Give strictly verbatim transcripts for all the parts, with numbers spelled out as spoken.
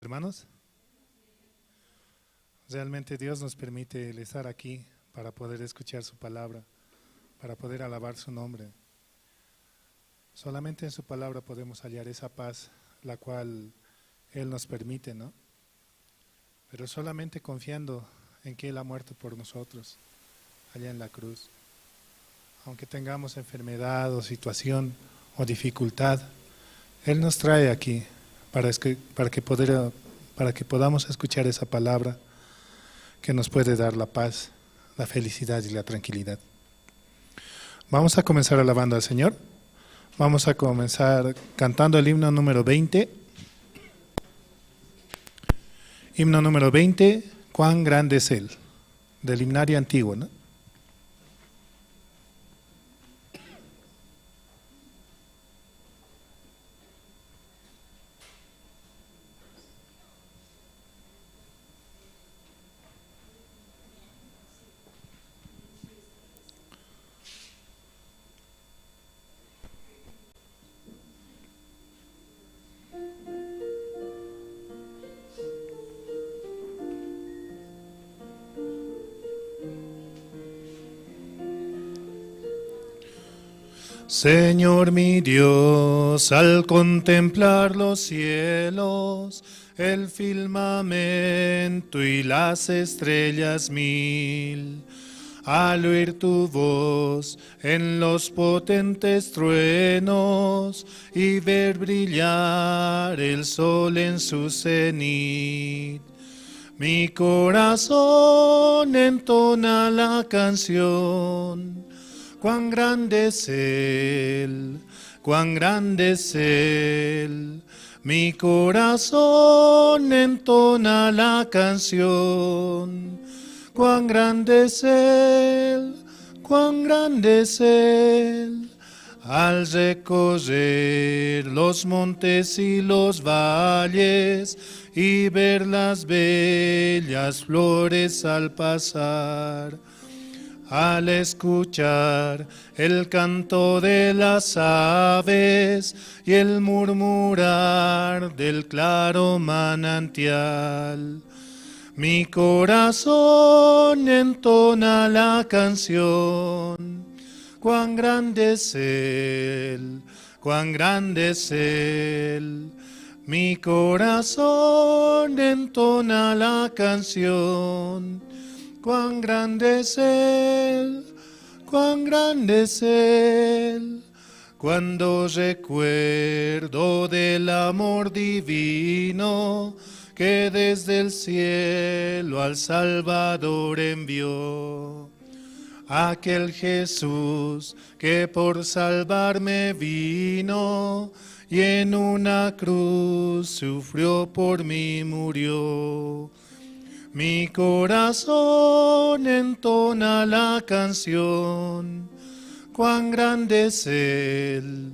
Hermanos, realmente Dios nos permite el estar aquí para poder escuchar su palabra, para poder alabar su nombre. Solamente en su palabra podemos hallar esa paz, la cual Él nos permite, ¿no? Pero solamente confiando en que Él ha muerto por nosotros, allá en la cruz. Aunque tengamos enfermedad o situación o dificultad, Él nos trae aquí para, es que, para, que poder, para que podamos escuchar esa palabra que nos puede dar la paz, la felicidad y la tranquilidad. Vamos a comenzar alabando al Señor. Vamos a comenzar cantando el himno número veinte. Himno número veinte, Cuán grande es Él, del himnario antiguo, ¿no? Señor mi Dios, al contemplar los cielos, el firmamento y las estrellas mil, al oír tu voz en los potentes truenos y ver brillar el sol en su cenit. Mi corazón entona la canción, cuán grande es Él, cuán grande es Él. Mi corazón entona la canción, cuán grande es Él, cuán grande es Él. Al recorrer los montes y los valles y ver las bellas flores al pasar, al escuchar el canto de las aves y el murmurar del claro manantial. Mi corazón entona la canción, cuán grande es Él, cuán grande es Él. Mi corazón entona la canción, cuán grande es Él, cuán grande es Él. Cuando recuerdo del amor divino que desde el cielo al Salvador envió, aquel Jesús que por salvarme vino y en una cruz sufrió por mí murió. Mi corazón entona la canción, cuán grande es Él,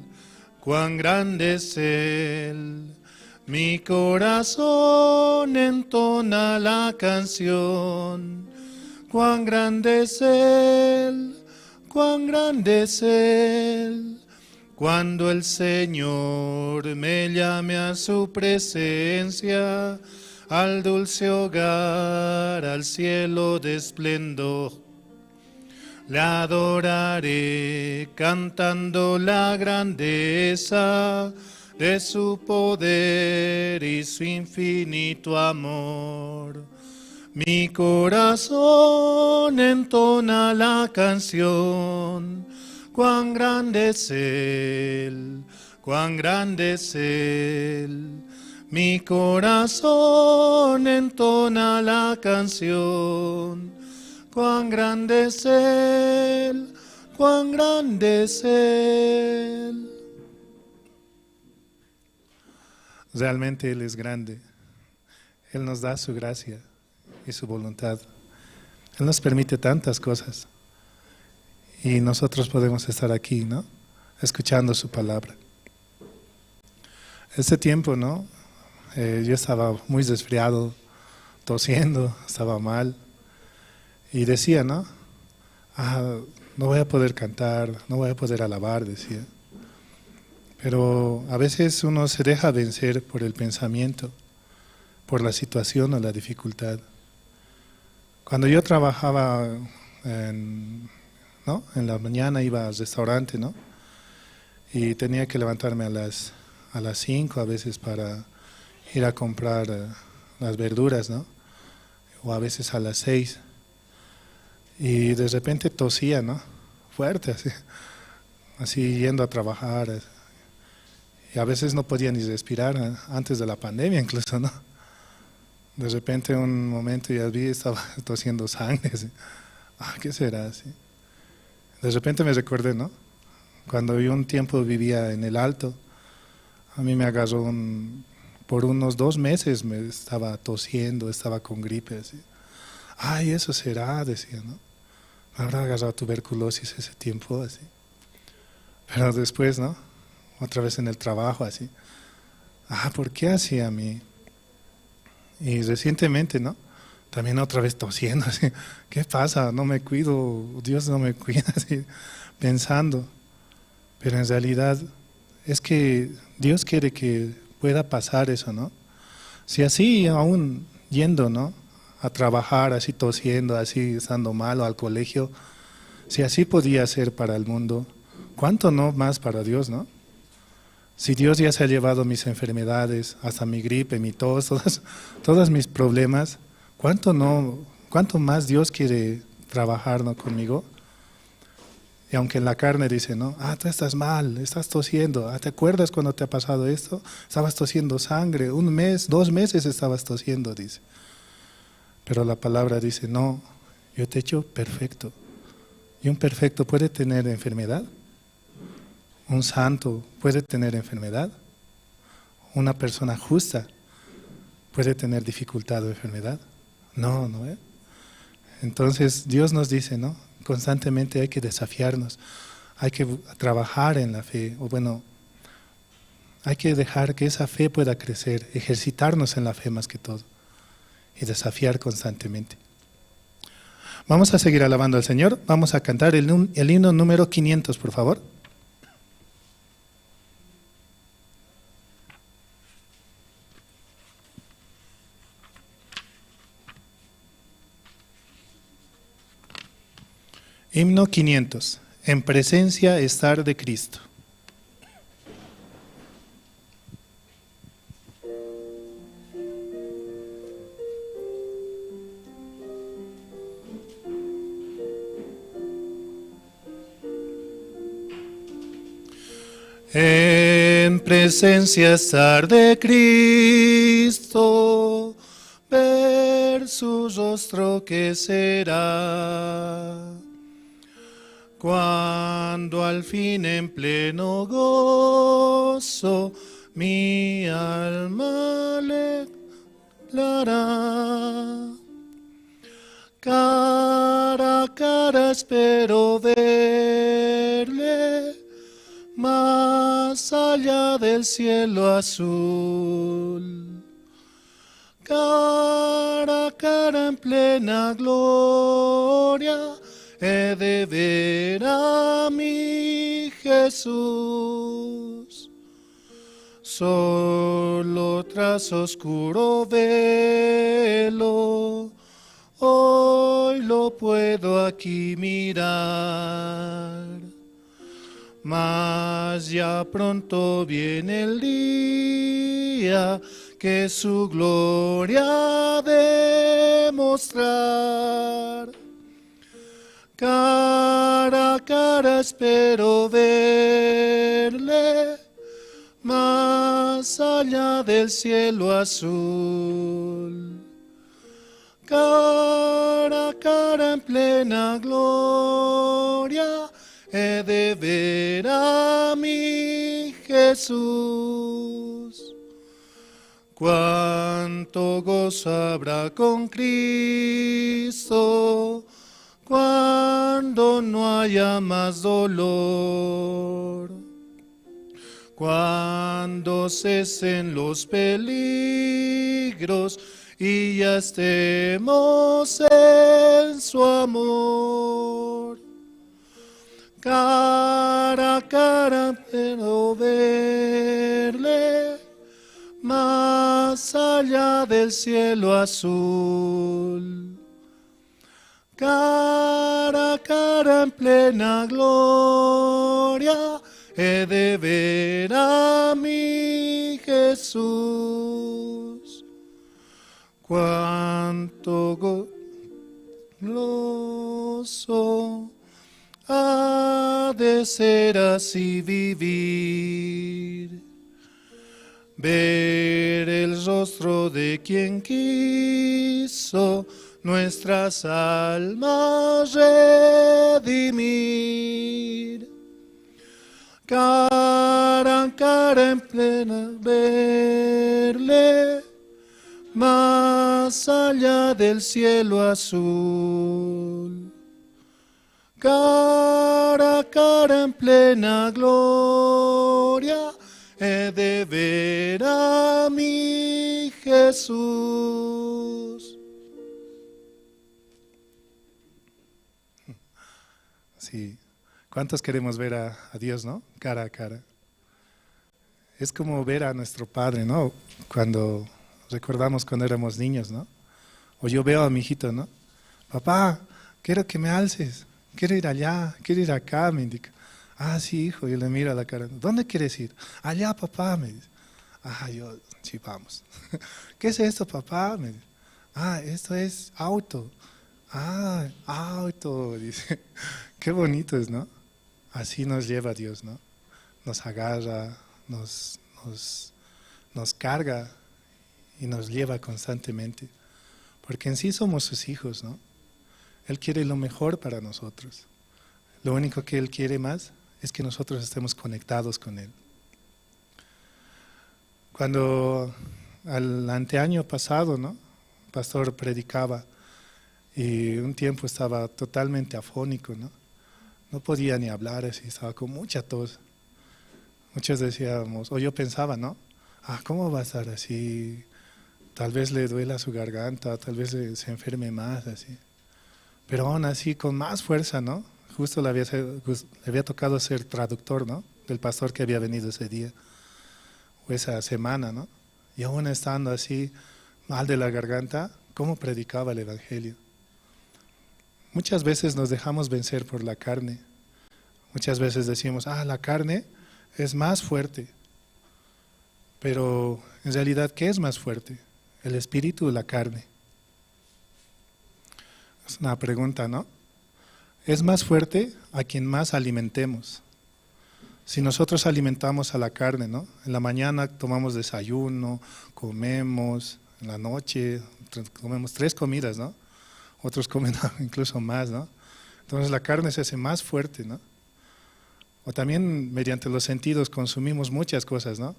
cuán grande es Él. Mi corazón entona la canción, cuán grande es Él, cuán grande es Él. Cuando el Señor me llame a su presencia, al dulce hogar, al cielo de esplendor, le adoraré cantando la grandeza de su poder y su infinito amor. Mi corazón entona la canción, cuán grande es Él, cuán grande es Él. Mi corazón entona la canción, cuán grande es Él, cuán grande es Él. Realmente Él es grande. Él nos da su gracia y su voluntad. Él nos permite tantas cosas. Y nosotros podemos estar aquí, ¿no? Escuchando su palabra. Ese tiempo, ¿no? Eh, yo estaba muy resfriado, tosiendo, estaba mal. Y decía, ¿no? "Ah, no voy a poder cantar, no voy a poder alabar", decía. Pero a veces uno se deja vencer por el pensamiento. por la situación o la dificultad. Cuando yo trabajaba en, ¿no? En la mañana iba al restaurante, ¿no? Y tenía que levantarme a las, a las cinco a veces para ir a comprar, eh, las verduras, ¿no? O a veces a las seis. Y de repente tosía, ¿no? Fuerte, así. Así yendo a trabajar, eh, y a veces no podía ni respirar, eh, antes de la pandemia incluso, ¿no? De repente un momento ya vi, estaba tosiendo sangre, así. Ah, ¿qué será? Así. De repente me recordé, ¿no? Cuando yo un tiempo vivía en El Alto, a mí me agarró un, por unos dos meses me estaba tosiendo, estaba con gripe, así. "Ay, eso será", decía, ¿no? "Me habrá agarrado tuberculosis ese tiempo", así. Pero después, ¿no? Otra vez en el trabajo, así. "Ah, ¿por qué así a mí?". Y recientemente, ¿no? También otra vez tosiendo, así. "¿Qué pasa? No me cuido, Dios no me cuida", así, pensando. Pero en realidad es que Dios quiere que pueda pasar eso, ¿no? Si así, aún yendo, ¿no? A trabajar, así tosiendo, así estando malo, al colegio, si así podía ser para el mundo, ¿cuánto no más para Dios, no? Si Dios ya se ha llevado mis enfermedades, hasta mi gripe, mi tos, todas, todos mis problemas, ¿cuánto no, cuánto más Dios quiere trabajar, ¿no? Conmigo. Y aunque en la carne dice, ¿no? "Ah, tú estás mal, estás tosiendo. Ah, ¿te acuerdas cuando te ha pasado esto? Estabas tosiendo sangre, un mes, dos meses estabas tosiendo", dice. Pero la palabra dice, "No, yo te he hecho perfecto". ¿Y un perfecto puede tener enfermedad? ¿Un santo puede tener enfermedad? ¿Una persona justa puede tener dificultad o enfermedad? No, ¿no ve? Entonces Dios nos dice, ¿no? Constantemente hay que desafiarnos, hay que bu-, trabajar en la fe, o bueno, hay que dejar que esa fe pueda crecer, ejercitarnos en la fe más que todo, y desafiar constantemente. Vamos a seguir alabando al Señor, vamos a cantar el num-, el himno número quinientos, por favor. Himno quinientos. En presencia estar de Cristo. En presencia estar de Cristo, ver su rostro que será. Cuando al fin en pleno gozo mi alma le hablará. Cara a cara espero verle, más allá del cielo azul. Cara a cara en plena gloria, he de ver a mi Jesús. Solo tras oscuro velo, hoy lo puedo aquí mirar. Mas ya pronto viene el día que su gloria ha de mostrar. Cara a cara espero verle, más allá del cielo azul. Cara a cara en plena gloria, he de ver a mi Jesús. Cuánto gozo habrá con Cristo, cuando no haya más dolor. Cuando cesen los peligros y ya estemos en su amor. Cara a cara pero verle, más allá del cielo azul. Cara a cara en plena gloria he de ver a mi Jesús. Cuánto go- gozo ha de ser así vivir, ver el rostro de quien quiso nuestras almas redimir. Cara a cara en plena verle, más allá del cielo azul. Cara a cara en plena gloria he de ver a mi Jesús. Sí. ¿Cuántos queremos ver a, a Dios, no? Cara a cara. Es como ver a nuestro padre, ¿no? Cuando recordamos cuando éramos niños, ¿no? O yo veo a mi hijito, ¿no? "Papá, quiero que me alces, quiero ir allá, quiero ir acá", me indica. "Ah, sí, hijo", yo le miro a la cara. "¿Dónde quieres ir?". "Allá, papá", me dice. "Ah, yo, sí, vamos". "¿Qué es esto, papá?", me dice. "Ah, esto es auto". "Ah, auto", dice. Qué bonito es, ¿no? Así nos lleva Dios, ¿no? Nos agarra, nos, nos, nos carga y nos lleva constantemente. Porque en sí somos sus hijos, ¿no? Él quiere lo mejor para nosotros. Lo único que Él quiere más es que nosotros estemos conectados con Él. Cuando al anteaño pasado, ¿no? Pastor predicaba y un tiempo estaba totalmente afónico, ¿no? No podía ni hablar, así, estaba con mucha tos. Muchos decíamos, o yo pensaba, ¿no? "Ah, ¿cómo va a estar así? Tal vez le duela su garganta, tal vez se, se enferme más", así. Pero aún así, con más fuerza, ¿no? Justo le había, ser- gus- le había tocado ser traductor, ¿no? Del pastor que había venido ese día, o esa semana, ¿no? Y aún estando así, mal de la garganta, ¿cómo predicaba el evangelio? Muchas veces nos dejamos vencer por la carne. Muchas veces decimos, "Ah, la carne es más fuerte". Pero en realidad, ¿qué es más fuerte? ¿El espíritu o la carne? Es una pregunta, ¿no? Es más fuerte a quien más alimentemos. Si nosotros alimentamos a la carne, ¿no? En la mañana tomamos desayuno, comemos, en la noche tre- comemos tres comidas, ¿no? Otros comen incluso más, ¿no? Entonces la carne se hace más fuerte, ¿no? O también mediante los sentidos consumimos muchas cosas, ¿no?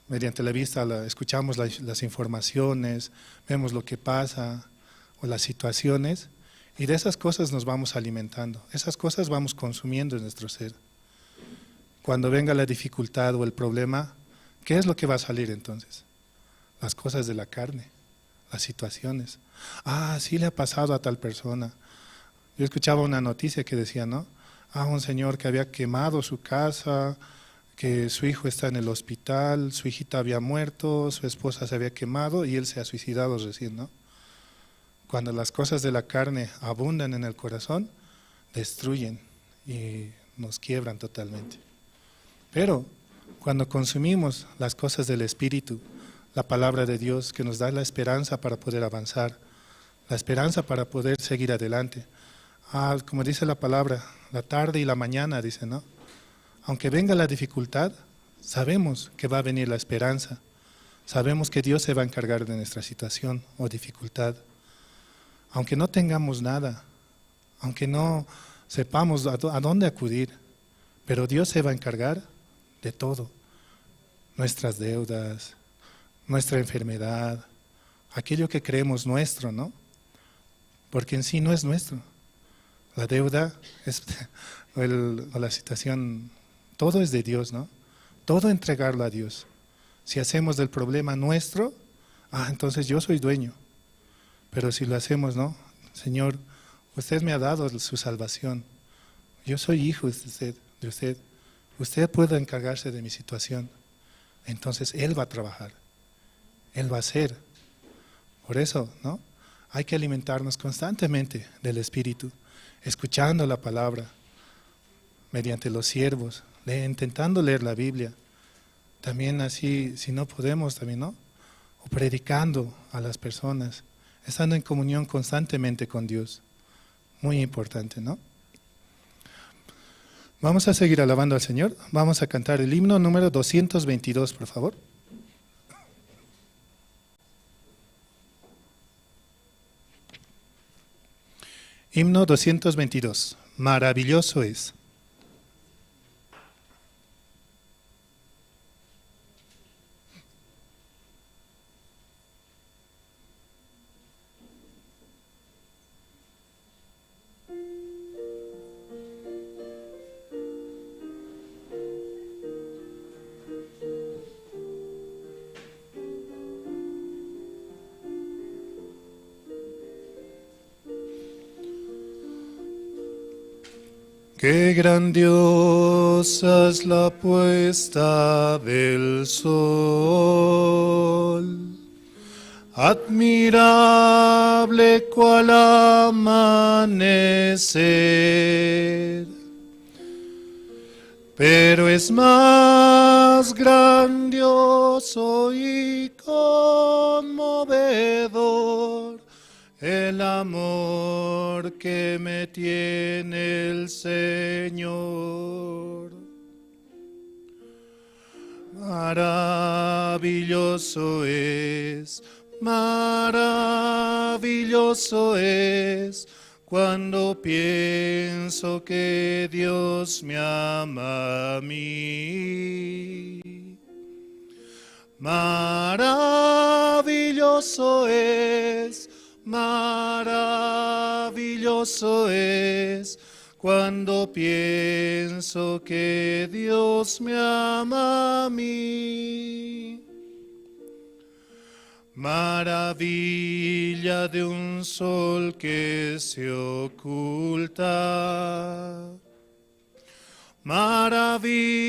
Mediante la vista la- escuchamos las, las informaciones, vemos lo que pasa o las situaciones, y de esas cosas nos vamos alimentando, esas cosas vamos consumiendo en nuestro ser. Cuando venga la dificultad o el problema, ¿qué es lo que va a salir entonces? Las cosas de la carne, las situaciones. Ah, sí le ha pasado a tal persona. Yo escuchaba una noticia que decía, ¿no? Ah, un señor que había quemado su casa, que su hijo está en el hospital, su hijita había muerto, su esposa se había quemado y él se ha suicidado recién, ¿no? Cuando las cosas de la carne abundan en el corazón, destruyen y nos quiebran totalmente. Pero cuando consumimos las cosas del Espíritu, la palabra de Dios que nos da la esperanza para poder avanzar, la esperanza para poder seguir adelante. Ah, como dice la palabra, la tarde y la mañana, dice, ¿no? Aunque venga la dificultad, sabemos que va a venir la esperanza. Sabemos que Dios se va a encargar de nuestra situación o dificultad. Aunque no tengamos nada, aunque no sepamos a dó- a dónde acudir, pero Dios se va a encargar de todo. Nuestras deudas, nuestra enfermedad, aquello que creemos nuestro, ¿no? Porque en sí no es nuestro. La deuda es, o el- o la situación, todo es de Dios, ¿no? Todo entregarlo a Dios. Si hacemos del problema nuestro, ah, entonces yo soy dueño. Pero si lo hacemos, ¿no? Señor, usted me ha dado su salvación. Yo soy hijo de usted, de usted. Usted puede encargarse de mi situación. Entonces Él va a trabajar. Él va a hacer. Por eso, ¿no? Hay que alimentarnos constantemente del Espíritu, escuchando la palabra, mediante los siervos, le-, intentando leer la Biblia. También así, si no podemos, también, ¿no? O predicando a las personas, estando en comunión constantemente con Dios. Muy importante, ¿no? Vamos a seguir alabando al Señor. Vamos a cantar el himno número doscientos veintidós, por favor. Himno doscientos veintidós. Maravilloso es. Qué grandiosa es la puesta del sol, admirable cual amanecer, pero es más grandioso y conmovedor el amor que me tiene el Señor. Maravilloso es, maravilloso es, cuando pienso que Dios me ama a mí. Maravilloso es, maravilloso es, cuando pienso que Dios me ama a mí. Maravilla de un sol que se oculta. Maravilla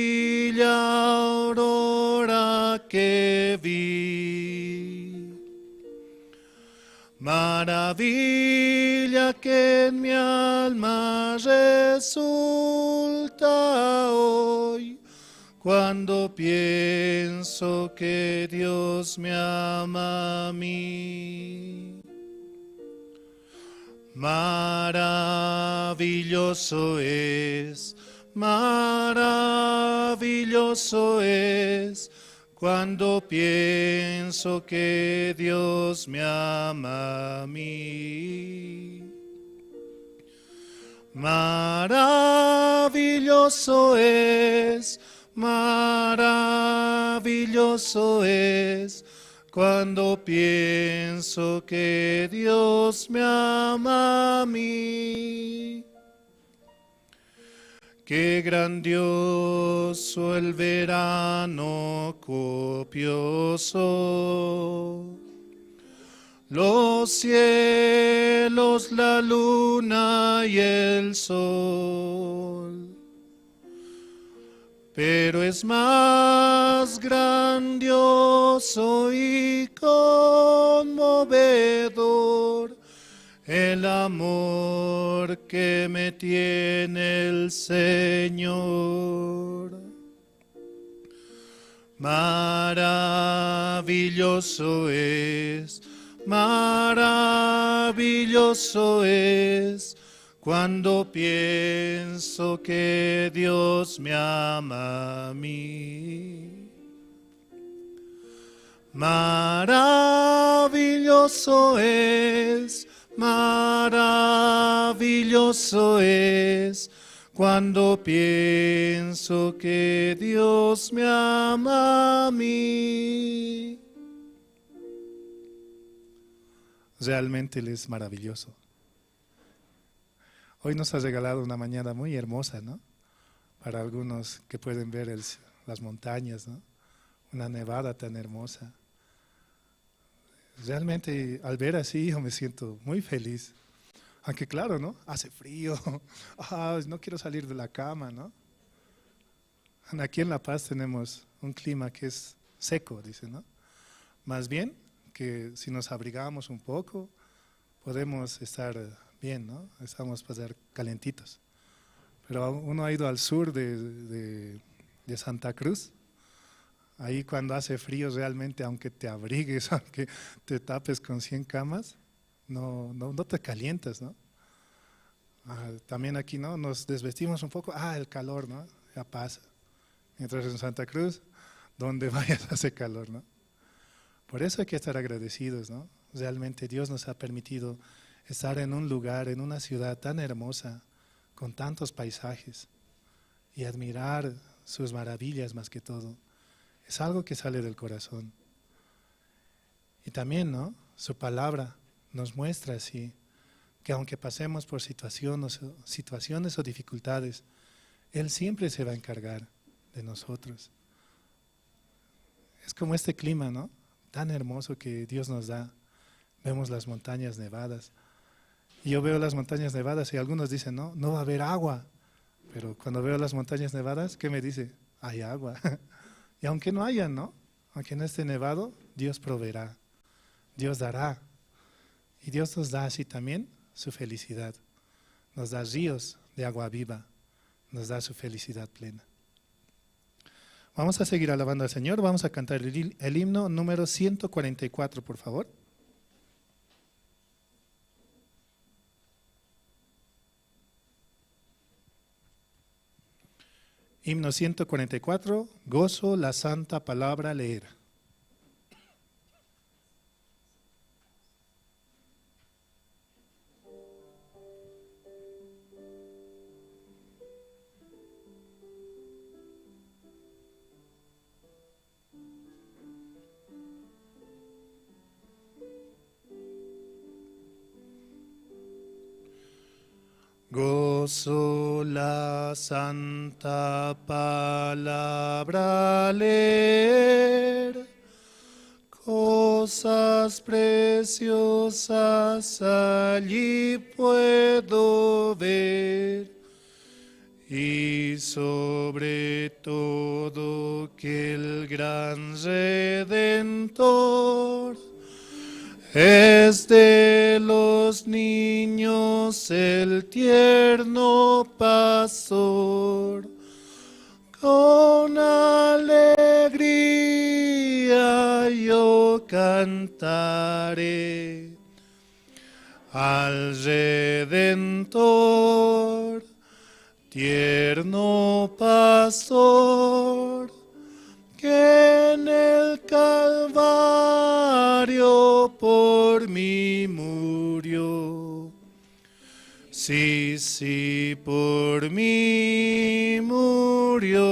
aurora que vi. Maravilla que en mi alma resulta hoy, cuando pienso que Dios me ama a mí. Maravilloso es, maravilloso es, cuando pienso que Dios me ama a mí. Maravilloso es, maravilloso es, cuando pienso que Dios me ama a mí. Qué grandioso el verano copioso, los cielos, la luna y el sol. Pero es más grandioso y conmovedor el amor que me tiene el Señor. Maravilloso es, maravilloso es, cuando pienso que Dios me ama a mí. Maravilloso es, maravilloso es, cuando pienso que Dios me ama a mí. Realmente Él es maravilloso. Hoy nos ha regalado una mañana muy hermosa, ¿no? Para algunos que pueden ver el ci-, las montañas, ¿no? Una nevada tan hermosa. Realmente, al ver así, yo me siento muy feliz. Aunque claro, ¿no? Hace frío. Ah, no quiero salir de la cama, ¿no? Aquí en La Paz tenemos un clima que es seco, dice, ¿no? Más bien que si nos abrigamos un poco, podemos estar, eh, bien, ¿no? Estamos para estar calientitos. Pero uno ha ido al sur de, de, de Santa Cruz. Ahí cuando hace frío realmente, aunque te abrigues, aunque te tapes con cien camas, no, no, no te calientas, ¿no? Ah, también aquí, ¿no? Nos desvestimos un poco, ah, el calor, ¿no? Ya pasa. Mientras en Santa Cruz, donde vayas hace calor, ¿no? Por eso hay que estar agradecidos, ¿no? Realmente Dios nos ha permitido estar en un lugar, en una ciudad tan hermosa, con tantos paisajes, y admirar sus maravillas más que todo. Es algo que sale del corazón. Y también, ¿no? Su palabra nos muestra así que aunque pasemos por situaciones, situaciones o dificultades, Él siempre se va a encargar de nosotros. Es como este clima, ¿no? Tan hermoso que Dios nos da. Vemos las montañas nevadas. Y yo veo las montañas nevadas y algunos dicen, "No, no va a haber agua." Pero cuando veo las montañas nevadas, ¿qué me dice? Hay agua. Y aunque no haya, ¿no? Aunque no esté nevado, Dios proveerá, Dios dará. Y Dios nos da así también su felicidad. Nos da ríos de agua viva. Nos da su felicidad plena. Vamos a seguir alabando al Señor. Vamos a cantar el, el himno número ciento cuarenta y cuatro, por favor. Himno ciento cuarenta y cuatro, Gozo la santa palabra leer. Gozo la santa palabra leer, cosas preciosas allí puedo ver. Y sobre todo que el gran Redentor es de los niños el tierno pastor. Con alegría yo cantaré al Redentor, tierno pastor, que en el Calvario por mí murió. Sí, sí, por mí murió.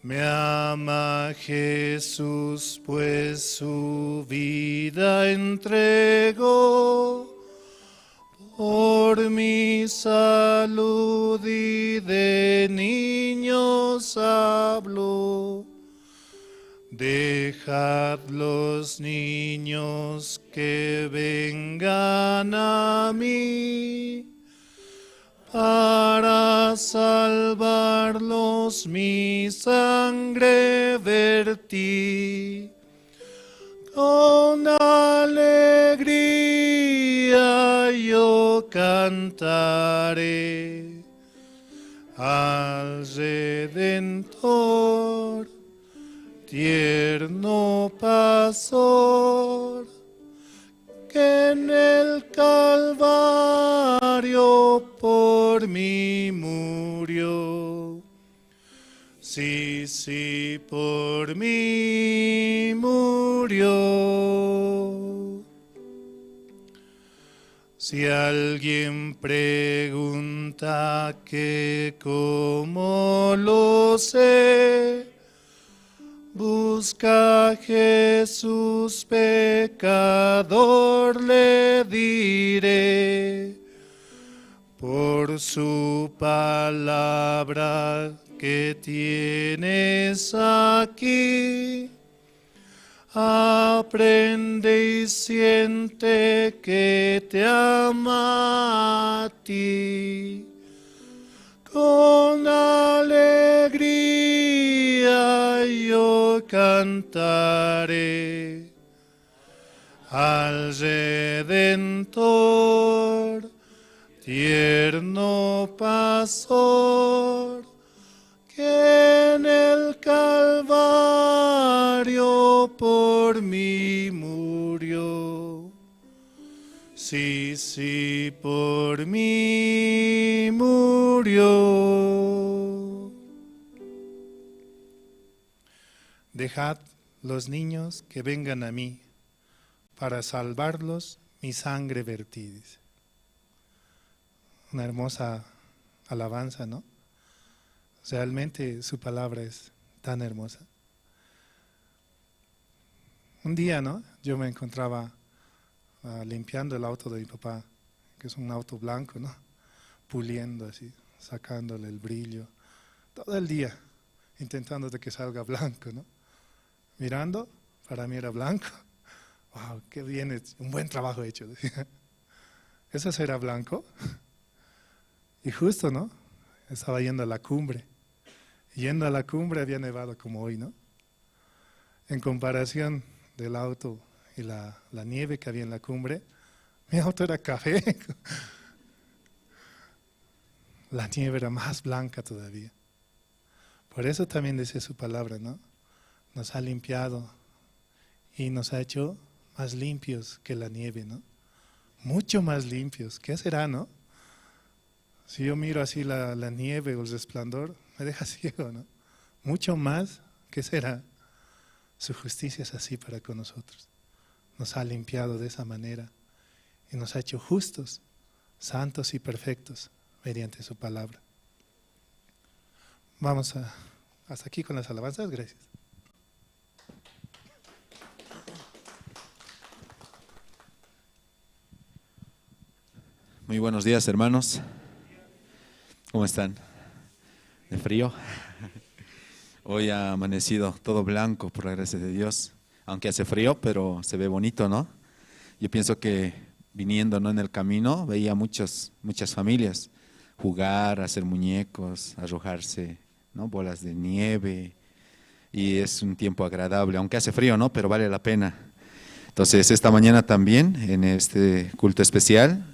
Me ama Jesús, pues su vida entregó. Por mi salud y de niños habló. Dejad los niños que vengan a mí, para salvarlos mi sangre vertí. Con alegría yo cantaré al Redentor, tierno pastor, que en el Calvario por mí murió. Sí, sí, por mí murió. Si alguien pregunta que cómo lo sé, busca a Jesús, pecador, le diré. Por su palabra que tienes aquí, aprende y siente que te ama a ti. Con alegría cantaré al Redentor, tierno pastor, que en el Calvario por mí murió. Sí, sí, por mí murió. Dejad los niños que vengan a mí, para salvarlos mi sangre vertí, dice. Una hermosa alabanza, ¿no? Realmente su palabra es tan hermosa. Un día, ¿no? Yo me encontraba, ah, limpiando el auto de mi papá, que es un auto blanco, ¿no? Puliendo así, sacándole el brillo, todo el día intentando de que salga blanco, ¿no? Mirando, para mí era blanco. "Wow, qué bien, un buen trabajo hecho", decía. "¿Eso será blanco?". Y justo, ¿no? Estaba yendo a la cumbre. Yendo a la cumbre había nevado como hoy, ¿no? En comparación del auto y la, la nieve que había en la cumbre, mi auto era café. La nieve era más blanca todavía. Por eso también dice su palabra, ¿no? Nos ha limpiado y nos ha hecho más limpios que la nieve, ¿no? Mucho más limpios. ¿Qué será, no? Si yo miro así la, la nieve o el resplandor, me deja ciego, ¿no? Mucho más, ¿qué será? Su justicia es así para con nosotros. Nos ha limpiado de esa manera y nos ha hecho justos, santos y perfectos mediante su palabra. Vamos a, hasta aquí con las alabanzas. Gracias. Muy buenos días, hermanos. ¿Cómo están? ¿De frío? Hoy ha amanecido todo blanco por la gracia de Dios. Aunque hace frío, pero se ve bonito, ¿no? Yo pienso que viniendo, ¿no?, en el camino, veía muchas, muchas familias jugar, hacer muñecos, arrojarse, ¿no?, bolas de nieve. Y es un tiempo agradable, aunque hace frío, ¿no?, pero vale la pena. Entonces, esta mañana también, en este culto especial,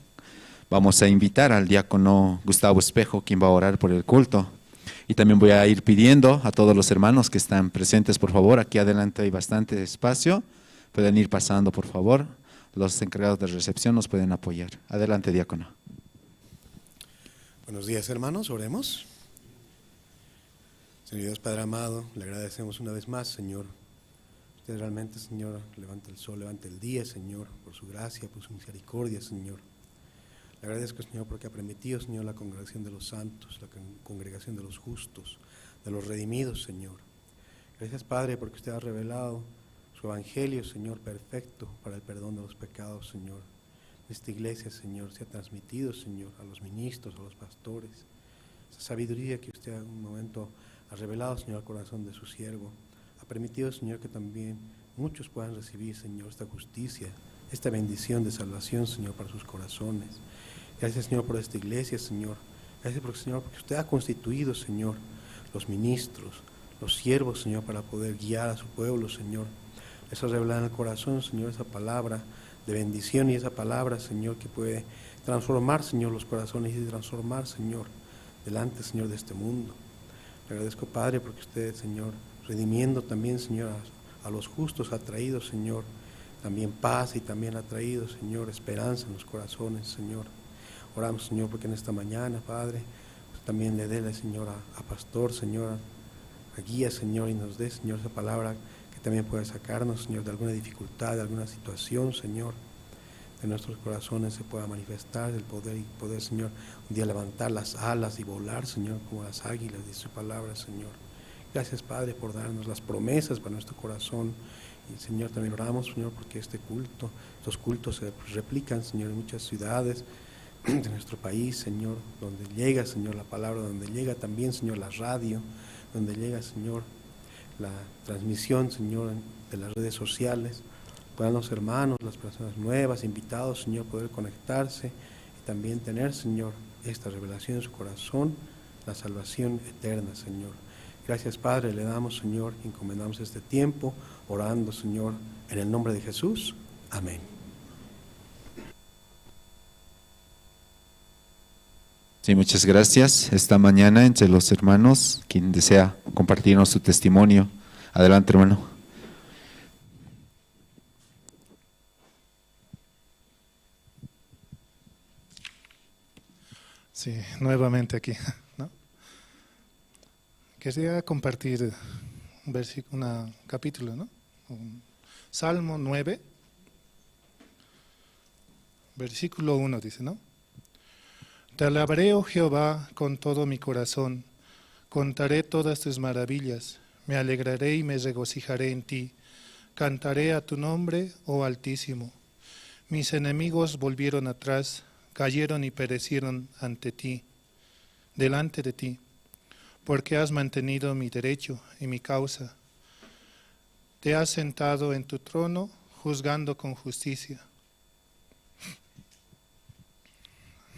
vamos a invitar al diácono Gustavo Espejo, quien va a orar por el culto. Y también voy a ir pidiendo a todos los hermanos que están presentes, por favor, aquí adelante hay bastante espacio, pueden ir pasando, por favor. Los encargados de recepción nos pueden apoyar. Adelante, diácono. Buenos días, hermanos, oremos. Señor Dios, Padre amado, le agradecemos una vez más, Señor. Usted realmente, Señor, levanta el sol, levanta el día, Señor, por su gracia, por su misericordia, Señor. Le agradezco, Señor, porque ha permitido, Señor, la congregación de los santos, la con-, congregación de los justos, de los redimidos, Señor. Gracias, Padre, porque usted ha revelado su evangelio, Señor, perfecto para el perdón de los pecados, Señor. Esta iglesia, Señor, se ha transmitido, Señor, a los ministros, a los pastores. Esa sabiduría que usted en un momento ha revelado, Señor, al corazón de su siervo, ha permitido, Señor, que también muchos puedan recibir, Señor, esta justicia, esta bendición de salvación, Señor, para sus corazones. Gracias, Señor, por esta iglesia, Señor. Gracias, porque, Señor, porque usted ha constituido, Señor, los ministros, los siervos, Señor, para poder guiar a su pueblo, Señor. Eso revelar en el corazón, Señor, esa palabra de bendición y esa palabra, Señor, que puede transformar, Señor, los corazones y transformar, Señor, delante, Señor, de este mundo. Le agradezco, Padre, porque usted, Señor, redimiendo también, Señor, a, a los justos ha traído, Señor, también paz y también ha traído, Señor, esperanza en los corazones, Señor. Oramos, Señor, porque en esta mañana, Padre, usted también le dé, Señor, a, a pastor, Señor, a guía, Señor, y nos dé, Señor, esa palabra que también pueda sacarnos, Señor, de alguna dificultad, de alguna situación, Señor, de nuestros corazones se pueda manifestar el poder y poder, Señor, un día levantar las alas y volar, Señor, como las águilas de su palabra, Señor. Gracias, Padre, por darnos las promesas para nuestro corazón. Y, Señor, también oramos, Señor, porque este culto, estos cultos se replican, Señor, en muchas ciudades de nuestro país, Señor, donde llega, Señor, la palabra, donde llega también, Señor, la radio, donde llega, Señor, la transmisión, Señor, de las redes sociales. Puedan los hermanos, las personas nuevas, invitados, Señor, poder conectarse y también tener, Señor, esta revelación en su corazón, la salvación eterna, Señor. Gracias, Padre, le damos, Señor, encomendamos este tiempo, orando, Señor, en el nombre de Jesús. Amén. Sí, muchas gracias. Esta mañana, entre los hermanos, quien desea compartirnos su testimonio. Adelante, hermano. Sí, nuevamente aquí, ¿no? Quería compartir un versículo, un capítulo, ¿no? Un Salmo nueve, versículo uno dice, ¿no? Te alabaré, oh Jehová, con todo mi corazón, contaré todas tus maravillas, me alegraré y me regocijaré en ti, cantaré a tu nombre, oh Altísimo. Mis enemigos volvieron atrás, cayeron y perecieron ante ti, delante de ti, porque has mantenido mi derecho y mi causa. Te has sentado en tu trono, juzgando con justicia.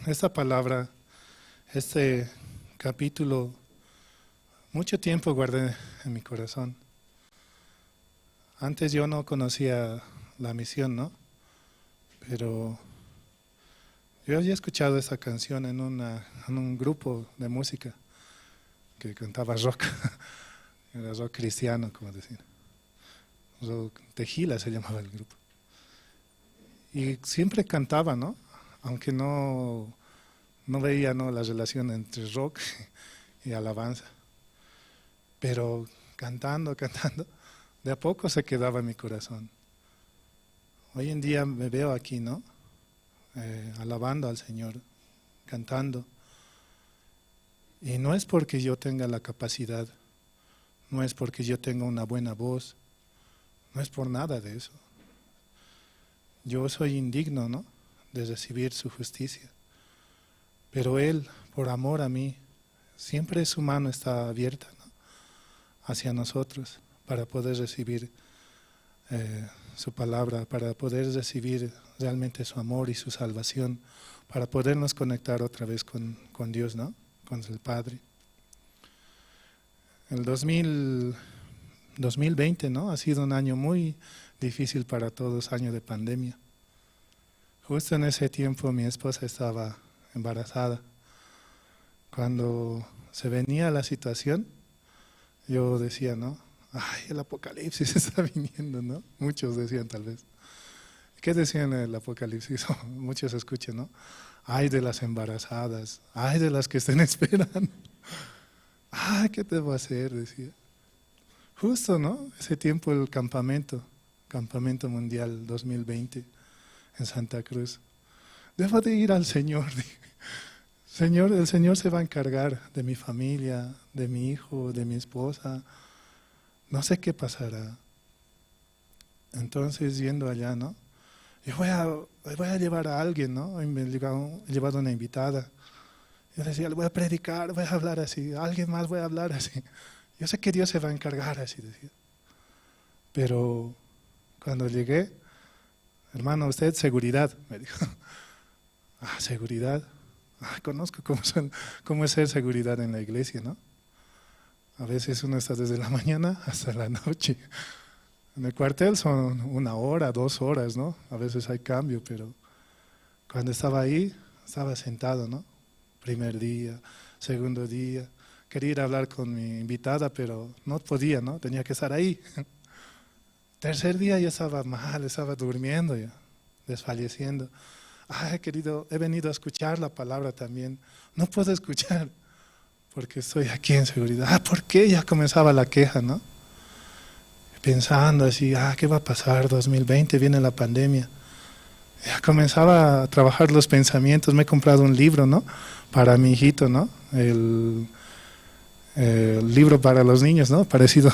Esta palabra, este capítulo, mucho tiempo guardé en mi corazón. Antes yo no conocía la misión, ¿no? Pero yo había escuchado esa canción en una, en un grupo de música que cantaba rock. Era rock cristiano, como decir. Rock Tejila se llamaba el grupo. Y siempre cantaba, ¿no? Aunque no, no veía, ¿no?, la relación entre rock y alabanza. Pero cantando, cantando, de a poco se quedaba en mi corazón. Hoy en día me veo aquí, ¿no? Eh, alabando al Señor, cantando. Y no es porque yo tenga la capacidad, no es porque yo tenga una buena voz, no es por nada de eso. Yo soy indigno, ¿no?, de recibir su justicia. Pero Él, por amor a mí, siempre su mano está abierta, ¿no?, hacia nosotros para poder recibir, eh, su palabra, para poder recibir realmente su amor y su salvación, para podernos conectar otra vez con, con Dios, ¿no?, con el Padre. El dos mil, dos mil veinte, ¿no?, ha sido un año muy difícil para todos, año de pandemia. Justo en ese tiempo mi esposa estaba embarazada. Cuando se venía la situación, yo decía, ¿no? "Ay, el apocalipsis está viniendo", ¿no? Muchos decían tal vez. ¿Qué decían el apocalipsis? Muchos escuchan, ¿no? "Ay de las embarazadas, ay de las que estén esperando. Ay, ¿qué te va a hacer?", decía. Justo, ¿no? Ese tiempo el campamento, Campamento Mundial dos mil veinte en Santa Cruz. "Debo de ir al Señor", dije. "Señor, el Señor se va a encargar de mi familia, de mi hijo, de mi esposa. No sé qué pasará". Entonces, yendo allá, ¿no? "Yo voy a, voy a llevar a alguien", ¿no? Y me he llevado, he llevado una invitada. Yo decía, "Le voy a predicar, voy a hablar así, alguien más voy a hablar así. Yo sé que Dios se va a encargar", así decía. Pero cuando llegué, "Hermano, usted seguridad", me dijo. "Ah, seguridad. Ah, conozco cómo son, cómo es ser seguridad en la iglesia, ¿no? A veces uno está desde la mañana hasta la noche. En el cuartel son una hora, dos horas, ¿no? A veces hay cambio, pero cuando estaba ahí, estaba sentado, ¿no? Primer día, segundo día. Quería ir a hablar con mi invitada, pero no podía, ¿no? Tenía que estar ahí". Tercer día ya estaba mal, estaba durmiendo ya, desfalleciendo. "Ay, querido, he venido a escuchar la palabra también. No puedo escuchar porque estoy aquí en seguridad". "Ah, ¿por qué?". Ya comenzaba la queja, ¿no? Pensando así, "Ah, ¿qué va a pasar? Dos mil veinte, viene la pandemia". Ya comenzaba a trabajar los pensamientos. Me he comprado un libro, ¿no? Para mi hijito, ¿no? El, eh, libro para los niños, ¿no? Parecido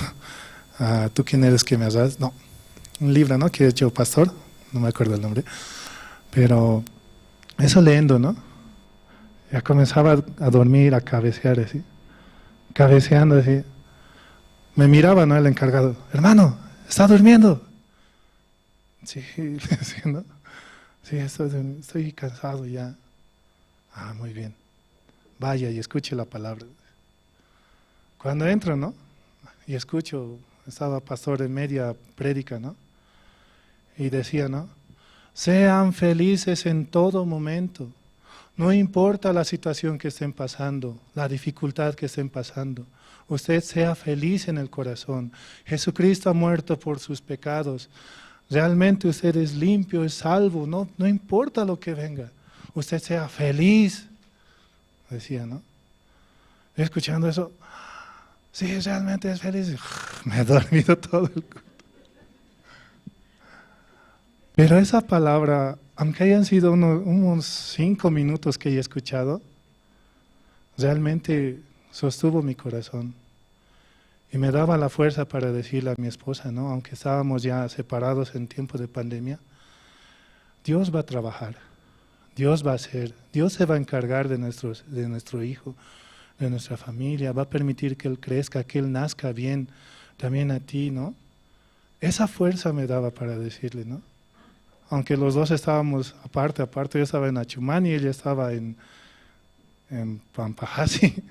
a "Tú quién eres que me hablas", no. Un libro, ¿no?, que he hecho pastor, no me acuerdo el nombre. Pero eso leyendo, ¿no? Ya comenzaba a dormir, a cabecear así. Cabeceando así. Me miraba, ¿no?, el encargado. "Hermano, está durmiendo". "Sí", le decía, ¿no? "Sí, estoy, estoy cansado ya". "Ah, muy bien. Vaya y escuche la palabra". Cuando entro, ¿no? Y escucho, estaba pastor en media prédica, ¿no? Y decía, ¿no? Sean felices en todo momento. No importa la situación que estén pasando, la dificultad que estén pasando. Usted sea feliz en el corazón. Jesucristo ha muerto por sus pecados. Realmente usted es limpio, es salvo. No, no importa lo que venga. Usted sea feliz, decía, ¿no? Escuchando eso, sí, realmente es feliz. Me he dormido todo el culto. Pero esa palabra, aunque hayan sido uno- unos cinco minutos que he escuchado, realmente sostuvo mi corazón. Y me daba la fuerza para decirle a mi esposa, ¿no? Aunque estábamos ya separados en tiempo de pandemia, Dios va a trabajar, Dios va a hacer, Dios se va a encargar de nuestros, de nuestro hijo, de nuestra familia, va a permitir que él crezca, que él nazca bien, también a ti, ¿no? Esa fuerza me daba para decirle, ¿no? Aunque los dos estábamos aparte, aparte, yo estaba en Achumani y ella estaba en, en Pampajasi,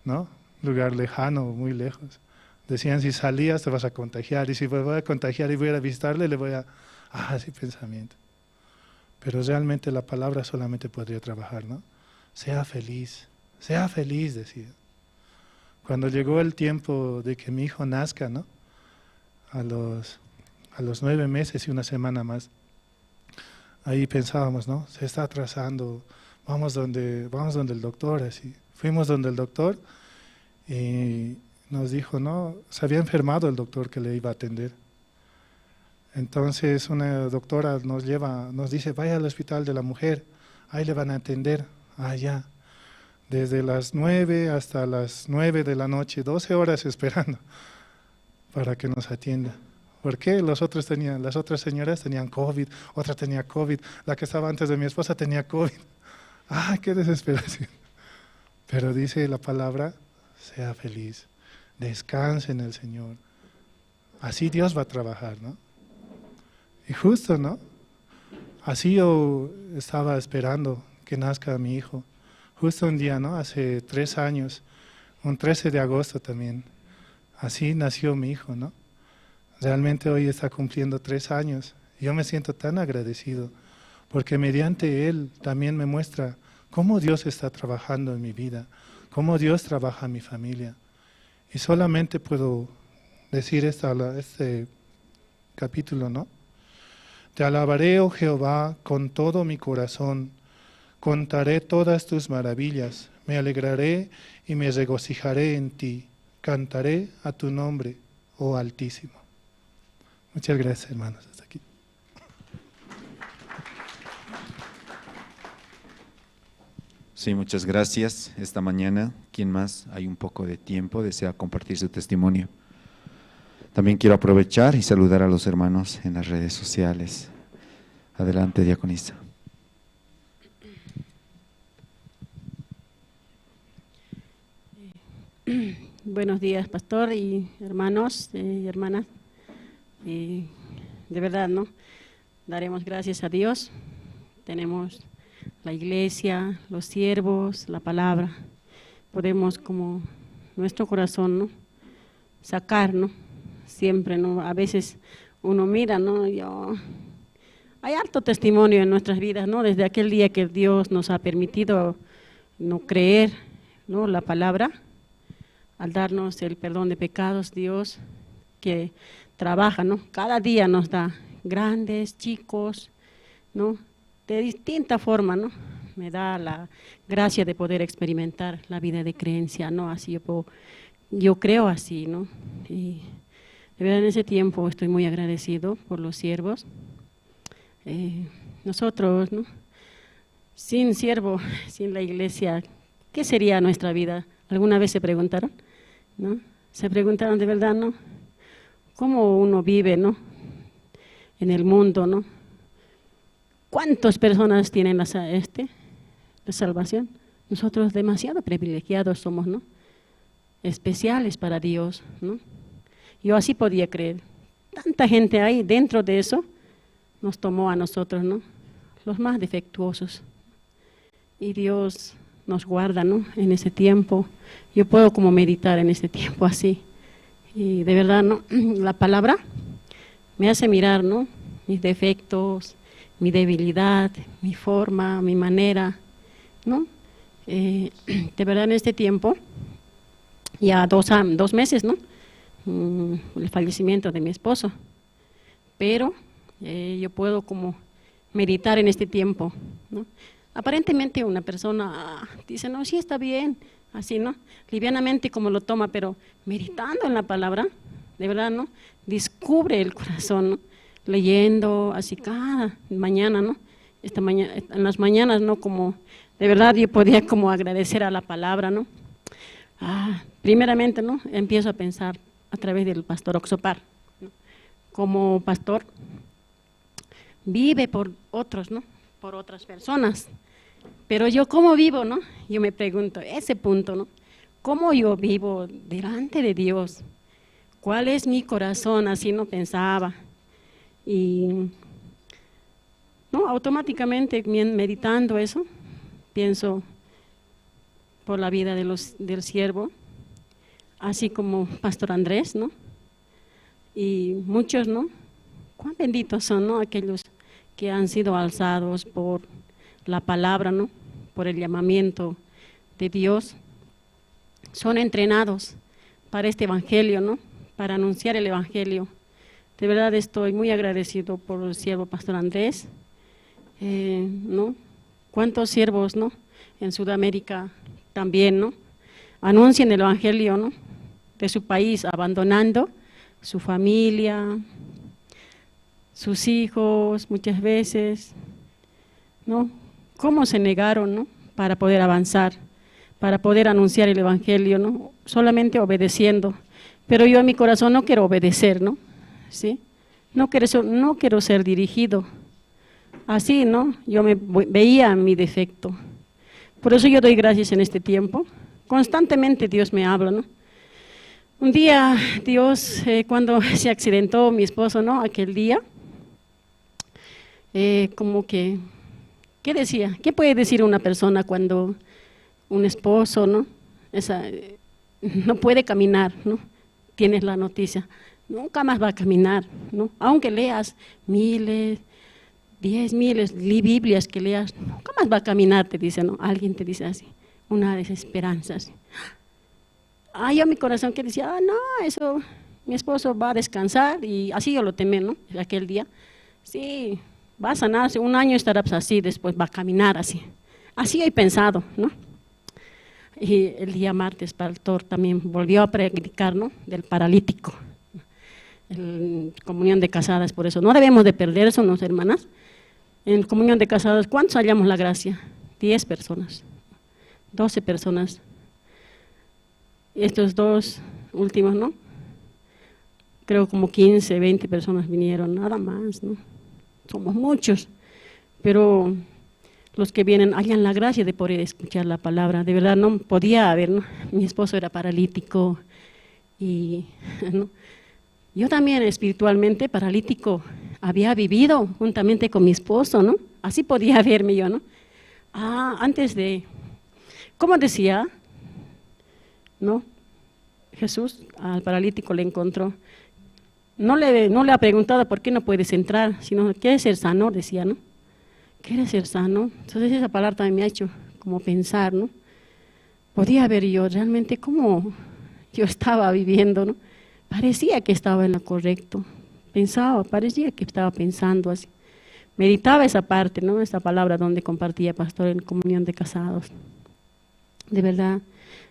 ¿no? Lugar lejano, muy lejos. Decían, si salías te vas a contagiar, y si me voy a contagiar y voy a ir a visitarle, le voy a... Ah, sí, pensamiento. Pero realmente la palabra solamente podría trabajar, ¿no? Sea feliz, sea feliz, decía. Cuando llegó el tiempo de que mi hijo nazca, ¿no? A los, a los nueve meses y una semana más, ahí pensábamos, ¿no? Se está atrasando, vamos donde, vamos donde el doctor, así. Fuimos donde el doctor y nos dijo, ¿no? Se había enfermado el doctor que le iba a atender. Entonces una doctora nos lleva, nos dice, vaya al hospital de la mujer, ahí le van a atender. Ah, ya. Desde las nueve hasta las nueve de la noche, doce horas esperando para que nos atienda. ¿Por qué? Los otros tenían, las otras señoras tenían covid, otra tenía covid, la que estaba antes de mi esposa tenía covid. Ah, qué desesperación. Pero dice la palabra, sea feliz, descanse en el Señor. Así Dios va a trabajar, ¿no? Y justo, ¿no? Así yo estaba esperando que nazca mi hijo. Justo un día, ¿no? Hace tres años, un trece de agosto también. Así nació mi hijo, ¿no? Realmente hoy está cumpliendo tres años. Yo me siento tan agradecido porque mediante él también me muestra cómo Dios está trabajando en mi vida, cómo Dios trabaja en mi familia. Y solamente puedo decir esta, la- este capítulo, ¿no? Te alabaré, oh Jehová, con todo mi corazón, contaré todas tus maravillas, me alegraré y me regocijaré en ti, cantaré a tu nombre, oh Altísimo. Muchas gracias, hermanos. Hasta aquí. Sí, muchas gracias. Esta mañana, ¿quién más? Hay un poco de tiempo, desea compartir su testimonio. También quiero aprovechar y saludar a los hermanos en las redes sociales. Adelante, diaconisa. Buenos días, pastor y hermanos eh, y hermanas. Eh, de verdad, ¿no? Daremos gracias a Dios. Tenemos la iglesia, los siervos, la palabra. Podemos como nuestro corazón, ¿no? Sacar, ¿no? Siempre, ¿no? A veces uno mira, ¿no? Yo, hay harto testimonio en nuestras vidas, ¿no? Desde aquel día que Dios nos ha permitido no creer, ¿no? La palabra, al darnos el perdón de pecados, Dios que trabaja, ¿no? Cada día nos da grandes, chicos, ¿no? De distinta forma, ¿no? Me da la gracia de poder experimentar la vida de creencia, ¿no? Así yo puedo, yo creo así, ¿no? Y de verdad en ese tiempo estoy muy agradecido por los siervos. Eh, nosotros, ¿no? Sin siervo, sin la iglesia, ¿qué sería nuestra vida? ¿Alguna vez se preguntaron? ¿No? Se preguntaron de verdad, ¿no? ¿Cómo uno vive, ¿no? En el mundo, ¿no? ¿Cuántas personas tienen la, sa- este, la salvación? Nosotros demasiado privilegiados somos, ¿no? Especiales para Dios, ¿no? Yo así podía creer. Tanta gente hay dentro de eso, nos tomó a nosotros, ¿no? Los más defectuosos. Y Dios nos guarda, ¿no? En ese tiempo. Yo puedo como meditar en este tiempo así. Y de verdad, ¿no? La palabra me hace mirar, ¿no? Mis defectos, mi debilidad, mi forma, mi manera, ¿no? Eh, de verdad, en este tiempo, ya dos, a- dos meses, ¿no? Mm, el fallecimiento de mi esposo. Pero eh, yo puedo como meditar en este tiempo, ¿no? Aparentemente una persona ah, dice, no, sí está bien, así, ¿no? Livianamente como lo toma, pero meditando en la palabra, de verdad, ¿no? Descubre el corazón, ¿no? Leyendo, así cada mañana, ¿no? Esta mañana, en las mañanas, ¿no? Como, de verdad, yo podía como agradecer a la palabra, ¿no? Ah, primeramente, ¿no? Empiezo a pensar a través del pastor Oxopar, ¿no? Como pastor, vive por otros, ¿no? Por otras personas. Pero yo, ¿cómo vivo, no? Yo me pregunto, ese punto, ¿no? ¿Cómo yo vivo delante de Dios? ¿Cuál es mi corazón? Así no pensaba. Y, ¿no? Automáticamente, mien- meditando eso, pienso por la vida de los, del siervo, así como Pastor Andrés, ¿no? Y muchos, ¿no? Cuán benditos son, ¿no? Aquellos que han sido alzados por la palabra, ¿no? Por el llamamiento de Dios. Son entrenados para este evangelio, ¿no? Para anunciar el evangelio. De verdad estoy muy agradecido por el siervo Pastor Andrés, eh, ¿no? Cuántos siervos, ¿no? En Sudamérica también, ¿no? Anuncian el evangelio, ¿no? De su país, abandonando su familia, sus hijos, muchas veces, ¿no? ¿Cómo se negaron, ¿no? Para poder avanzar, para poder anunciar el evangelio, ¿no? Solamente obedeciendo. Pero yo en mi corazón no quiero obedecer, ¿no? ¿Sí? No quiero ser, no quiero ser dirigido. Así, ¿no? Yo me ve- veía mi defecto. Por eso yo doy gracias en este tiempo. Constantemente Dios me habla, ¿no? Un día, Dios, eh, cuando se accidentó mi esposo, ¿no? Aquel día, eh, como que, ¿qué decía? ¿Qué puede decir una persona cuando un esposo, ¿no? Esa, eh, no puede caminar, ¿no? Tienes la noticia, nunca más va a caminar, ¿no? Aunque leas miles, diez miles li- Biblias que leas, nunca más va a caminar, te dice, ¿no? Alguien te dice así, una desesperanza, así. Ah, yo mi corazón que decía, ah, no, eso, mi esposo va a descansar, y así yo lo temí, ¿no? Aquel día, sí, va a sanarse, un año estará pues así, después va a caminar así. Así he pensado, ¿no? Y el día martes, pastor también volvió a predicar, ¿no? Del paralítico. En comunión de casadas, por eso no debemos de perder eso, ¿no, hermanas? En comunión de casadas, ¿cuántos hallamos la gracia? Diez personas, doce personas. Estos dos últimos, ¿no? Creo como quince, veinte personas vinieron, nada más, ¿no? Somos muchos, pero los que vienen hallan la gracia de poder escuchar la palabra. De verdad, no podía haber, ¿no? Mi esposo era paralítico y, ¿no? Yo también espiritualmente paralítico había vivido juntamente con mi esposo, ¿no? Así podía verme yo, ¿no? Ah, antes de, ¿cómo decía? ¿No? Jesús al paralítico le encontró. No le, no le ha preguntado por qué no puedes entrar, sino, ¿quieres ser sano? Decía, ¿no? ¿Quieres ser sano? Entonces esa palabra también me ha hecho como pensar, ¿no? Podía ver yo realmente cómo yo estaba viviendo, ¿no? Parecía que estaba en lo correcto. Pensaba, parecía que estaba pensando así. Meditaba esa parte, ¿no? Esa palabra donde compartía pastor en comunión de casados. De verdad,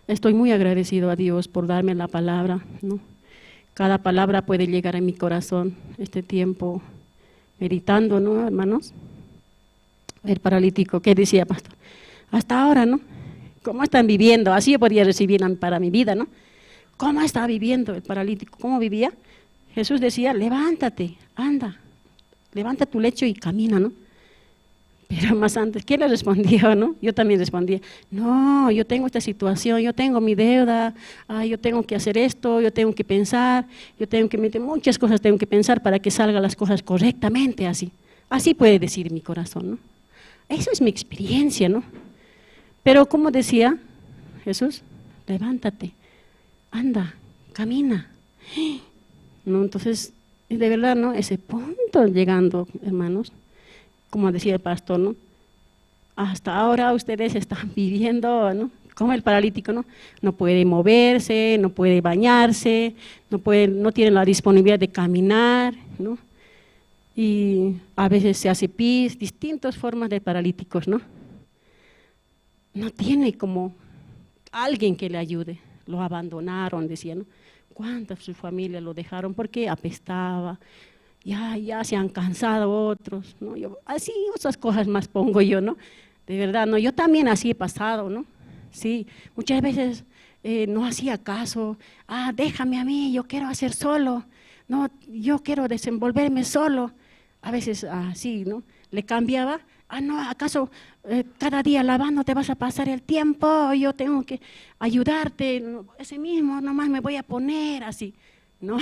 estoy muy agradecido a Dios por darme la palabra, ¿no? Cada palabra puede llegar a mi corazón este tiempo meditando, ¿no, hermanos? El paralítico, ¿qué decía, pastor? Hasta ahora, ¿no? ¿Cómo están viviendo? Así yo podía recibir a- para mi vida, ¿no? ¿Cómo está viviendo el paralítico? ¿Cómo vivía? Jesús decía, levántate, anda, levanta tu lecho y camina, ¿no? Pero más antes, ¿qué le respondió, no? Yo también respondía, no, yo tengo esta situación, yo tengo mi deuda, ah, yo tengo que hacer esto, yo tengo que pensar, yo tengo que meter muchas cosas, tengo que pensar para que salgan las cosas correctamente así. Así puede decir mi corazón, ¿no? Eso es mi experiencia, ¿no? Pero como decía Jesús, levántate, anda, camina, ¿No? Entonces, de verdad, ¿no? Ese punto llegando, hermanos, como decía el pastor, ¿no? Hasta ahora ustedes están viviendo, ¿no? Como el paralítico, ¿no? No puede moverse, no puede bañarse, no puede, no tiene la disponibilidad de caminar, ¿no? Y a veces se hace pis, distintas formas de paralíticos, ¿no? No tiene como alguien que le ayude. Lo abandonaron, decían, ¿no? Cuántas su familia lo dejaron porque apestaba, ya, ya se han cansado otros, ¿no? Yo, así, otras cosas más pongo yo, ¿no? De verdad, ¿no? Yo también así he pasado, ¿no? Sí, muchas veces eh, no hacía caso. Ah, déjame a mí, yo quiero hacer solo. No, yo quiero desenvolverme solo. A veces así, ¿no? Le cambiaba. Ah, no, ¿acaso eh, cada día lavando te vas a pasar el tiempo? Yo tengo que ayudarte. No, ese mismo, nomás me voy a poner así, ¿no?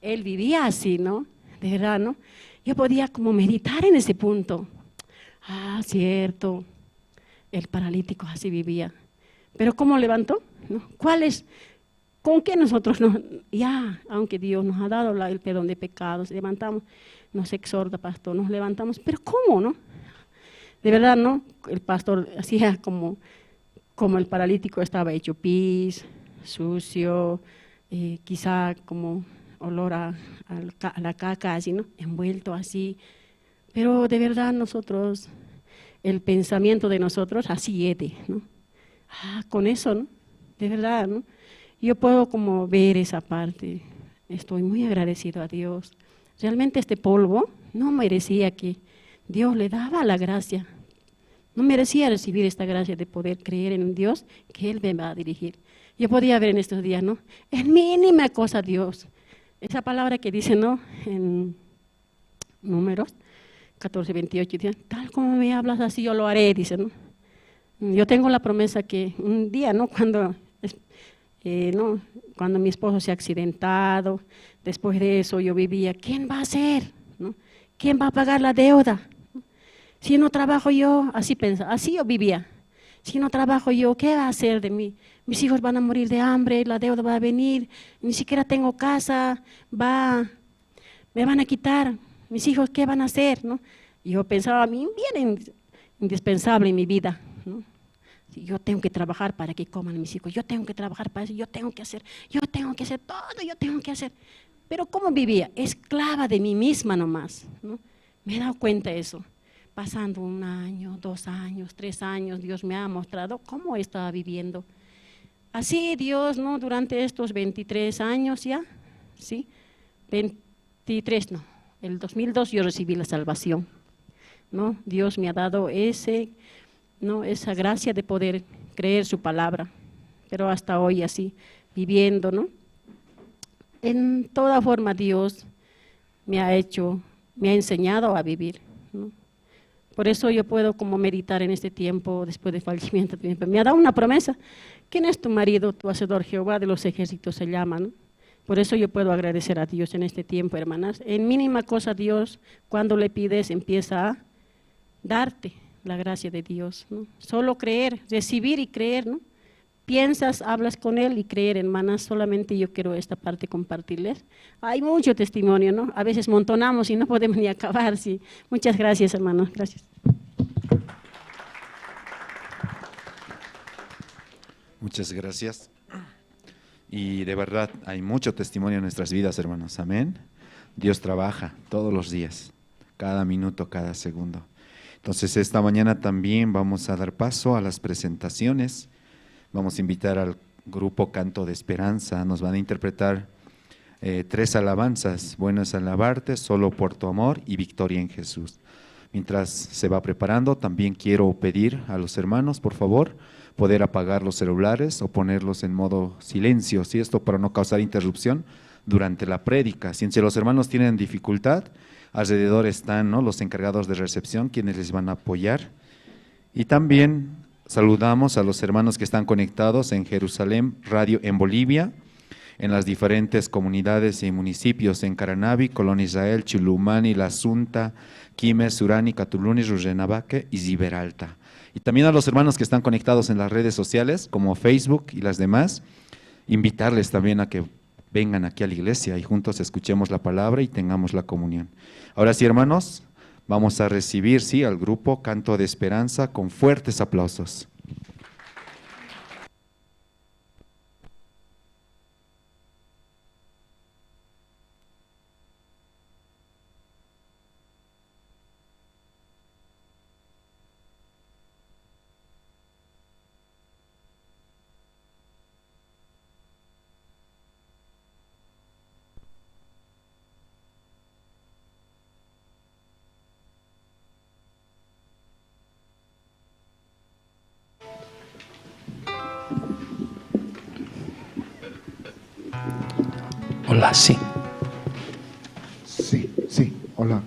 Él vivía así, ¿no? De verdad, ¿no? Yo podía como meditar en ese punto. Ah, cierto. El paralítico así vivía. Pero ¿cómo levantó? ¿No? ¿Cuál es? ¿Con qué nosotros nos, ya, aunque Dios nos ha dado la- el perdón de pecados, levantamos, nos exhorta, pastor, nos levantamos, pero ¿cómo, no? De verdad, ¿no? El pastor hacía como, como el paralítico estaba hecho pis, sucio, eh, quizá como olor a, al ca- a la caca, así, ¿no? Envuelto así. Pero de verdad nosotros, el pensamiento de nosotros así es, ¿no? Ah, con eso, ¿no? De verdad, ¿no? Yo puedo como ver esa parte. Estoy muy agradecido a Dios. Realmente este polvo no merecía que Dios le daba la gracia. No merecía recibir esta gracia de poder creer en un Dios que Él me va a dirigir. Yo podía ver en estos días, ¿no? Es mínima cosa, Dios. Esa palabra que dice, ¿no? En Números catorce veintiocho, dice, tal como me hablas, así yo lo haré, dice, ¿no? Yo tengo la promesa que un día, ¿no? Cuando, es- eh, ¿no? Cuando mi esposo se ha accidentado, después de eso yo vivía, ¿quién va a hacer? ¿No? ¿Quién va a pagar la deuda? Si no trabajo yo, así pensa, así yo vivía. Si no trabajo yo, ¿qué va a hacer de mí? Mis hijos van a morir de hambre, la deuda va a venir, ni siquiera tengo casa, va, me van a quitar, mis hijos, ¿qué van a hacer? ¿No? Yo pensaba, mi bien in- indispensable en mi vida, ¿no? Si yo tengo que trabajar para que coman mis hijos, yo tengo que trabajar para eso, yo tengo que hacer, yo tengo que hacer todo, yo tengo que hacer. Pero ¿cómo vivía? Esclava de mí misma nomás, ¿no? Me he dado cuenta de eso. Pasando un año, dos años, tres años, Dios me ha mostrado cómo estaba viviendo. Así Dios, ¿no? Durante estos veintitrés años ya, ¿sí? Veintitrés, no, el dos mil dos yo recibí la salvación, ¿no? Dios me ha dado ese, ¿no? Esa gracia de poder creer su palabra, pero hasta hoy así, viviendo, ¿no? En toda forma Dios me ha hecho, me ha enseñado a vivir, ¿no? Por eso yo puedo como meditar en este tiempo, después del fallecimiento de mi papá. Me ha dado una promesa. ¿Quién es tu marido? Tu hacedor, Jehová de los ejércitos se llama, ¿no? Por eso yo puedo agradecer a Dios en este tiempo, hermanas. En mínima cosa Dios, cuando le pides, empieza a darte la gracia de Dios, ¿no? Solo creer, recibir y creer, ¿no? Piensas, hablas con él y creer, hermanas. Solamente yo quiero esta parte compartirles. Hay mucho testimonio, ¿no? A veces montonamos y no podemos ni acabar, sí. Muchas gracias, hermanos. Gracias. Muchas gracias. Y de verdad hay mucho testimonio en nuestras vidas, hermanos. Amén. Dios trabaja todos los días, cada minuto, cada segundo. Entonces, esta mañana también vamos a dar paso a las presentaciones. Vamos a invitar al grupo Canto de Esperanza. Nos van a interpretar eh, tres alabanzas: Bueno es alabarte, Solo por tu amor y Victoria en Jesús. Mientras se va preparando, también quiero pedir a los hermanos, por favor, poder apagar los celulares o ponerlos en modo silencio, ¿sí? Esto para no causar interrupción durante la prédica. Si los hermanos tienen dificultad, alrededor están, ¿no?, los encargados de recepción, quienes les van a apoyar. Y también saludamos a los hermanos que están conectados en Jerusalén, Radio en Bolivia, en las diferentes comunidades y municipios, en Caranavi, Colonia Israel, Chulumani, La Asunta, Quime, Surani, Catuluni, Rurrenabaque y Riberalta. Y también a los hermanos que están conectados en las redes sociales, como Facebook y las demás, invitarles también a que Vengan aquí a la iglesia y juntos escuchemos la palabra y tengamos la comunión. Ahora sí, hermanos, vamos a recibir, sí, al grupo Canto de Esperanza con fuertes aplausos. Hola, sí. Sí, sí, hola.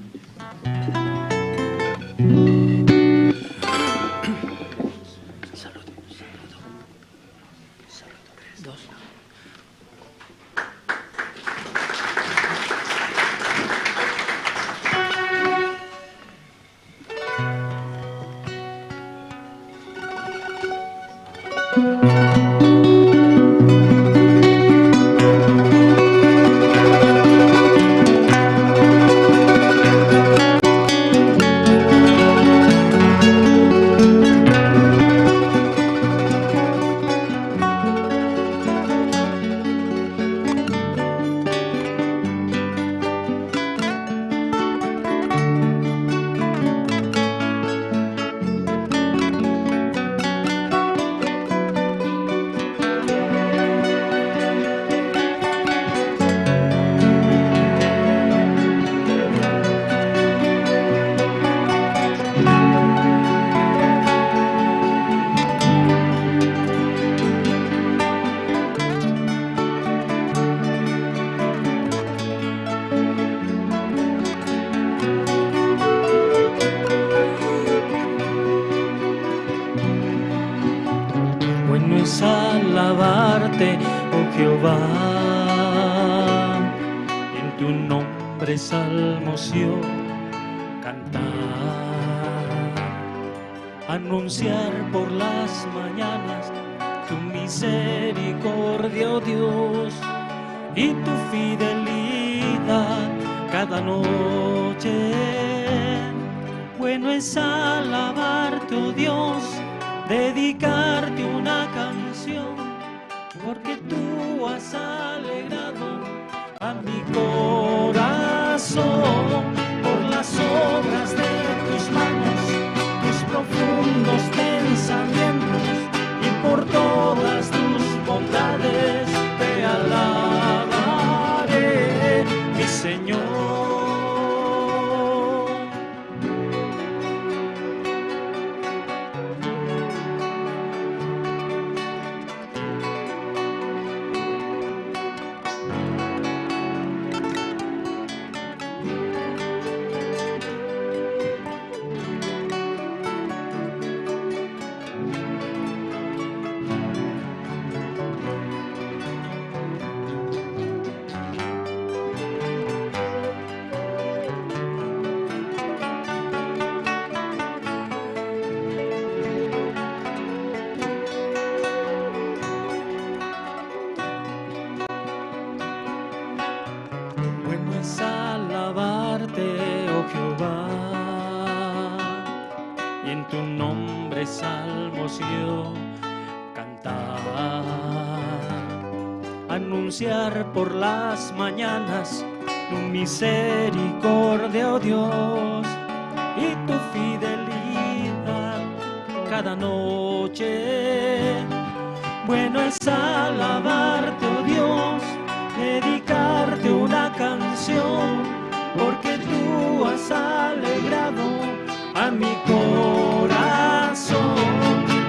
Bueno es alabarte, oh Jehová, en tu nombre salmos yo cantar. Anunciar por las mañanas tu misericordia, oh Dios, y tu fidelidad cada noche. Bueno es alabarte, oh Dios, dedicarte una canción, porque tú has alegrado a mi corazón por las obras de tus manos, tus profundos pensamientos y por todas tus bondades te alabaré, mi Señor. Bueno es alabarte, oh Jehová, y en tu nombre salmos yo cantar. Anunciar por las mañanas tu misericordia, oh Dios, y tu fidelidad cada noche. Bueno es alabarte, oh Dios, dedicarte una canción, porque tú has alegrado a mi corazón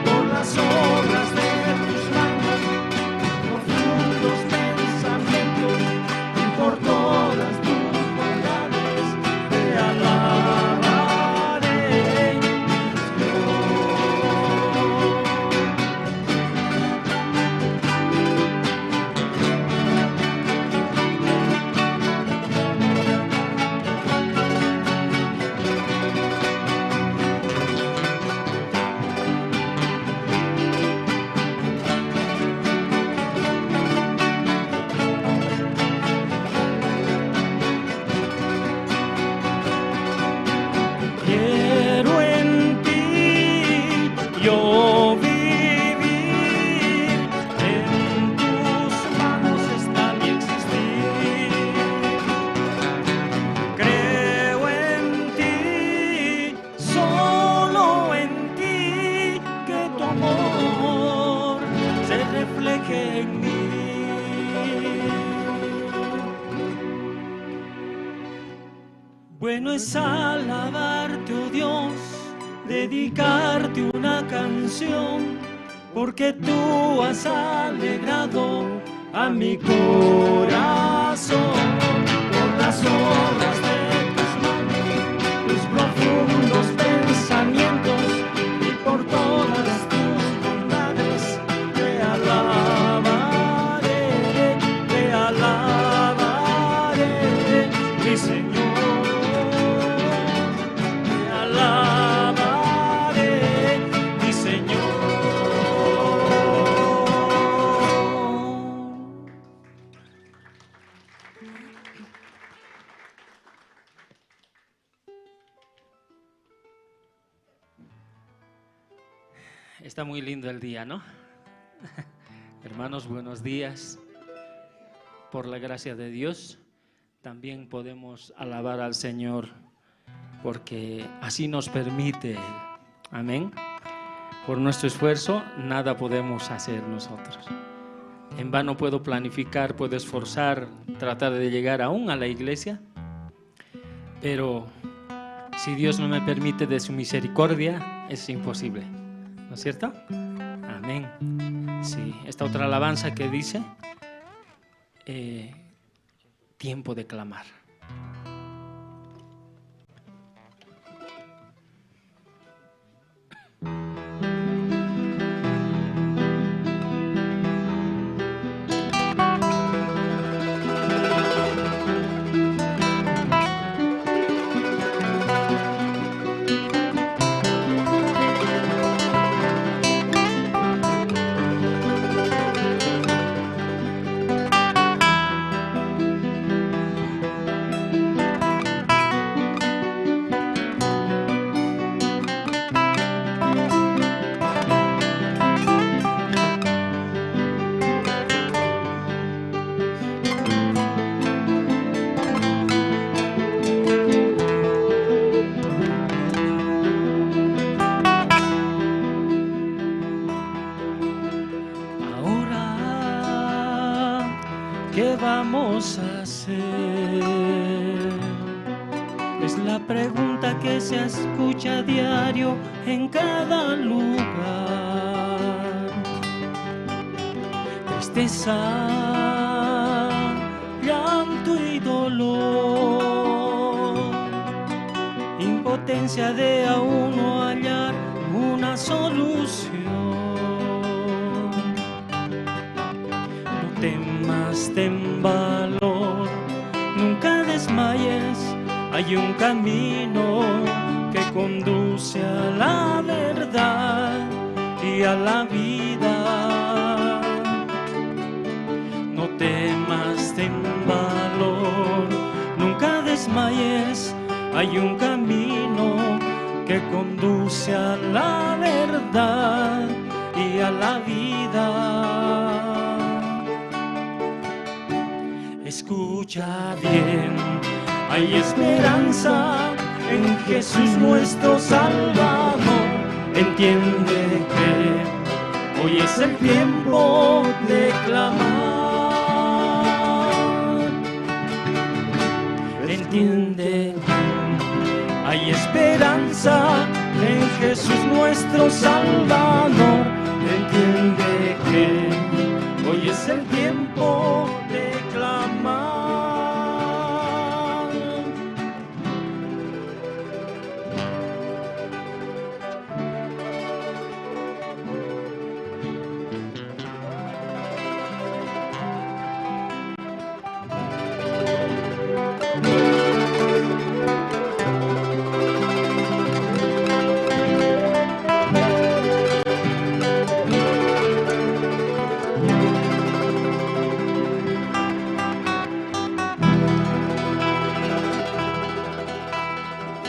por las obras de tus manos, profundos pensamientos y por todas tus bondades te alabaré, mi Dios. Bueno es alabarte, oh Dios, dedicarte una canción, porque tú has alegrado a mi corazón por las obras de tus manos, tus profundos pensamientos y por todas tus bondades. Te alabaré, te alabaré, mi Señor. Te alabaré, mi Señor. Está muy lindo el día, ¿no? Hermanos, buenos días. Por la gracia de Dios, también podemos alabar al Señor, porque así nos permite Él. Amén. Por nuestro esfuerzo, nada podemos hacer nosotros. En vano puedo planificar, puedo esforzar, tratar de llegar aún a la iglesia, pero si Dios no me permite de su misericordia, es imposible. ¿No es cierto? Amén. Sí, esta otra alabanza que dice, eh, tiempo de clamar. Ahora, ¿qué vamos a hacer? Es la pregunta que se escucha a diario en cada lugar. Tristeza, llanto y dolor, impotencia de aún no hallar una solución. No temas, ten valor, nunca desmayes. Hay un camino que conduce a la verdad y a la vida. No temas, ten valor, nunca desmayes. Hay un camino que conduce a la verdad y a la vida. Escucha bien, hay esperanza en Jesús nuestro Salvador. Entiende que hoy es el tiempo de clamar. Entiende, hay esperanza en Jesús nuestro Salvador. Entiende que hoy es el tiempo de clamar.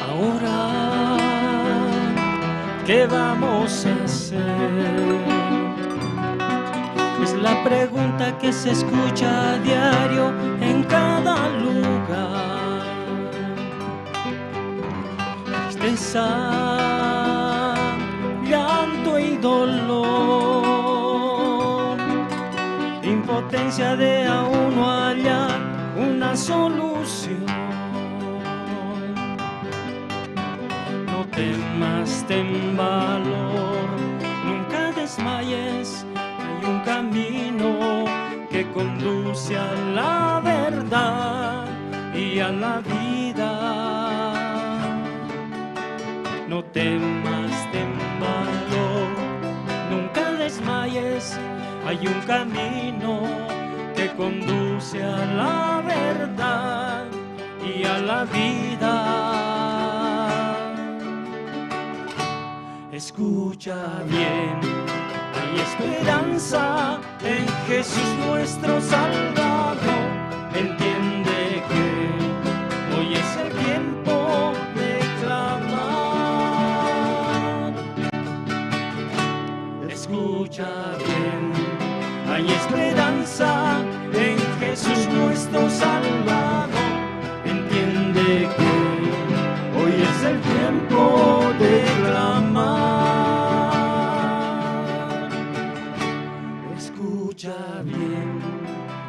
Ahora, ¿qué vamos a hacer? Es la pregunta que se escucha a diario en cada lugar. Tristeza, llanto y dolor, impotencia de aún no hallar una solución. Temas, ten valor, nunca desmayes, hay un camino que conduce a la verdad y a la vida. No temas, ten valor, nunca desmayes, hay un camino que conduce a la verdad y a la vida. Escucha bien, hay esperanza en Jesús nuestro Salvador. Entiende que hoy es el tiempo de clamar. Escucha bien, hay esperanza en Jesús nuestro Salvador. Entiende que hoy es el tiempo de clamar. Escucha bien,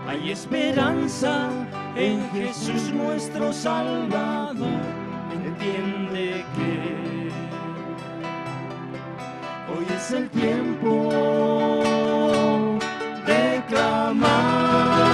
hay esperanza en Jesús nuestro Salvador. Entiende que hoy es el tiempo de clamar.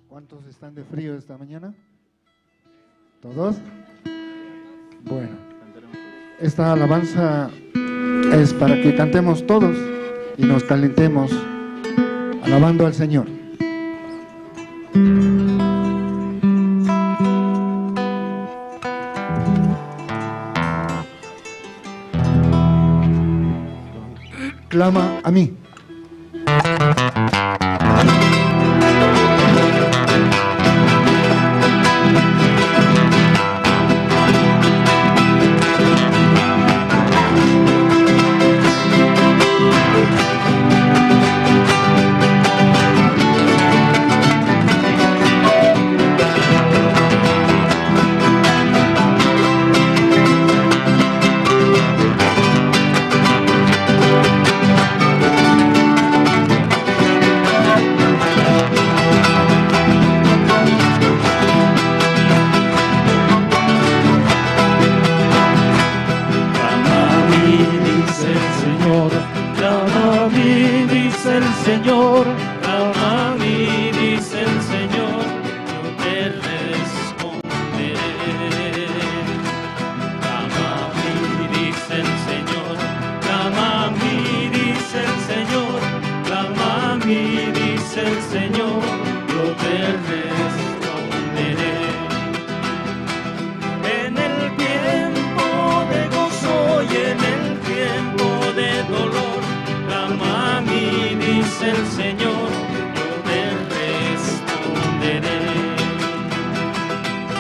¿Cuántos están de frío esta mañana? ¿Todos? Bueno, esta alabanza es para que cantemos todos y nos calentemos alabando al Señor. Clama a mí. Clama a mí, dice el Señor, clama a mí, dice el Señor, clama a mí, dice el Señor, yo te responderé. Clama a mí, dice el Señor, clama a mí, dice el Señor, clama a mí, dice el Señor, yo te responderé. En el tiempo de gozo y en el tiempo de dolor, clama a mí, dice el Señor, yo te responderé.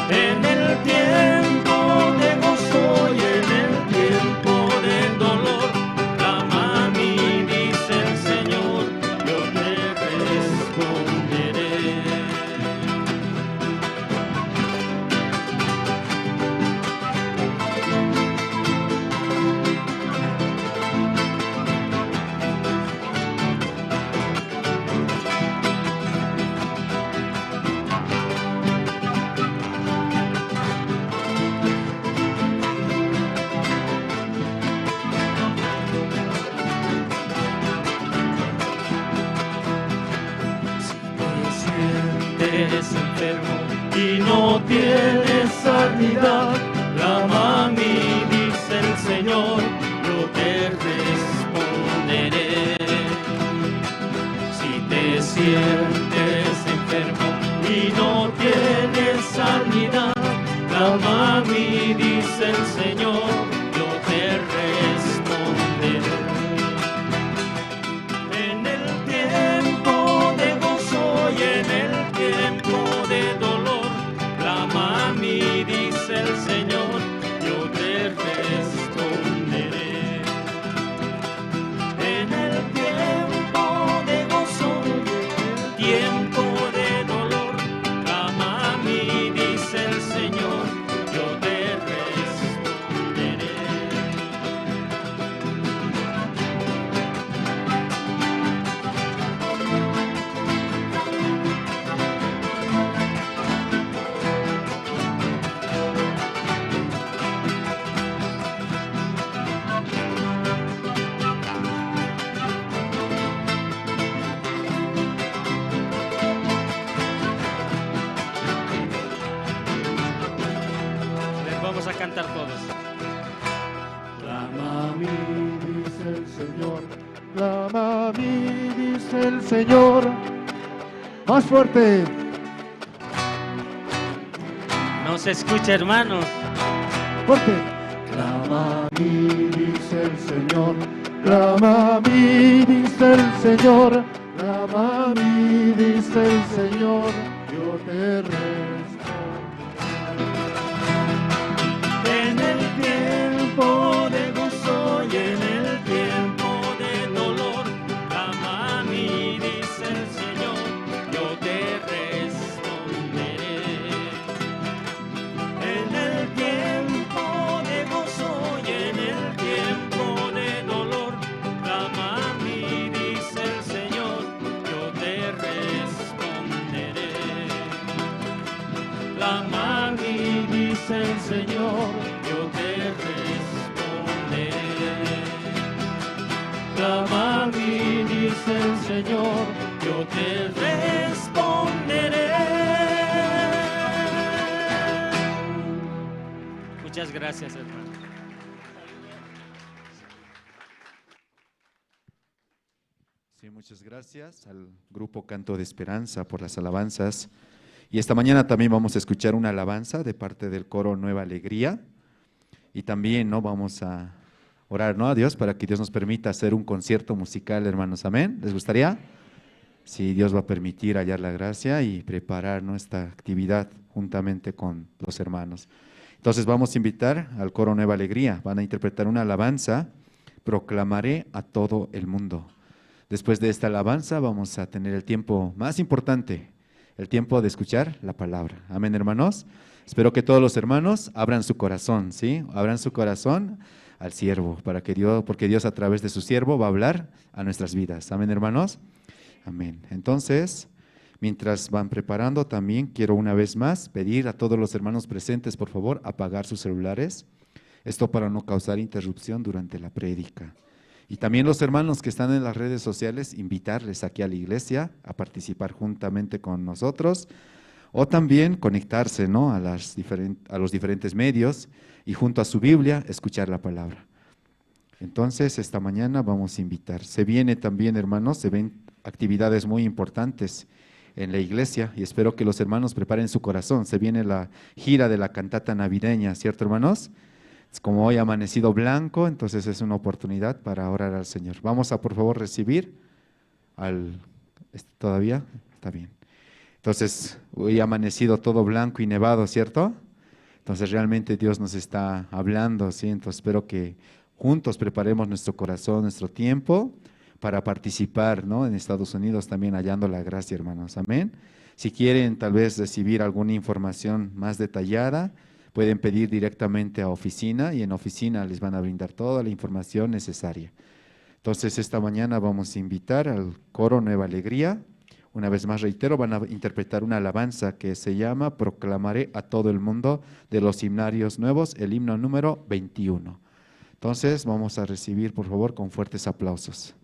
En el tiempo de gozo y en el tiempo de dolor, clama a mí, dice el Señor, yo te responderé. Si te sientes enfermo y no tienes sanidad, clama a mí, dice el Señor, yo te Sientes enfermo y no tienes sanidad, clama a mí, dice el Señor, yo te responderé. En el tiempo de gozo y en el tiempo de dolor, clama a mí, dice el Señor, yo te responderé. En el tiempo de gozo y en el tiempo de dolor, clama a mí, dice el Señor, yo te responderé. Vamos a cantar todos. Clama a mí, dice el Señor. Clama a mí, dice el Señor. Más fuerte. No se escucha, hermanos. Fuerte. Clama a mí, dice el Señor. Clama a mí, dice el Señor. Clama a mí, dice el Señor. Yo te respondo. En el tiempo de gozo y en el tiempo de dolor, clama a mí, dice el Señor, yo te responderé. En el tiempo de gozo y en el tiempo de dolor, clama a mí, dice el Señor, yo te responderé. Clama a mí, dice el Señor, yo te responderé. Clama a mí, dice el Señor, yo te responderé. Muchas gracias, hermano. Sí, muchas gracias al grupo Canto de Esperanza por las alabanzas. Y esta mañana también vamos a escuchar una alabanza de parte del coro Nueva Alegría. Y también, ¿no? Vamos a orar, ¿no? A Dios para que Dios nos permita hacer un concierto musical, hermanos. Amén. ¿Les gustaría? Sí, Dios va a permitir hallar la gracia y preparar, ¿no?, esta actividad juntamente con los hermanos. Entonces vamos a invitar al coro Nueva Alegría. Van a interpretar una alabanza, Proclamaré a todo el mundo. Después de esta alabanza vamos a tener el tiempo más importante, el tiempo de escuchar la palabra. Amén, hermanos. Espero que todos los hermanos abran su corazón, ¿sí? Abran su corazón al siervo, para que Dios, porque Dios a través de su siervo va a hablar a nuestras vidas. Amén, hermanos. Amén. Entonces, mientras van preparando, también quiero una vez más pedir a todos los hermanos presentes, por favor, apagar sus celulares. Esto para no causar interrupción durante la prédica. Y también los hermanos que están en las redes sociales, invitarles aquí a la iglesia a participar juntamente con nosotros, o también conectarse, ¿no?, a las diferen-, a los diferentes medios y junto a su Biblia escuchar la palabra. Entonces, esta mañana vamos a invitar. Se viene también, hermanos, se ven actividades muy importantes en la iglesia y espero que los hermanos preparen su corazón. Se viene la gira de la cantata navideña, ¿cierto, hermanos? Es como hoy ha amanecido blanco, entonces es una oportunidad para orar al Señor. Vamos a, por favor, recibir al, ¿est-, todavía? Está bien. Entonces, hoy ha amanecido todo blanco y nevado, ¿cierto? Entonces, realmente Dios nos está hablando, ¿sí? Entonces, espero que juntos preparemos nuestro corazón, nuestro tiempo para participar, ¿no?, en Estados Unidos también hallando la gracia, hermanos. Amén. Si quieren tal vez recibir alguna información más detallada, pueden pedir directamente a oficina y en oficina les van a brindar toda la información necesaria. Entonces, esta mañana vamos a invitar al coro Nueva Alegría. Una vez más reitero, van a interpretar una alabanza que se llama Proclamaré a todo el mundo, de los himnarios nuevos, el himno número veintiuno. Entonces, vamos a recibir, por favor, con fuertes aplausos.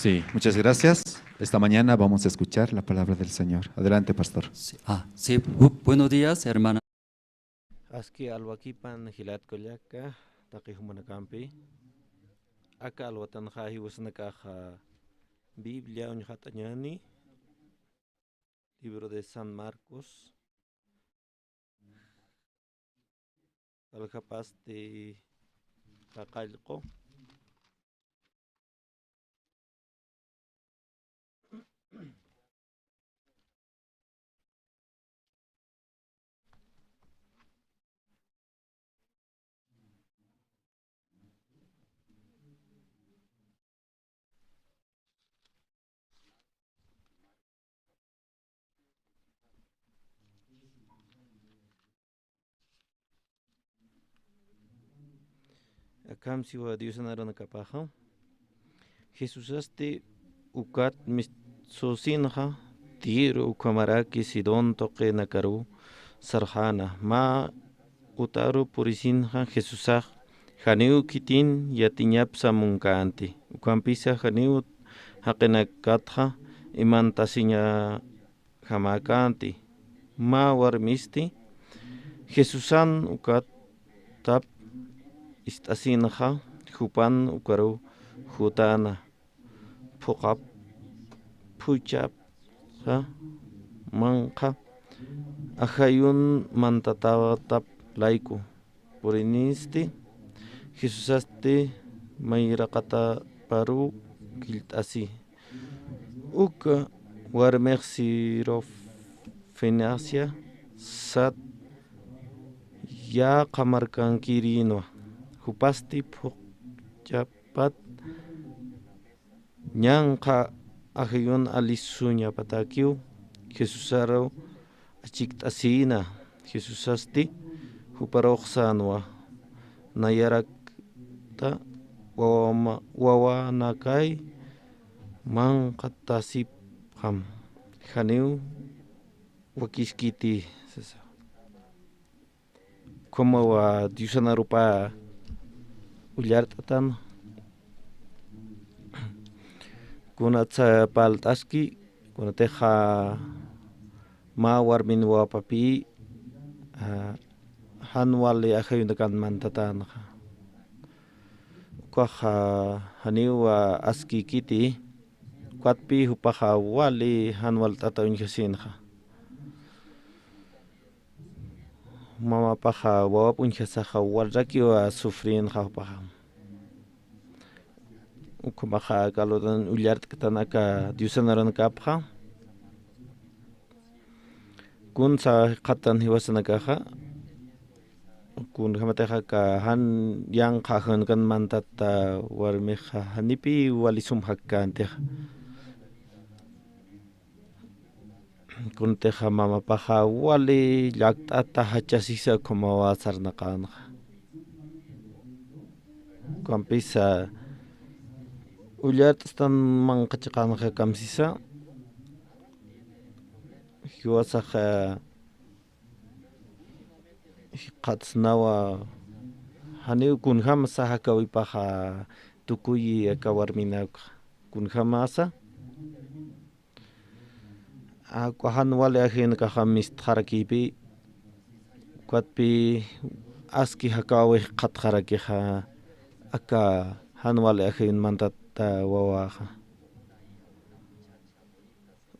Sí, muchas gracias. Esta mañana vamos a escuchar la palabra del Señor. Adelante, pastor. Sí, ah, sí, bu-, buenos días, hermana. Aski alwakipan jilat kullaka, taqi jumanakampi. Aka alwatanxa jiwasanakaxa Biblia uñjat'añäni, libro de San Marcos, aljapasti qaqallqu. Akham siwa Diosan arunakäpaxa. Jesusasti ukat mistsusinxa Tiro ukhamaraki Sidón tuqinakaruw sarxäna. Mä utaru purisinxa Jesusax janiw khitin yatiñapsa munkänti. Ukhampisa janiw jaqinakatxa imantasiña jamäkänti. Mä warmisti Jesusan ukat tap ist'asinxa jupan ukaruw jutäna. Phuqap, phuchapxa manqha ajayun mantatätap layku purinisti. Jesusasti mayraqataparuw killt'asi. Uka warmix Sirofenicia sat yäqa markankirïnwa. Jupasti phuqchapat ñanqha ajayun alisuñapatakiw Jesusaruw achikt'asïna. Jesusasti juparux sänwa. Nayarakta wawama-, wawanakay manqhatasipxam. Janiw wakiskiti sasa. Ukhamawa Diosan arupa ullart'atan. Kunatsa parlt'aski, kunatixa mä warmin wawapapï, ah, jan wali ajayunakan mantatänxa. Ukaxa janiw askïkiti, ukatpï jupaxa wali jan walt'ata uñjasïnxa. Mamapaxa wawap uñjasaxa walrakiw sufrïnxa jupaxa. Ukhamaxa aka alwatan ullart'ktan aka Diosan arunakäpxa. Kunsa jikxatan jiwasanakaxa. Kunjamatixa aka jan yanqha ajayunkan mantata warmixa janipï wali sum jakkäntixa. Kunatixa mamapaxa wali llakt'ata jachasisa ukhamawa sarnaqänxa. Ukhampisa ullart'stan manqha chiqanxa kamsisa. Jiwasaxa jikxatsnawa janiw kunjamsa jakäwipaxa tukuyi aka warminaka. Kunjamasa. Uka jan wali ajayunakaxa mistxarakïpï, ukatpï aski jakäwi jikxatxarakixa aka jan wali ajayun mantata wawaxa.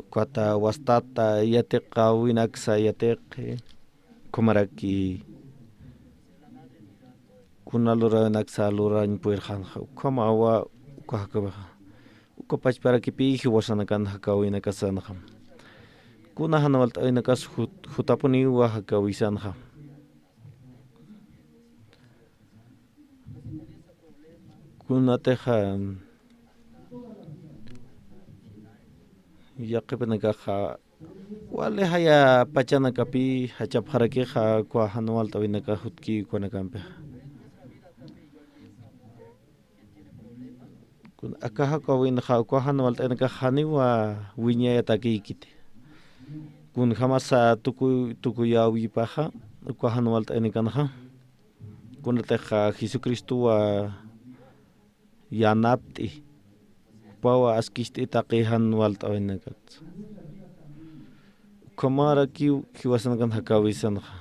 Ukata wastata yatiqäwinaksa yatiqi, ukhamaraki kuna luräwinaksa lurañ puyirxänxa, ukhamawa uka jakäwixa. Uka pachparakipï jiwasanakan jakäwinakasanxa. Kuna jan walt'äwinakas jut-, jutapuniwa jakäwisanxa. Kunatixa yaqhipanakaxa wali jaya pachanakapï jachapxarakixa uka jan walt'äwinaka jutki ukanakampixa. Kun aka jakäwinxa uka jan walt'äwinakax janiwa wiñayatakïkiti. Kunjamasa tukuy, tukuyäwipaxa uka jan walt'äwinakanxa. Kunatixa Jesucristowa yanapt'i. jupawa askicht'i taqi jan walt'awinakatsa. Ukhamarakiw jiwasanakan jakawisanxa.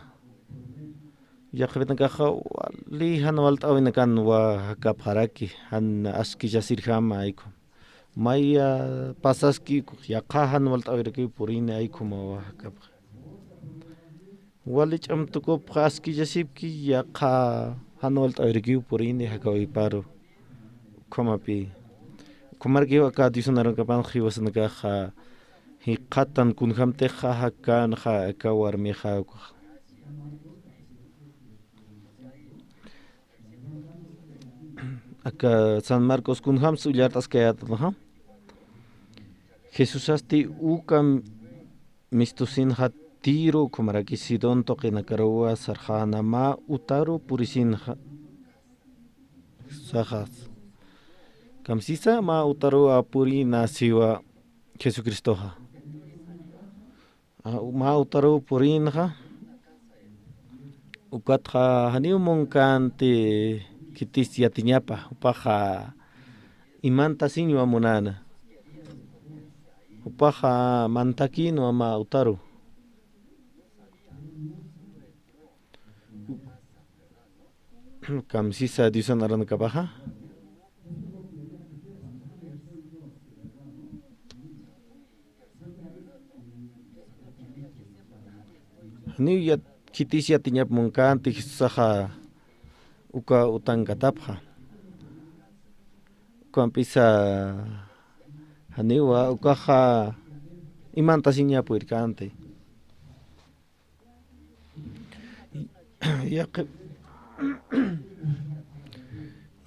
Yaqhipinakaxa wali jan walt'awinakanwa jakapxaraki, jan askichasirjama aykhum. Maya pasaski yaqha jan walt'awirakiw purini aykhuma wa jakapxi. Wali ch'am tukupxa askichasipki yaqha jan walt'awirakiw purini jakawiparu. Ukhamapi. Ukhamarakiw aka Diosan arunakapan jiwasanakaxa jikxatan kunjamtixa jakänxa aka warmixa ukax. Aka San Marcos kunjamsa ullart'askayätanxa. Jesusasti uka mistusinxa Tiro ukhamaraki Sidón tuqinakaruwa sarxäna mä utaru purisinxa. Saxas. Kamsisa mä utaruwa purïna siwa Jesucristoxa. A, mä utaruw purinxa, ukatxa janiw munkänti khitis yatiñapa, jupaxa imantasiñwa munäna. Jupaxa mantakïnwa mä utaru. Kamsisa Diosan aranakapaxa. Janiw yat-, khitis yatiñap munkänti Jesusaxa uka utankatapxa. Ukampisa janiwa ukaxa imantasiña purirkänti. Yaqhip-,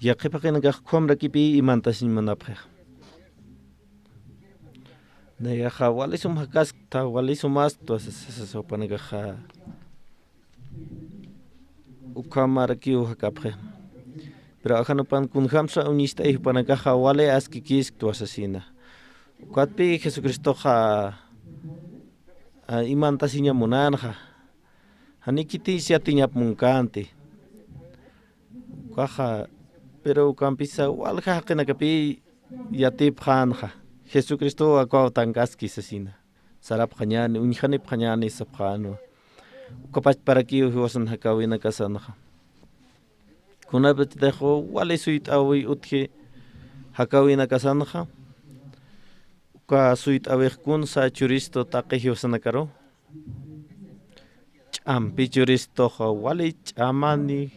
yaqhip jaqinakax ukhamarakipi imantasiñ munapxi. Nayaxa wali sum jakaskta, wali sumastwa sasa jupanakaxa. Ukhamarakiw jakapxi. Pero ajanupan kunjamsa uñist'ay jupanakaxa wali askikisktwa sasina. Ukatpi Jesucristoxa, a, imantasiña munänxa. Jani khitis yatiñap munkänti. Ukaxa, pero ukampisa walja jaqinakapi yatipxänxa. Jesucristow akwa utankaski sasina. Sarapxañäni, uñjanipxañäni sapxänwa. Uka pachparakiw jiwasan jakäwinakasanxa. Kunapachatix wali suyt'äwi utji jakäwinakasanxa. Uka suyt'äwix kunsa churistu taqi jiwasanakaru. Ch'ampi churistuxa wali ch'amani.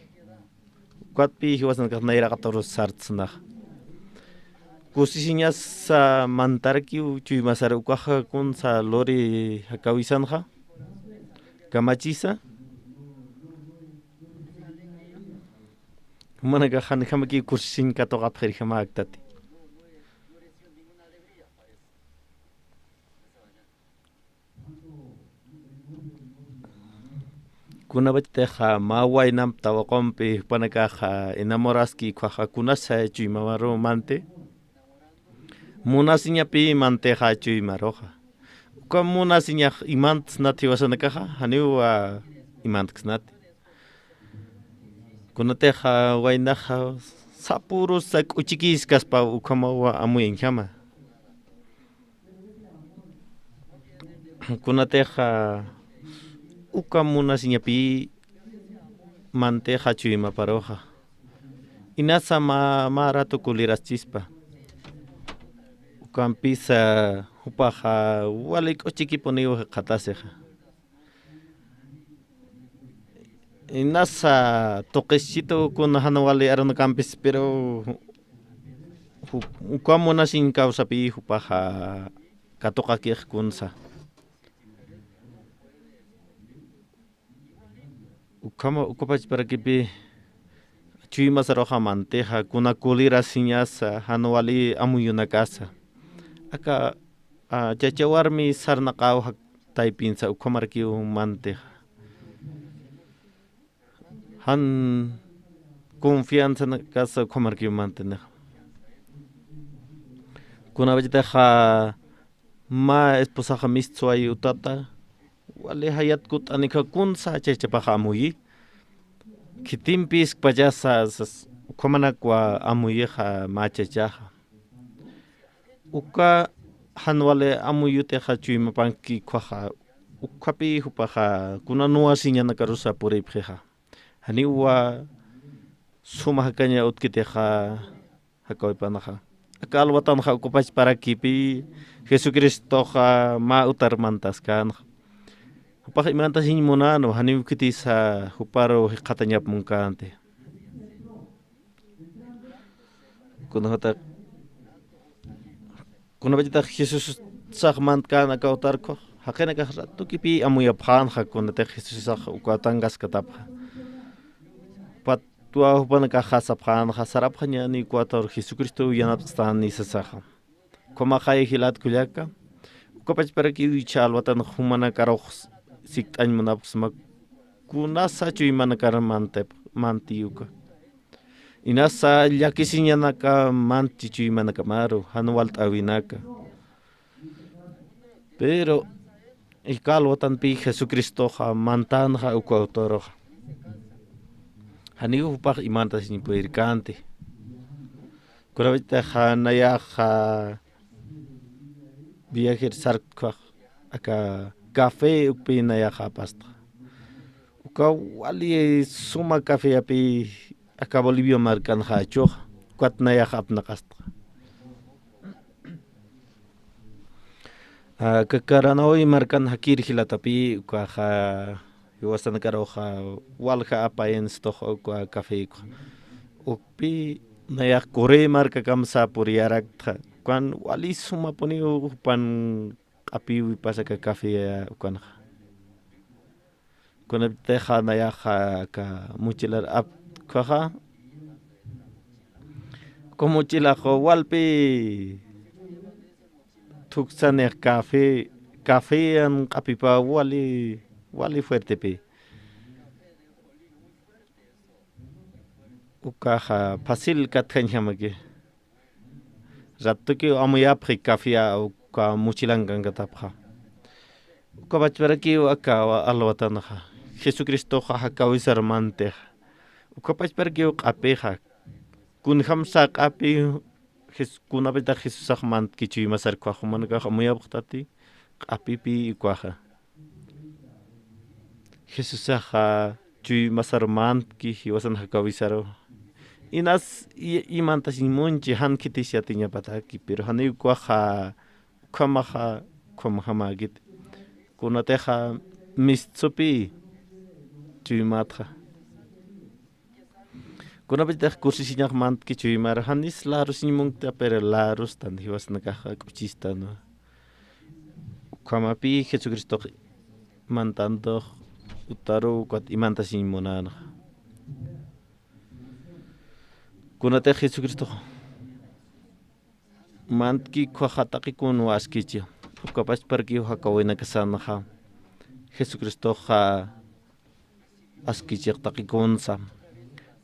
Ukatpi jiwasanakax nayraqatur sartsnax. Kusisiñasa mantarakiw chuymasar ukaxa kunsa luri jakäwisanxa. Kamachisa. Jumanakax janjamakiw kusisiñ katuqapxirjamäktati. Kunapachatix mä waynamp tawaqumpi jupanakax enamoraski ukhaxa kunasa chuymamaru manti. Munasiñapi mantixa chuymaruxa. Uka munasiñax imantsnat jiwasanakaxa, janiw, a, imantksnati. Kunatix, a, waynaxa sapürusa k'uchikïskaspa ukhamawa amuyañjama. Kunatix, a, uka munasiñapi mantixa chuymaparuxa. Inasa mä, mä ratu kuliraschispa. Ukampisa, a, jupaxa, a, wali k'uchikipuniw jikxatasixa. Inasa tuqischitu kuna jan wali arunakampis, pero ju-, uka munasiñ kawsapi jupaxa katuqakix kunsa. Ukhama, uka pachparakipi chuymasaruxa mantixa, kuna kulirasiñasa, jan wali amuyunakasa. Aka, a, chacha warmi sarnaqaw jak-, taypinsa ukhamarakiw mantixa. Jan confianzanakasa ukhamarakiw mantinixa. Kunapachatixa mä esposaxa mistsway utata, wali jayat kutt'anikxa kunsa chachapaxa amuyi. Khitimpiskpachasa sas ukhamanakwa amuyixa mä chachaxa. Uka jan wali amuyutixa chuymapanki ukkhaxa, ukkhapi jupaxa kuna nuwasiñanakarusa puripxixa. Janiwa suma jakaña utkitixa jakawipanaxa. Aka alwatanxa uka pachparakipi Jesucristoxa mä utar mantaskänxa. Jupax imantasiñ munänwa, janiw khitisa juparu jikxatañap munkänti. Kunatix, kunapachatix Jesusax mantkän aka utar ukkhax, jaqinakax ratukipi amuyapxänxa, kunatix Jesusax uka utankaskatapxa. Patwa jupanakaxa sapxänxa, sarapxañäni uka utar Jesucristo yanapt'stani sasaxa. Ukhamaxay jilat kullaka, uka pachparakiw jichha alwatanxa jumanakarux sikt'añ munapxsma, kunasa chuymanakar mantip-, manti uka. Inasa llakisiñanaka mantchi chuymanakamaru, jan walt'äwinaka. Pero aka alwatanpi Jesucristoxa mantänxa uka autoroxa. Janiw jupax imantasiñ puyirkänti. Kunapachatix nayaxa viajer sarkta ukkhax, aka café ukpi nayaxa apastxa. Uka wali suma caféapi aka Bolivia markanxa achuxa, ukat nayaxa apnaqastxa. Aka Caranavi markan jakir jilatapi ukaxa jiwasanakaruxa walja apayan stux uka café ukxa. Ukpi nayax Coré markakamsa puriyaraktxa. Ukan wali sumapuniw jupan q'apiw wipasa aka café ukanxa. Kunaptixa nayaxa aka mochilar aptkhaxa. Uka mochilax walpi thuksanix café, café an q'apipa wali, wali fuertepi. Ukaxa fácil katjañjamaki. Ratukiw amuyapxi café uka mochilankankatapxa. Uka pachparakiw aka alwatanxa Jesucristoxa jakawisar mantixa. Uka pachparakiw q'apixa. Kunjamsa q'api Jes-, kunapachatix Jesusax mantki chuymasar ukkhax jumanakax amuyapxtati q'apipi ukkhaxa. Jesusaxa chuymasar mantki jiwasan jakawisaru. Inas i-, imantasiñ munchi jan khitis yatiñapataki, pero janiw ukkhaxa ukhamaxa, ukhamjamäkiti. Kunatixa mistsupi chuymatxa. Kunapachatix kusisiñax mantki chuymaru, janis larusiñ munkta, pero larustan jiwasanakaxa k'uchistanwa. Ukhamapi Jesucristox mantantux utaru ukat imantasiñ munänxa. Kunatix Jesucristox mantki ukkhaxa taqi kunwa askichi. Uka pachparakiw jakawinakasanxa Jesucristoxa askichix taqi kunsa.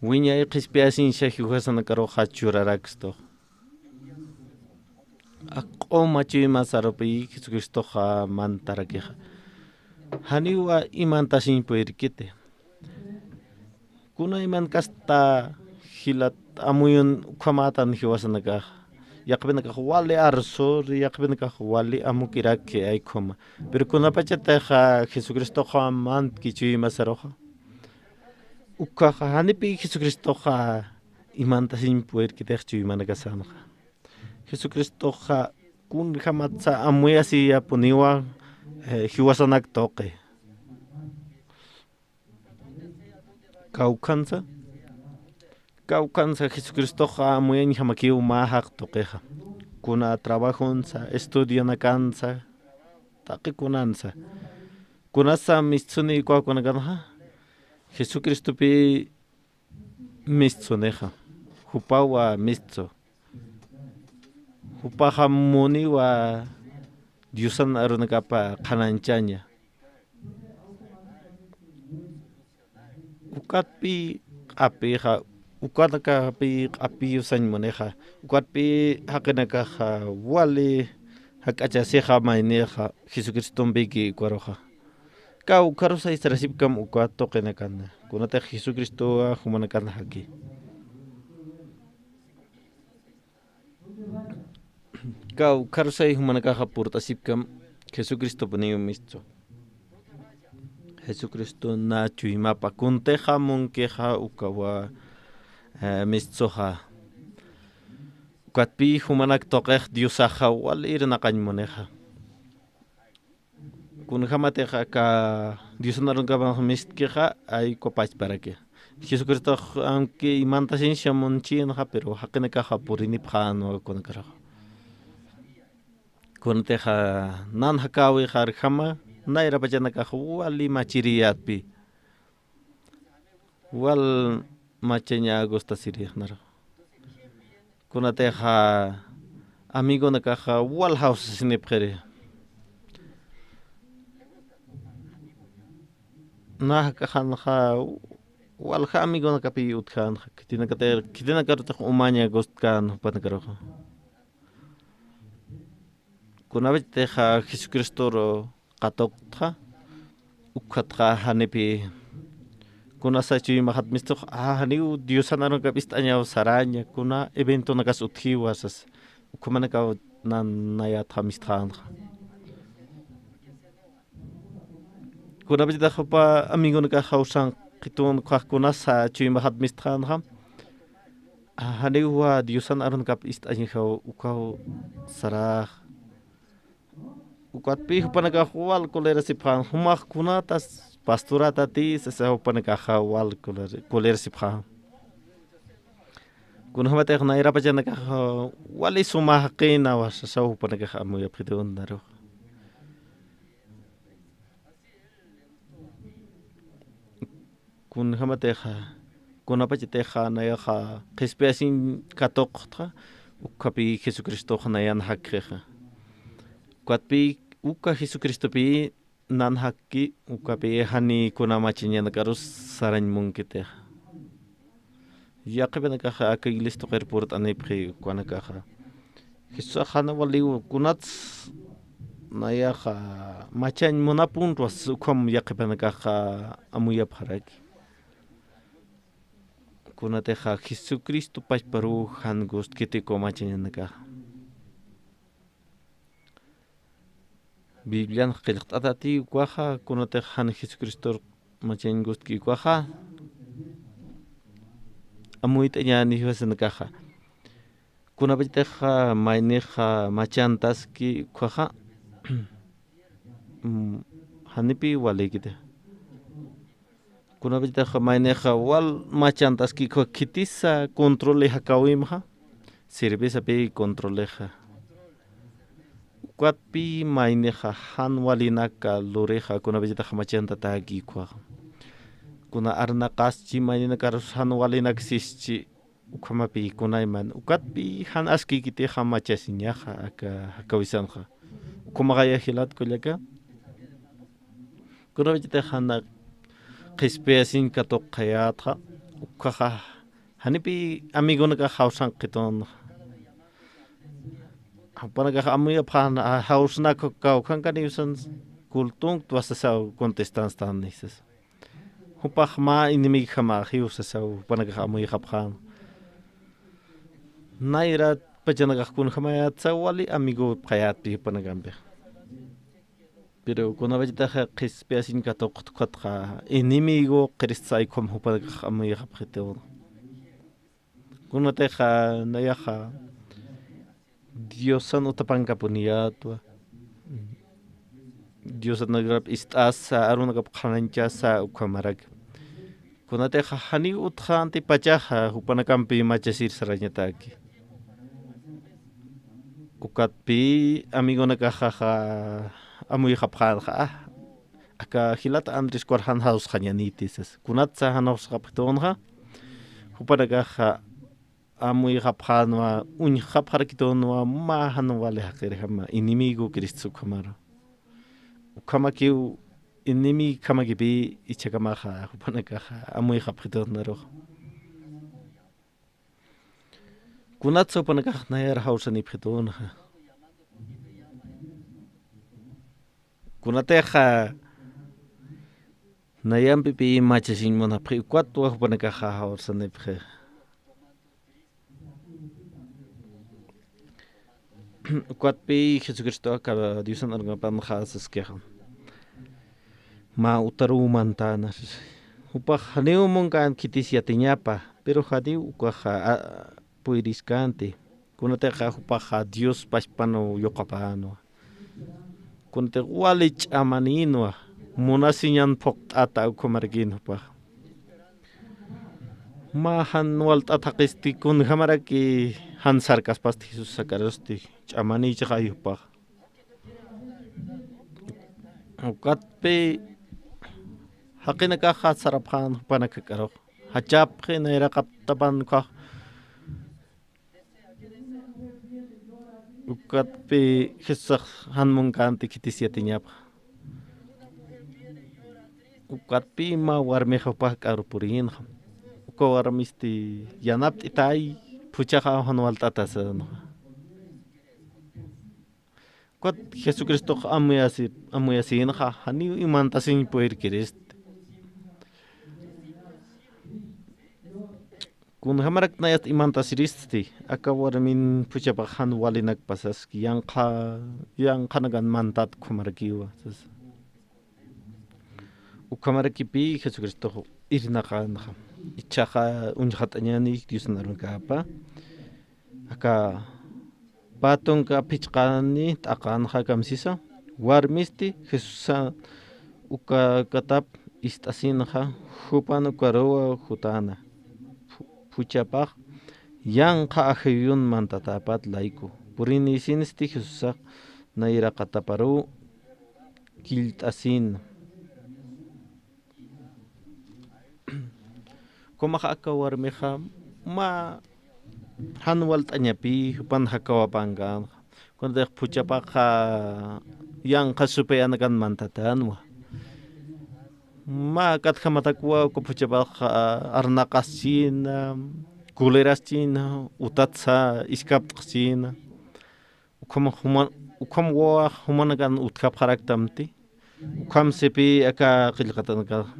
Wiñay qhispiyasiñsa jiwasanakaruxa churarakstux. Aka q'uma chuymasarupi Jesucristoxa mantarakixa. Janiwa imantasiñ puyirkiti. Kuna imankasta jilat amuyun ukhamätan jiwasanakax. Yaqhipinakax wali arsur, yaqhipinakax wali amukiraki ay ukhama. Pero kunapachatixa Jesucristoxa mantki chuymasaruxa. Ukkhaxa janipi Jesucristoxa imantasiñ puyirkitix chuymanakasanxa. Jesucristoxa kunjamatsa amuyasiyapuniwa, eh, jiwasanak tuqi. Kawkhansa, kawkhansa Jesucristoxa amuyañjamakiw mä jaq tuqixa. Kuna trabajonsa, estudianakansa, taqi kunansa. Kunasa mistsuni uka kunakanxa, Jesucristopi mistsunixa. Jupawa mistsu. Jupaxa muniwa Diosan arunakapa qhanañchaña. Ukatpi q'apixa, ukanakapi q'apiyu sañ munixa, ukatpi jaqinakaxa wali jak'achasixa maynixa Jesucristompiki ukaruxa. Kaw ukharusa sarasipkam uka tuqinakana. Kunatix Jesucristowa jumanakan jaki. Kaw, kharusay jumanakaxa purt'asipkam Jesucristopuniw mistsu. Jesucristo na chuymapa kuntixa munkixa ukawa, eh, mistsuxa. Ukatpï jumanak tuqix Diosaxa wal irnaqañ munixa. Kunjämatix aka Diosan arunkapax mistkixa, ay uka pachparaki. Jesucristox aunque imantasiñsa munchïnxa, pero jaqinakaxa purinipxänwa kunakaraxa. Kunatixa nan jakäwixarjama, nayrapachanakax wali machiriyätpï. Wal machaña gustasirïxnarux. Kunatixa amigonakaxa wal jawsasinipxiri. Nä jak'axanxa walja amigonakapï utjänxa, khitinakatix, khitinakarutix umaña gustkän jupanakaruxa. Kunapachatixa Jesucristoru katuqtxa, ukatxa janipï kunasa chuymaxat mistux, a, janiw Diosan arunkap ist'añaw saraña, kuna eventonakas utjiwa sas, ukhamanakaw nan nayatxa mistxänxa. Kunapachatix jupa amigonakax jawsan qhitun ukhax kunasa chuymaxat mistxänxa, a, janiwa Diosan arunkap ist'añajaw ukaw sarax. Ukatpï jupanakax wal colerasipxän, jumax kunatas pastoratäti sasa jupanakaxa wal coler-, colerasipxän. Kunjämatix nayrapachanakaxa wali suma jaqïnawa sasa jupanakax amuyapxitunarux. Kunjämatixa, kunapachatixa nayaxa qhispiyasiñ katuqtxa, ukhapï Jesucristox nayan jakjixa. Ukatpï uka Jesucristopï nan jakki, ukapï jani kuna machañanakarus sarañ munkitixa. Yaqhipanakaxa aka iglesia tuqir purt'anipxi ukanakaxa. Jesusax jan waliw kunats nayaxa machañ munapunchwas ukham yaqhipanakaxa amuyapxaraki. Kunatixa Jesucristo pachparuw jan gustkiti uka machañanakaxa. Biblian qillqt'atati ukaxa, kunatix jan Jesucristor machañ gustki ukaxa, amuyt'añäni jiwasanakaxa. Kunapachatixa maynixa machantaski ukaxa, mm, janipï walïkiti. Kunapachatix maynixa wal machantaski uka khitisa controli jakäwimxa, cervezapï controlixa. Ukatpï maynixa jan walinaka lurixa, kunapachatix machantatäki ukaxa. Kuna arnaqaschi mayninakarus jan walinak sischi, ukhamapï kunayman, ukatpï jan askïkitixa machasiñaxa aka jakäwisanxa. Ukhamaxaya jilat kullaka. Kunapachatix jan qhispiyasiñ katuqayätxa, ukaxa janipï amigonakax jawsanqitun. Jupanakax amuyapxän, a, jawsnak kawkhankaniw san cultunktwa sasaw contestanstan sasa. Jupax mä enemigojamaxiw sasaw jupanakax amuyxapxän. Nayrat pachanakax kunjamayätsa wali amigopxayätpi jupanakampi. Pero kunapachatixa qhispiyasiñ katuqtxa enemigo qiristsa ukham jupanakax amuyxapxitiw. Kunatixa nayaxa Diosan utapankapuniyätwa. Diosanakap ist'asa, arunakap qhanañchasa ukhamarak. Kunatixa janiw utxäntipachaxa jupanakampi machasir sarañataki. Ukatpï amigonakaxaxa amuyxapxänxa, a, aka jilat Andrés kunar jan jawsxañaniti sasa. Kunatsa jan jawsxapxitunxa, jupanakaxa amuyxapxänwa, uñjxapxarakitunwa, mä jan wali jaqirjama, enemigo Cristo ukhamaru. Ukhamakiw, enemigojamakipï jichhakamaxa, jupanakaxa amuyxapxitunarux. Kunatsa jupanakax nayar jawsanipxitunxa. Kunatixa nayampipï machasiñ munapxi, ukatwa jupanakaxa jawsanipxi. Ukatpï Jesucristo aka Diosan arunakapanxa saskixa. Mä utaruw mantäna. Jupax janiw munkän khitis yatiñapa, pero janiw ukaxa, a, puyiriskänti. Kunatixa jupaxa Dios pachpanaw yuqapänwa. Kunatix wali ch'amanïnwa, munasiñan phuqt'ata ukhamarkin jupax. Mä jan walt'at jaqisti kunjämaraki jan sarkaspasti Jesús sakarusti, ch'amanïchixay jupax. Ukatpï jaqinakaxa sarapxän jupanak jak'arux. Jachapxi nayraqatapan ukax. Ukatpï Jesusax jan munkänti khitis yatiñapa. Ukatpï mä warmix jupax k'aru purïnxa. Uka warmisti yanapt'itay, phuchaxaw jan walt'ata sänxa. Ukat Jesucristox amuyasi-, amuyasïnxa, janiw imantasiñ purirkiristi. Kunjämarak nayat imantasiristi, aka warmin phuchapax jan walinakpa saski, yanqha, yanqhanakan mantat ukhamarakiwa, sas. Ukhamarakipï Jesucristox irnaqänxa. Ichhaxa uñjat'añäni Diosna arunakapa. Aka pä tunka phichqani t'aqänxa kamsisa, warmisti Jesusa ukakatap ist'asinxa, jupan ukaruw jutäna. Phu-, phuchapax yanqha ajayuyun mantatäpat layku. Purinïsinsti Jesusax nayraqataparuw killt'asina. Ukhamax aka warmixa mä jan walt'añapï jupan jakawapankänxa. Kunatix phuchapaxa yanqha supayanakan mantatänwa. Mä katjamatakwa uka phuchapaxa arnaqaschina, kuliraschina, utatsa iskapt'xchina. Ukham juma-, ukham wawax jumanakan utjapxaraktamti. Ukham sipï aka qillqatanaka.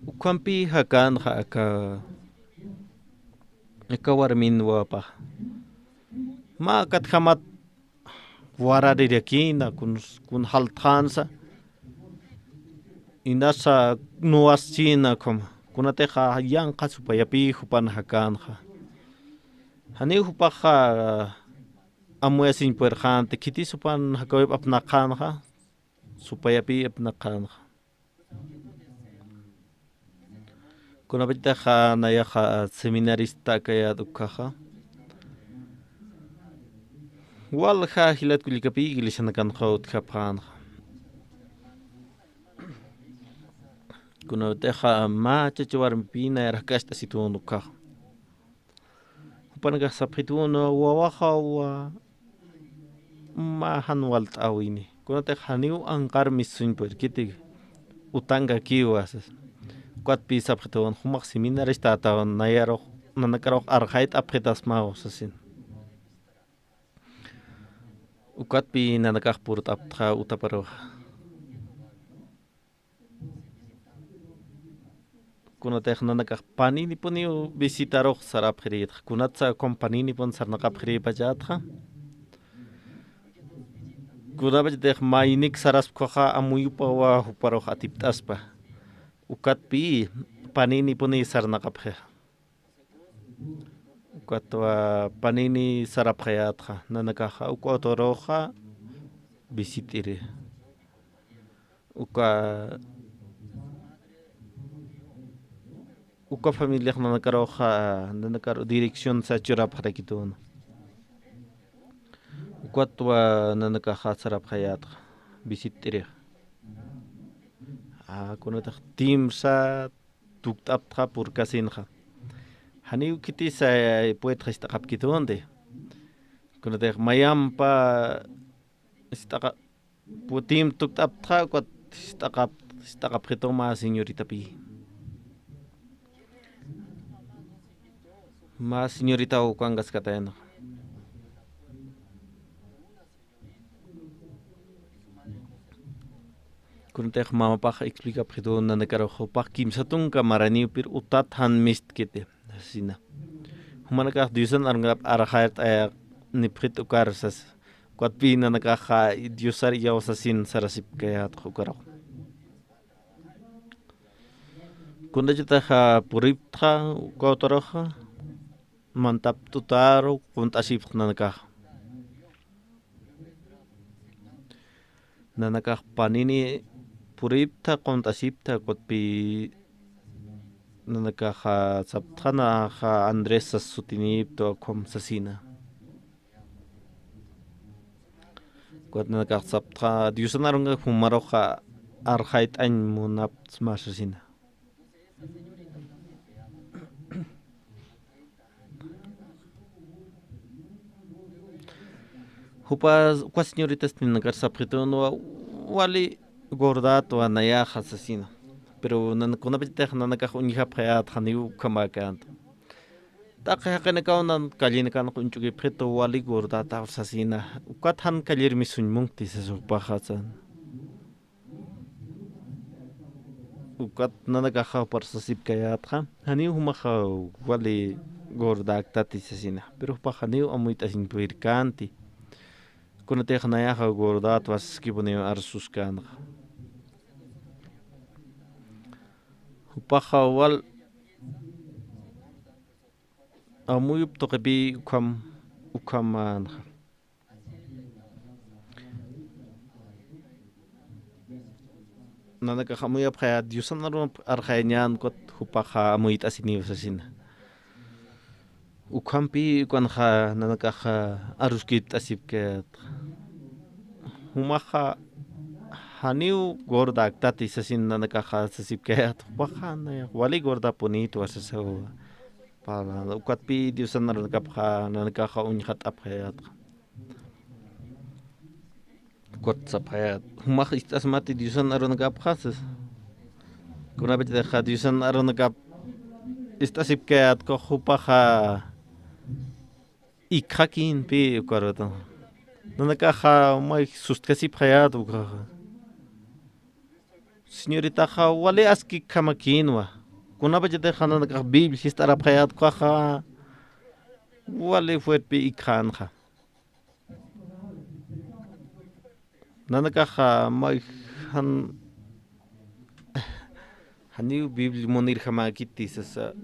Ukhampï jakänxa aka, aka warmin wawapax. Mä katjamat wararirakïna, kun, kun jaltxänsa, inasa nuwaschïna ukhama, kunatixa yanqha supayapï jupan jakänxa. Janiw jupaxa amuyasiñ purirxänti, khitis jupan jakawayp apnaqxänxa, supayapï apnaqxänxa. Kunapachatixa nayaxa seminarista akayät ukkhaxa. Walja jilat kullakapï iglesianakanxa utjapxänxa. Kunapatixa mä chacha warmipï nayar jak'acht'asitun ukkhaxa. Jupanakax sapxitun wawaxaw mä jan walt'äwini. Kunatix janiw anqar mistsuñ purirkiti, utankakiwa sas. Ukatpï sapxitun jumax seminaristatäwa, nayarux, nanakarux arxayt'apxitasmaw sasin. Ukatpï nanakax purt'aptxa utaparuxa. Kunatix nanakax paninipuniw visitarux sarapxirïtxa. Kunatsa ukham paninipun sarnaqapxirïpachätxa. Kunapachatix maynik saraspkhaxa amuyupawa juparux atipt'aspa. Ukatpï paninipuniw sarnaqapxi. Ukatwa panini sarapxayätxa, nanakaxa uka utaruxa visit'iri. Uka, uka familiax nanakaruxa, nanakaru dirección sa churapxarakitun. Ukatwa nanakaxa sarapxayätxa, visit'iri. A, kunatix timsa tukt'aptxa purkasinxa. Janiw khitis, eh, puedxa ist'aqapkitunti. Kunatix mayampa ist'aqa-, pu-, tim tukt'aptxa, ukat ist'aqap-, ist'aqapxitun mä señoritapï. Mä señoritaw ukankaskatayna. Kunatix mamapax explicapxitu nanakarux jupax kimsa tunka maraniw, pero utat jan mistkiti, sasina. Jumanakax Diosan arunkap arxayt'ayapxnipxit ukar sas. Ukatpï nanakaxa Diosar iyaw sasin sarasipkayätxa ukarux. Kunachataxa puriptxa uka utaruxa, mantap tutaru qunt'asipx nanakaxa. Nanakax panini puripta, qunt'asipta, ukatpï nanakaxa saptxa, naxa Andrés sas sutinipta, ukham sasina. Ukat nanakax saptxa, Diosan arunka jumaruxa arxayt'añ munaptsa mä sasina. Jupa, uka señoritas nanakar sapxitun, wa-, wali gordatwa nayaxa sasina. Pero nan-, kunapachatix nanakax uñjapxayät janiw ukhamäkänti. Taqi jaqinakaw nan callinakanx uñch'ukipxitu, wali gordataw sasina. Ukat jan callermi suñ munkti sasa jupaxa sasina. Ukat nanakaxa jupar sasipkayätxa, janiw jumaxa wali gordaktati sasina. Pero jupax janiw amuyt'asiñ puyirkänti. Kunatix nayaxa gordatwa saskipuniw arsuskänxa. Jupaxa wal amuyup tuqipï ukham, ukhamänxa. Nanakax amuyapxayät, Diosan arun arxayañän, ukat jupaxa amuyt'asiniw sasina. Ukhampï ukanxa nanakaxa aruskipt'asipkayät. Jumaxa janiw gordaktati sasin nanakaxa sasipkayät, jupaxa nayax wali gordapunïtwa sasawa. Para ukatpï Diosan arunakapxa nanakaxa uñxat'apxayätxa. Ukat sapxayät, jumax ist'asmati Diosan arunakapxa sasa. Kunapachatix Diosan arunakap ist'asipkayät, ukax jupaxa ikxakïnpï ukaruta. Nanakaxa may sustkasipxayät ukaxa. Señoritaxa wali aski ikjamakïnwa. Kunapachatix nanakax Biblia jist'arapxayät ukaxa wali fuertpï ikxänxa. Nanakaxa may jan-, janiw Biblia munirjamäkiti sasa.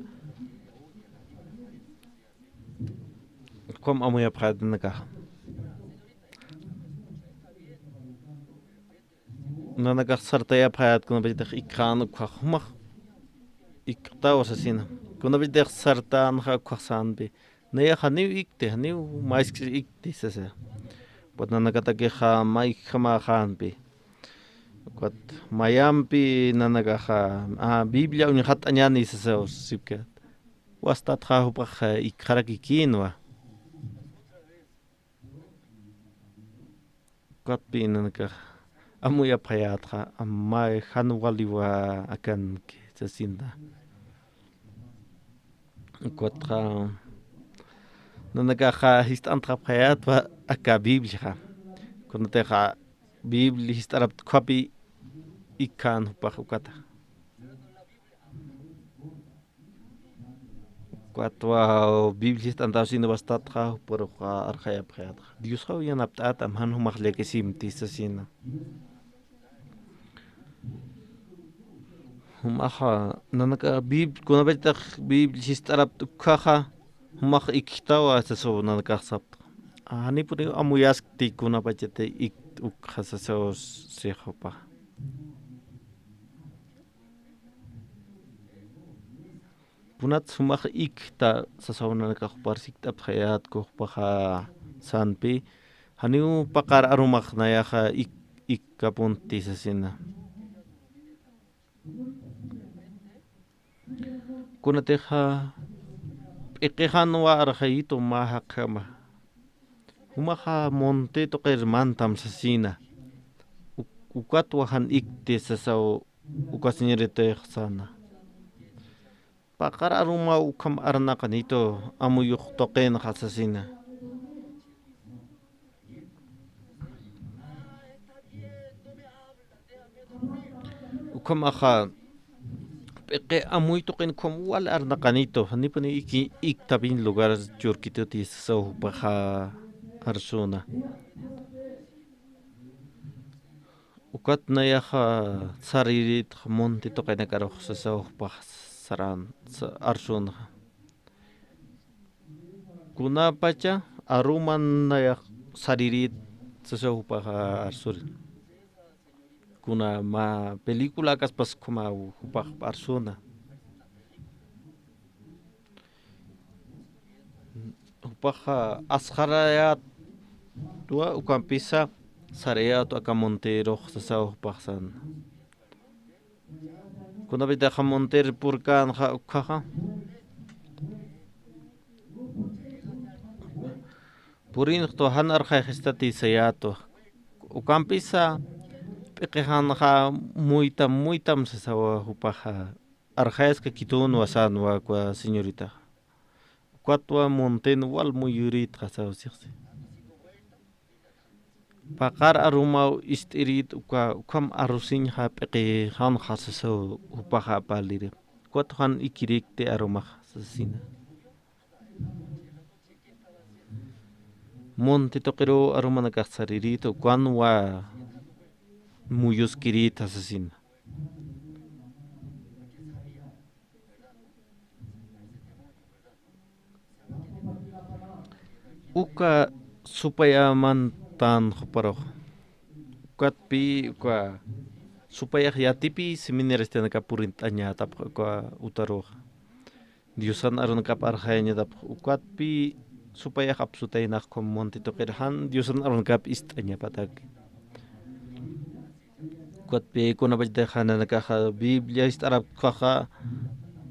Ukham amuyapxäta nanakaxa. Nanakax sartayapxäta kunapachatix ikxän ukkhax, jumax ikxtaw sasina. Kunapachatix sartänxa ukkhax sänpï, nayax janiw ikti, janiw maskis ikti sasa. Ukat nanakatakixa mayjamaxänpï. Ukat mayampi nanakaxa, a, Biblia uñxat'añäni sasaw sasipkät. Wastatxa jupax ikxarakikïnwa. Ukatpï nanakax amuyapxayätxa, amay jan waliwa akanki sasina. Ukatxa nanakaxa jist'antxapxayätwa aka Bibliaxa. Kunatixa Biblia jist'arapta ukhapï ikxän jupax ukata. Ukatwa Biblia jist'antäsina wastatxa, juparux arxayapxayätxa. Diosxaw yanapt'ätam, jan jumax llakisimti sasina. Jumaxa, nanaka Bib-, kunapachatix Biblia jist'arapta ukkhaxa, jumax ikxtawa sasaw nanakax sapta. Janipuniw amuyaskti kunapachatix ikt ukkxa sasaw six jupax. Kunat jumax ikta sasaw nanakax jupar sikt'apxayät ukkhaxa sänpï, janiw paqar arumax nayaxa ik-, ikkapunti sasina. Kunatixa p'iqixanwa arxayitu mä jaqjama. Jumaxa monte tuqir mantam sasina. Uk-, ukatwa jan ikti sasaw uka señoritix säna. Paqar arumaw ukham arnaqanitu amuyux tuqinxa sasina. Ukhamaxa p'iqi amuy tuqin ukham wal arnaqanitu, janipuni iki, iktapiñ lugar churkituti sasaw jupaxa arsuna. Ukat nayaxa sariritxa munti tuqinakarux sasaw jupax saran, sa-, arsunxa. Kunapacha aruman nayax saririt sasaw jupaxa arsuri. Kuna mä película akaspas ukhama jupax arsuna. Jupaxa asxarayätwa, ukampisa sarayätwa aka monterux sasaw jupax san. Kunapitaxa monter purkänxa ukkhaxa. Purinxtwa jan arxayxistati sayätwa. Ukampisa p'iqixanxa muytam, muytam sasawa jupaxa. Arxayaskakitun wasanwa ukwa señoritaxa. Ukatwa monten wal muyuritxa sasaw sixsi. Paqar arumaw ist'irit uka, ukham arusiñxa p'iqixanxa sasaw jupaxa apaliri. Ukat jan ikirikti arumaxa sasina. Monte tuqiruw arumanakax saririt ukanwa muyuskirit sasina. Uka supayämantan juparux. Ukatpi, uka supayax yatipi seminaristanakap purint'añätapx uka utaruxa. Diosan arunakap arxayañatapx ukatpi supayax apsutaynax ukham monte tuqir jan Diosan arunakap ist'añapataki. Ukatpi kunapachatix nanakaxa Biblia ist'araptkaxa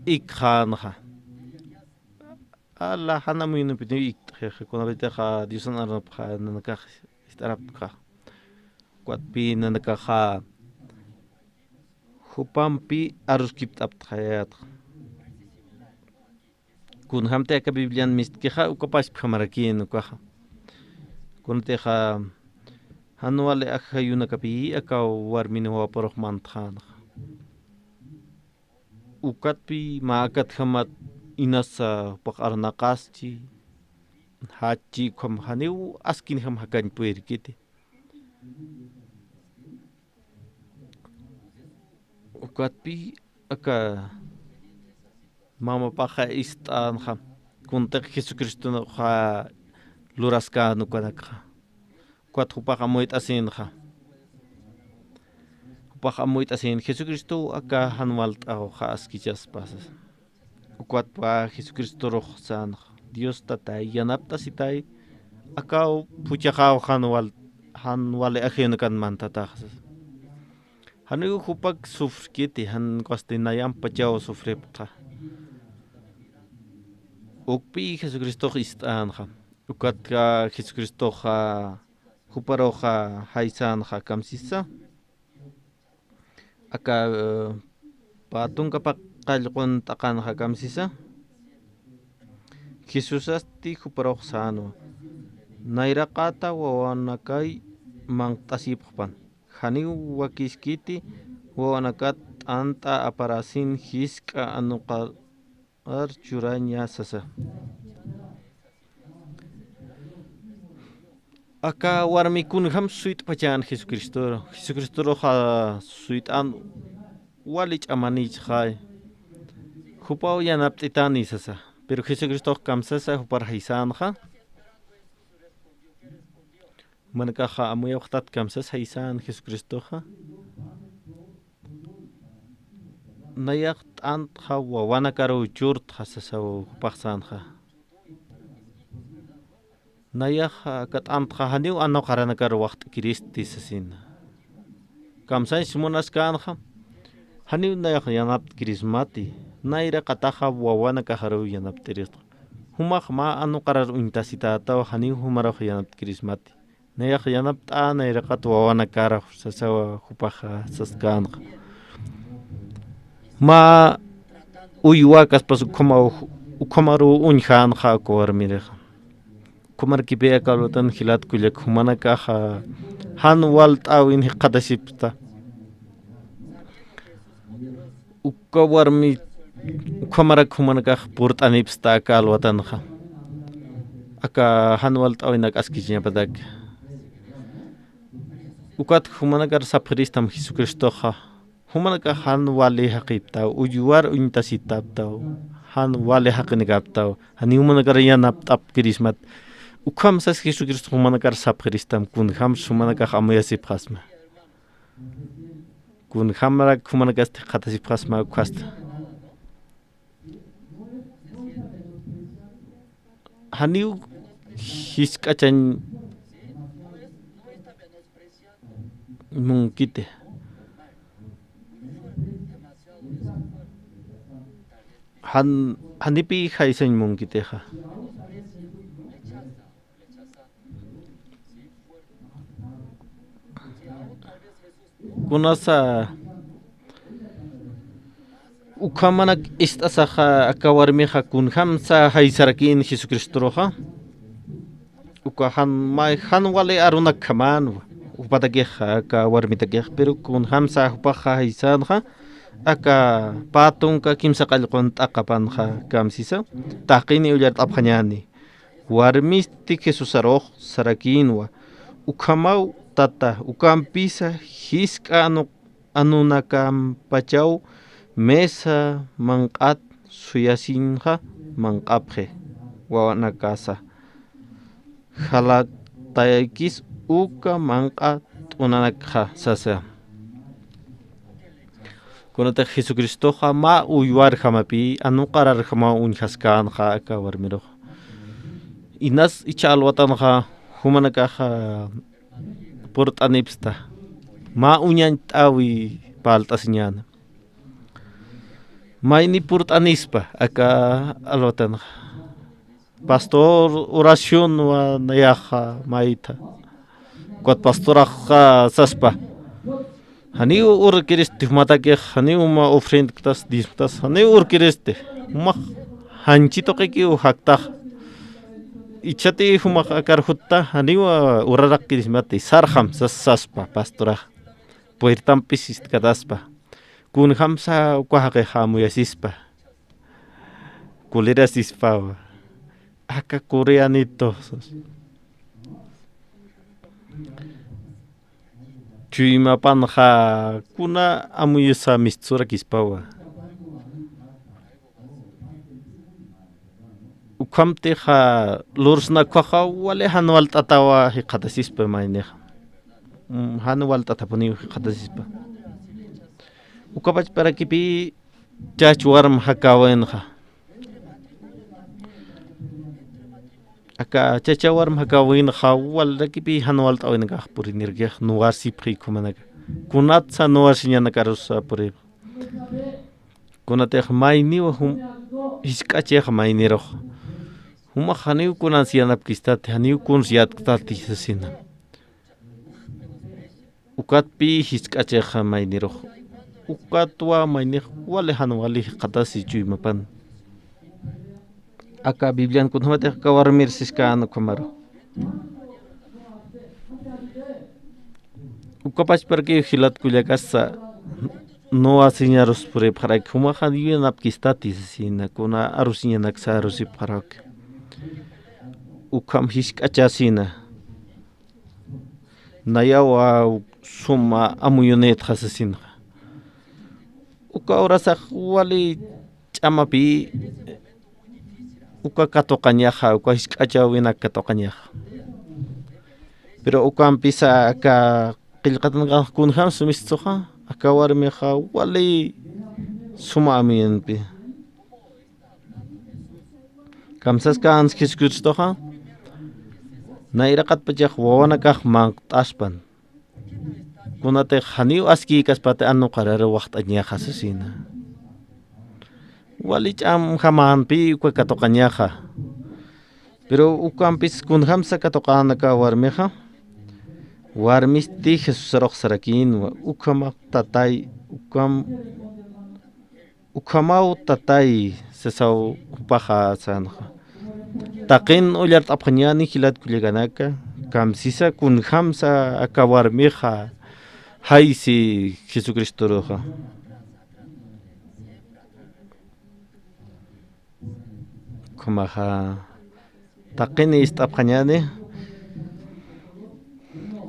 ikxänxa. Ala jan amuyunipiniw ikt'xixa, kunapachatix Diosan arunapxa nanakax ist'araptkaxa. Ukatpi nanakaxa jupampi aruskipt'aptxayätxa. Kunjamti aka Biblian mistkixa, uka pachpjamarakïn ukaxa. Kunatixa jan wali ajayunakapi aka warmin wawapurux mantxänxa. Ukatpi mä akatjamat inasa jupax arnaqaschi, jachchi, ukham janiw askinjam jakañ puyrkiti. Ukatpi aka mamapaxa ist'änxa, kuntix Jesucristoxa luraskän ukanakxa. Ukat jupax amuyt'asinxa. Jupax amuyt'asin Jesucristow aka jan walt'awxa askichaspa sasa. Ukatpa Jesucristorux sänxa, Dios Tatay, yanapt'asitay, akaw phuchhaxaw jan wal-, jan wali ajayunakan mantataxa sasa. Janiw jupak sufrkiti, jan ukhasti nayampachaw sufripxta. Ukpi Jesucristox ist'änxa. Ukatka Jesucristoxa juparuxa jaysänxa kamsisa. Aka, eh, pä tunka paqallqun t'aqanxa kamsisa. Jesusasti juparux sänwa. Nayraqata wawanakay manqt'asipxpan. Janiw wakiskiti wawanakat t'ant'a aparasin jisk'a anuqar churaña sasa. Aka warmi kunjam suyt'pachan Jesucristoro. Jesucristoroxa suyt'an wali ch'amanichxay. Jupaw yanapt'itani sasa. Pero Jesucristox kamsasa jupar jaysänxa. Manakaxa amuyawxtat kamsas jaysän Jesucristoxa. Nayax t'antxa wawanakaruw churtxa sasaw jupax sänxa. Nayax aka t'antxa janiw anuqaranakar waxt'kiristi sasina. Kamsañs munaskänxa, janiw nayax yanapt'kirismati, nayraqataxa wawanakaxaruw yanapt'iristxa. Jumax mä anuqarar uñtasitätaw janiw jumarux yanapt'kirismati. Nayax yanapt'a nayraqat wawanakarux sasawa jupaxa saskänxa. Mä uywa kaspas ukhamaw, ukhamaruw uñjänxa uka warmirixa. Ukhamarkipi aka lutan jilat kullak jumanakaxa jan walt'äwin jikxatasipxta. Uka warmi ukhamarak jumanakax purt'anipsta aka alwatanxa. Aka jan walt'äwinak askichiñapatak. Ukat jumanakar sapxiristam Jesucristoxa. Jumanakax jan wali jaqiptaw, uywar uñtasitäptaw, jan wali jaqinikaptaw, janiw jumanakar yanapt'apkirismat. Ukham sas Jesucristo jumanakar sapxiristam, kunjams jumanakax amuyasipxasma. Kunjamarak jumanakasti jikxatasipxasma ukhasta. Janiw jisk'achañ munkiti. Jan, janipï jaysañ munkitixa. Kunasa ukhamanak ist'asaxa aka warmixa kunjamsa jaysarakïn Jesucristoruxa. Uka jan may jan wali arunakjamanwa jupatakixa aka warmitakix, pero kunjamsa jupaxa jaysänxa aka pä tunka kimsa qallqun t'aqapanxa kamsisa taqini ullart'apxañäni. Warmisti Jesusarux sarakïnwa, ukhamaw tata, ukampisa jisk'a anu-, anunakampachaw mesa manq'at suyasiñxa manq'apxi wawanakasa. Jalataykis uka manq'a t'unanakxa sasa. Kunatix Jesucristoxa mä uywarjamapï, anuqararjamaw uñjaskänxa aka warmirux. Inas icha alwatanxa jumanakaxa purt'anipsta. Mä uñañt'äwi parlt'asiñäna. Mayni purt'anispa aka alwatanxa. Pastor, oración wa nayaxa maytha. Ukat pastoraxa saspa. Janiw urkiristi jumatakix, janiw uma ofrendktas, diezmktas, janiw urkiristi. Jumax janchi tuqikiw jaktax. Ichati jumax akar jutta, janiw uraraqkirismati, sarxam sas saspa pastorax. Puertampis istkataspa. Kunjamsa uka jaqixa amuyasispa. Kulirasispawa. Aka coreanito. Chuymapanxa kuna amuyasa mistsurakispawa. Ukhamtixa lursna ukhaxa wali jan walt'atawa jikxatasispa maynixa. Mm, jan walt'atapuniw jikxatasispa. Ukapachparakipï chach warm jakäwinxa. Aka chacha warm jakäwinxa walrakipï jan walt'äwinakax purinirkix nuwarsipxi ukhamanaka. Kunatsa nuwarsiñanakarusa puripxi. Kunatix mayniw jum-, jisk'achix maynirux. Jumax janiw kunans yanapkistati, janiw kuns yatktati sasina. Ukatpï jisk'achix maynirux. Ukatwa maynix wali jan wali jikxatasi chuymapan. Aka Biblian kunjamatix aka warmir siskän ukhamaru. Ukapachparakiw jilat kullakasa nuwasiñarus puripxaraki, jumax janiw yanapkistati sasina, kuna arusiñanaksa arusipxarak. Ukham jisk'achasina. Nayaw suma amuyunïtxa sasinxa. Uka urasax wali ch'amapï uka katuqañaxa, uka jisk'achäwinak katuqañaxa. Pero ukampisa aka qillqatanakax kunjams mistsuxa, aka warmixa wali suma amuyunïpï. Kamsaskänsa Jesucristoxa, nayraqatpachax wawanakax manq't'aspan. Kunatix janiw askïkaspati anuqarar waxt'añaxa sasina. Wali ch'amjamänpï uka katuqañaxa. Pero ukampis kunjamsa katuqän aka warmixa. Warmisti Jesusarux sarakïnwa, ukhamaw tatay, ukham Ukhamaw tatay sasaw jupaxa sänxa. Taqin ullart'apxañäni jilat kullakanaka, kamsisa kunjamsa aka warmixa jaysi Jesucristoruxa. Ukhamaxa taqini ist'apxañäni.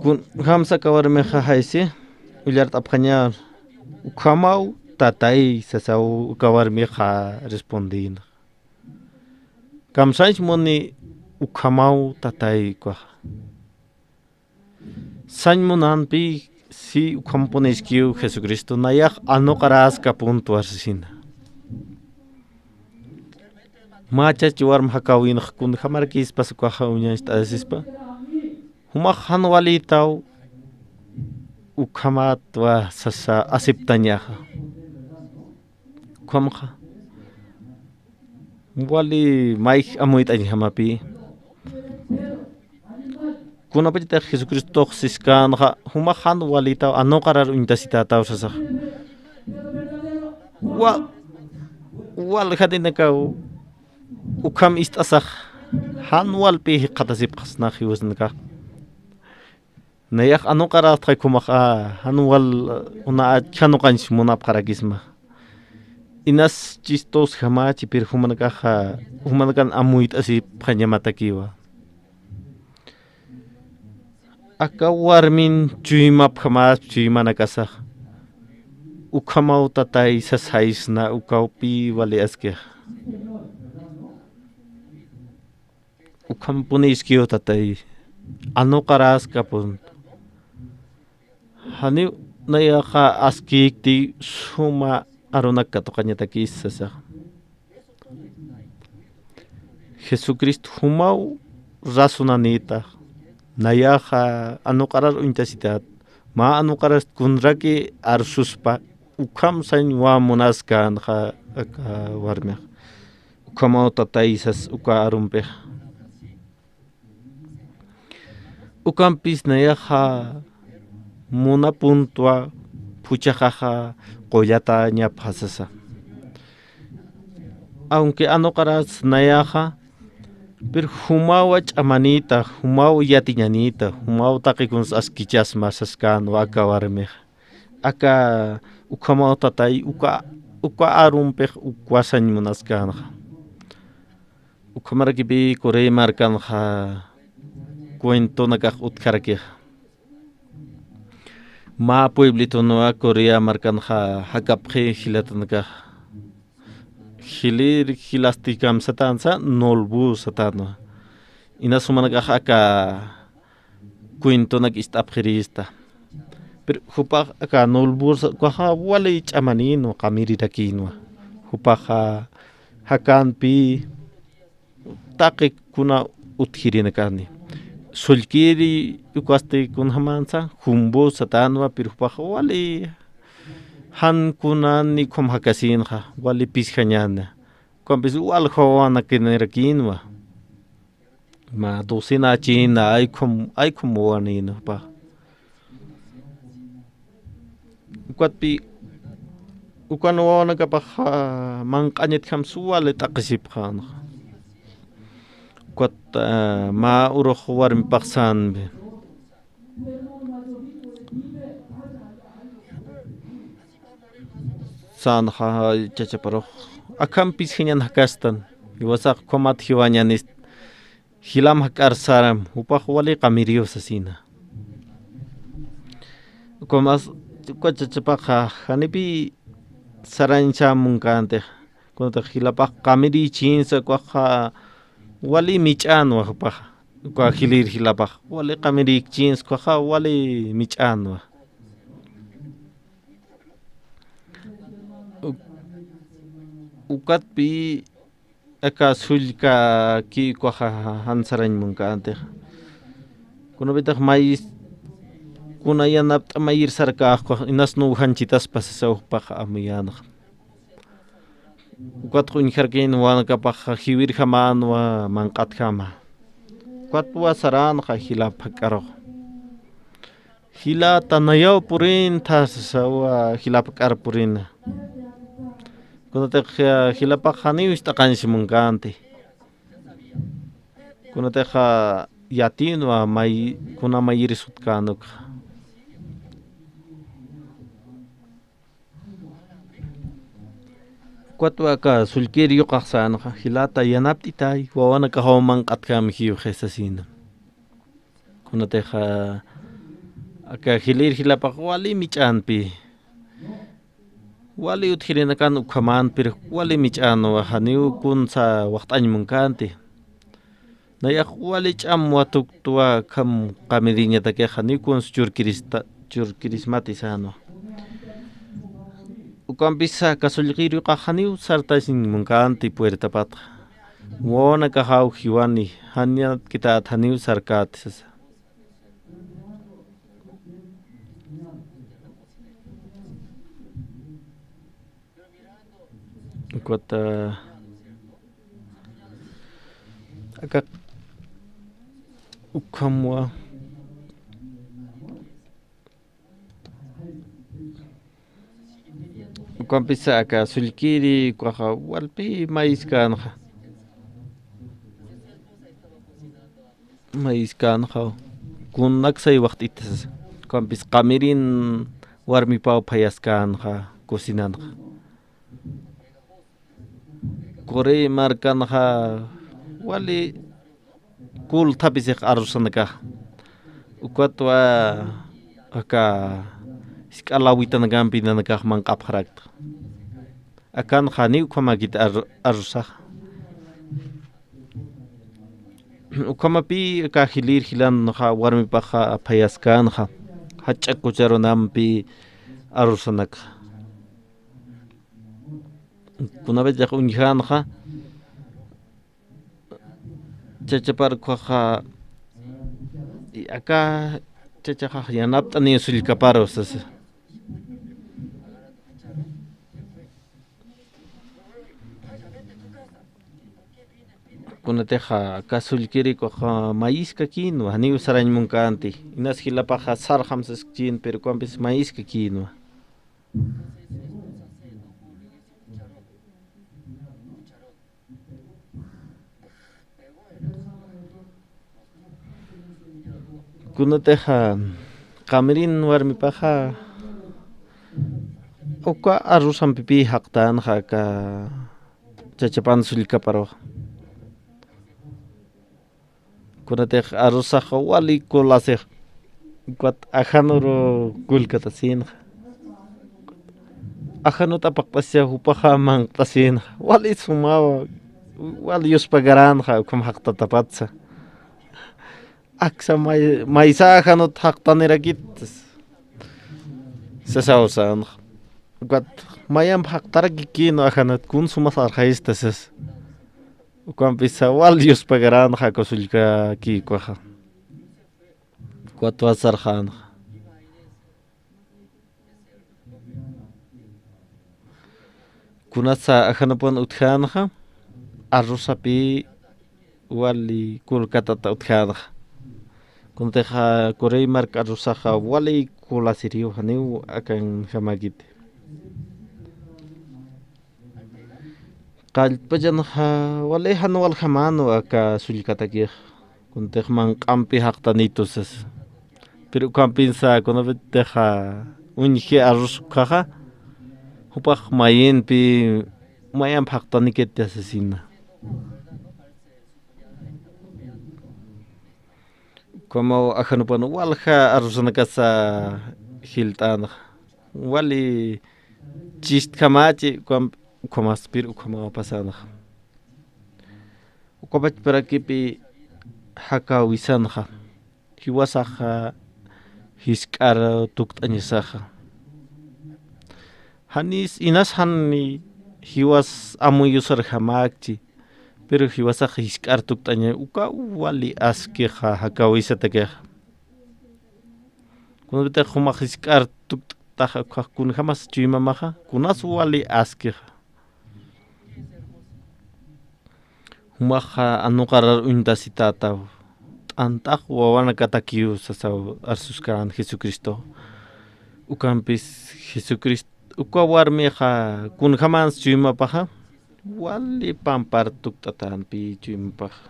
Kunjamsa aka warmixa jaysi ullart'apxañäni, ukhamaw tatay sasaw aka warmixa respondïna. Kamsañch muni ukhamaw tatay ukaxa. Sañ munanpi si ukhampuniskiw Jesucristo nayax anuqaräskapuntwa sasina. Mä chach warm jakäwinx kunjamarakispas ukaxa uñacht'asispa. Jumax jan walïtaw ukhamatwa sasa aceptañaxa. Ukhamxa wali mayj amuyt'añjamapï. Kunapachatix Jesucristox siskänxa, jumax jan walïtaw anuqarar uñtasitätaw sasax. Wa, wal janinakaw ukham ist'asax, jan walpï jikxatasipxasnax jiwasanakax. Nayax anuqarästxay ukhamaxa, jan wal, kuna achjanuqañs munapxarakisma. Inas chistosjamachi, pero jumanakaxa, jumanakan amuyt'asipxañamatakiwa. Aka warmin chuymapjamas, chuymanakasax. Ukhamaw tatay sasaysna, ukawpï wali askix. Ukhampuniskiw tatay, anuqaräskapun. Janiw nayaxa askïkti suma arunak katuqañatakis sasax. Jesucristo jumaw razonanïtax, nayaxa anuqarar uñtasitat, mä anuqarast kunraki arsuspa, ukham sañ wä munaskänxa aka warmix. Ukhamaw tatay sas uka arumpix. Ukampis nayaxa munapuntwa phuchhaxaxa qullatañapxasasa. Aunque anuqaras nayaxa, pero jumaw ch'amanïta, jumaw yatiñanïta, jumaw taqikuns askichasma saskänwa aka warmix. Aka ukhamaw tatay, uka, uka arumpix ukwa sañ munaskänxa. Ukhamarakipï Corea markanxa cuentonakax utjarakixa. Mä pueblitunwa Corea markanxa jakapxi jilatanakax. Jilïr jilasti kamsatänsa, nolbu satänwa. Inas jumanakax aka cuentonak ist'apxirista. Pero jupax aka nolbur ukaxa wali ch'amanïnwa, qamirirakïnwa. Jupaxa jakanpï taqi kuna utjirinakani. Sullkiri ukasti kunjamansa, jumbu satänwa, pero jupax wali jan kunani ukham jakasïnxa, wali pisjañäna. Ukampis wal wawanakinirakïnwa. Mä docena china, aykhum, aykhum wawanïna jupax. Ukatpï, ukan wawanakapax, ah, manq'añatjam suwali t'aqhisipxänxa. Ukat, ah, mä urux warmipax sänpi. Sänxa chachaparux. Akham pisjañan jakastan. Jiwasax ukhamat jiwañanist. Jilam jak'ar saram. Jupax wali qamiriw sasina. Ukhamas, uka chachapaxa, janipï sarañsa munkänti. Kunatix jilapax qamirichïnsa ukaxa wali mich'änwa jupaxa. Uka jilïr jilapax wali qamirïkchïnsa ukaxa wali mich'änwa. Uk-, ukatpï aka sullkaki ukaxa jan sarañ munkänti. Kunapïtix mayis, kuna yanapt'a mayir sarkäx ukax inas nuw janchitaspa sasaw jupaxa amuyänxa. Ukat uñjarkïn wawanakapaxa jiwirjamänwa manq'atjama. Ukatwa saränxa jilap jak'arux. Jilata nayaw purinta sasawa jilap jak'ar purina. Kunatix, eh, jilapax janiw ist'aqañsi munkänti. Kunatixa yatïnwa may, kuna mayiris utjkän ukxa. Ukat aka sullkir yuqax sänxa, jilata yanapt'itay, wawanakaxaw manq'atkämjiw sasina. Kunatixa aka jilir jilapax wali mich'änpi. Wali utjirinakan ukhaman, pero wali mich'änwa, janiw kunsa waxt'añ munkänti. Nayax wali ch'am watuktwa akham qamiriñatakix, janiw kuns churkirista-, churkirismati sänwa. Ukampisa aka sullkir yuqax janiw sartasiñ munkänti puertapatxa. Wawanakaxaw jiwani, jan yanapt'kität, janiw sarkäti sasa. Ukat, ah, aka ukhamwa. Ukampisa aka sullkiri ukaxa walpi mayiskänxa. Mayiskänxa, kunaksay waxt'itas. Ukampis qamirin warmipaw phayaskänxa, cocinanxa. Corey markanxa wali kulthapisix arrosanakax. Ukatwa aka jisk'a lawitanakampi nanakax manq'apxarakta. Akanxa janiw ukhamäkit arro-, arrosaxa. Ukhamapï aka jilir jilanxa warmipaxa phayaskänxa, jach'a kucharunampi arrosanakxa. Kunapachatix uñjänxa, chachapar ukhaxa, aka chachaxax yanapt'aniw sullkaparu sasa. Kunatixa aka sullkiri ukaxa mayiskakïnwa, janiw sarañ munkänti. Inas jilapaxa sarxam saskchïn, pero ukampis mayiskakïnwa. Kunatixa qamirin warmipaxa uka arrosampipï jaqtänxa aka chachapan sullkaparuxa. Kunatix arrosaxa wali kulasix, ukat ajanuru kullkatasïnxa. Ajanut apaqt'asicha jupaxa manq't'asïnxa. Wali sumawa, wali yuspagaränxa, ukham jaqtatapatsa. Aksa may-, maysa ajanut jaqtanirakit, sasaw sänxa. Ukat mayamp jaqtarakikïnwa ajanut, kun sumas arxayista sasa. Ukampisa wal yuspagaränxa aka sullkaki ukaxa. Ukat sarxänxa. Kunatsa ajanupan utjänxa, arrozapï wali kulkatata utjänxa. Kunatixa Corey mark arrozaxa wali kulasiriw, janiw akanjamäkiti. Qallpachanxa wali jan waljamänwa aka sullkatakix. Kunatix manq'ampi jaqtanitu sasa. Pero ukhampinsa kunapitixa uñji arroz ukhaxa, jupax mayinpi mayamp jaqtanikiti sasina. Ukhamaw ajanupan walja arrozanakasa jilt'änxa. Wali chistjamachi, ukham-, ukhamaspir ukhamaw pasänxa. Uka pachparakipi jakawisanxa, jiwasaxa jisk'ar tukt'añasaxa. Janis, inas jan jiwas amuyusarjamäkchi, pero jiwasaxa jisk'ar tukt'aña, uka wali askixa jakawisatakixa. Kunapitix jumax jisk'ar tukt'ataxa, ukax kunjamas chuymamaxa, kunas wali askixa. Jumaxa anuqarar uñtasitätaw, t'ant'ax wawanakatakiw sasaw arsuskän Jesucristo. Ukampis Jesucristo, uka warmixa kunjamans chuymapaxa, wali pampar tukt'atänpi chuymapaxa.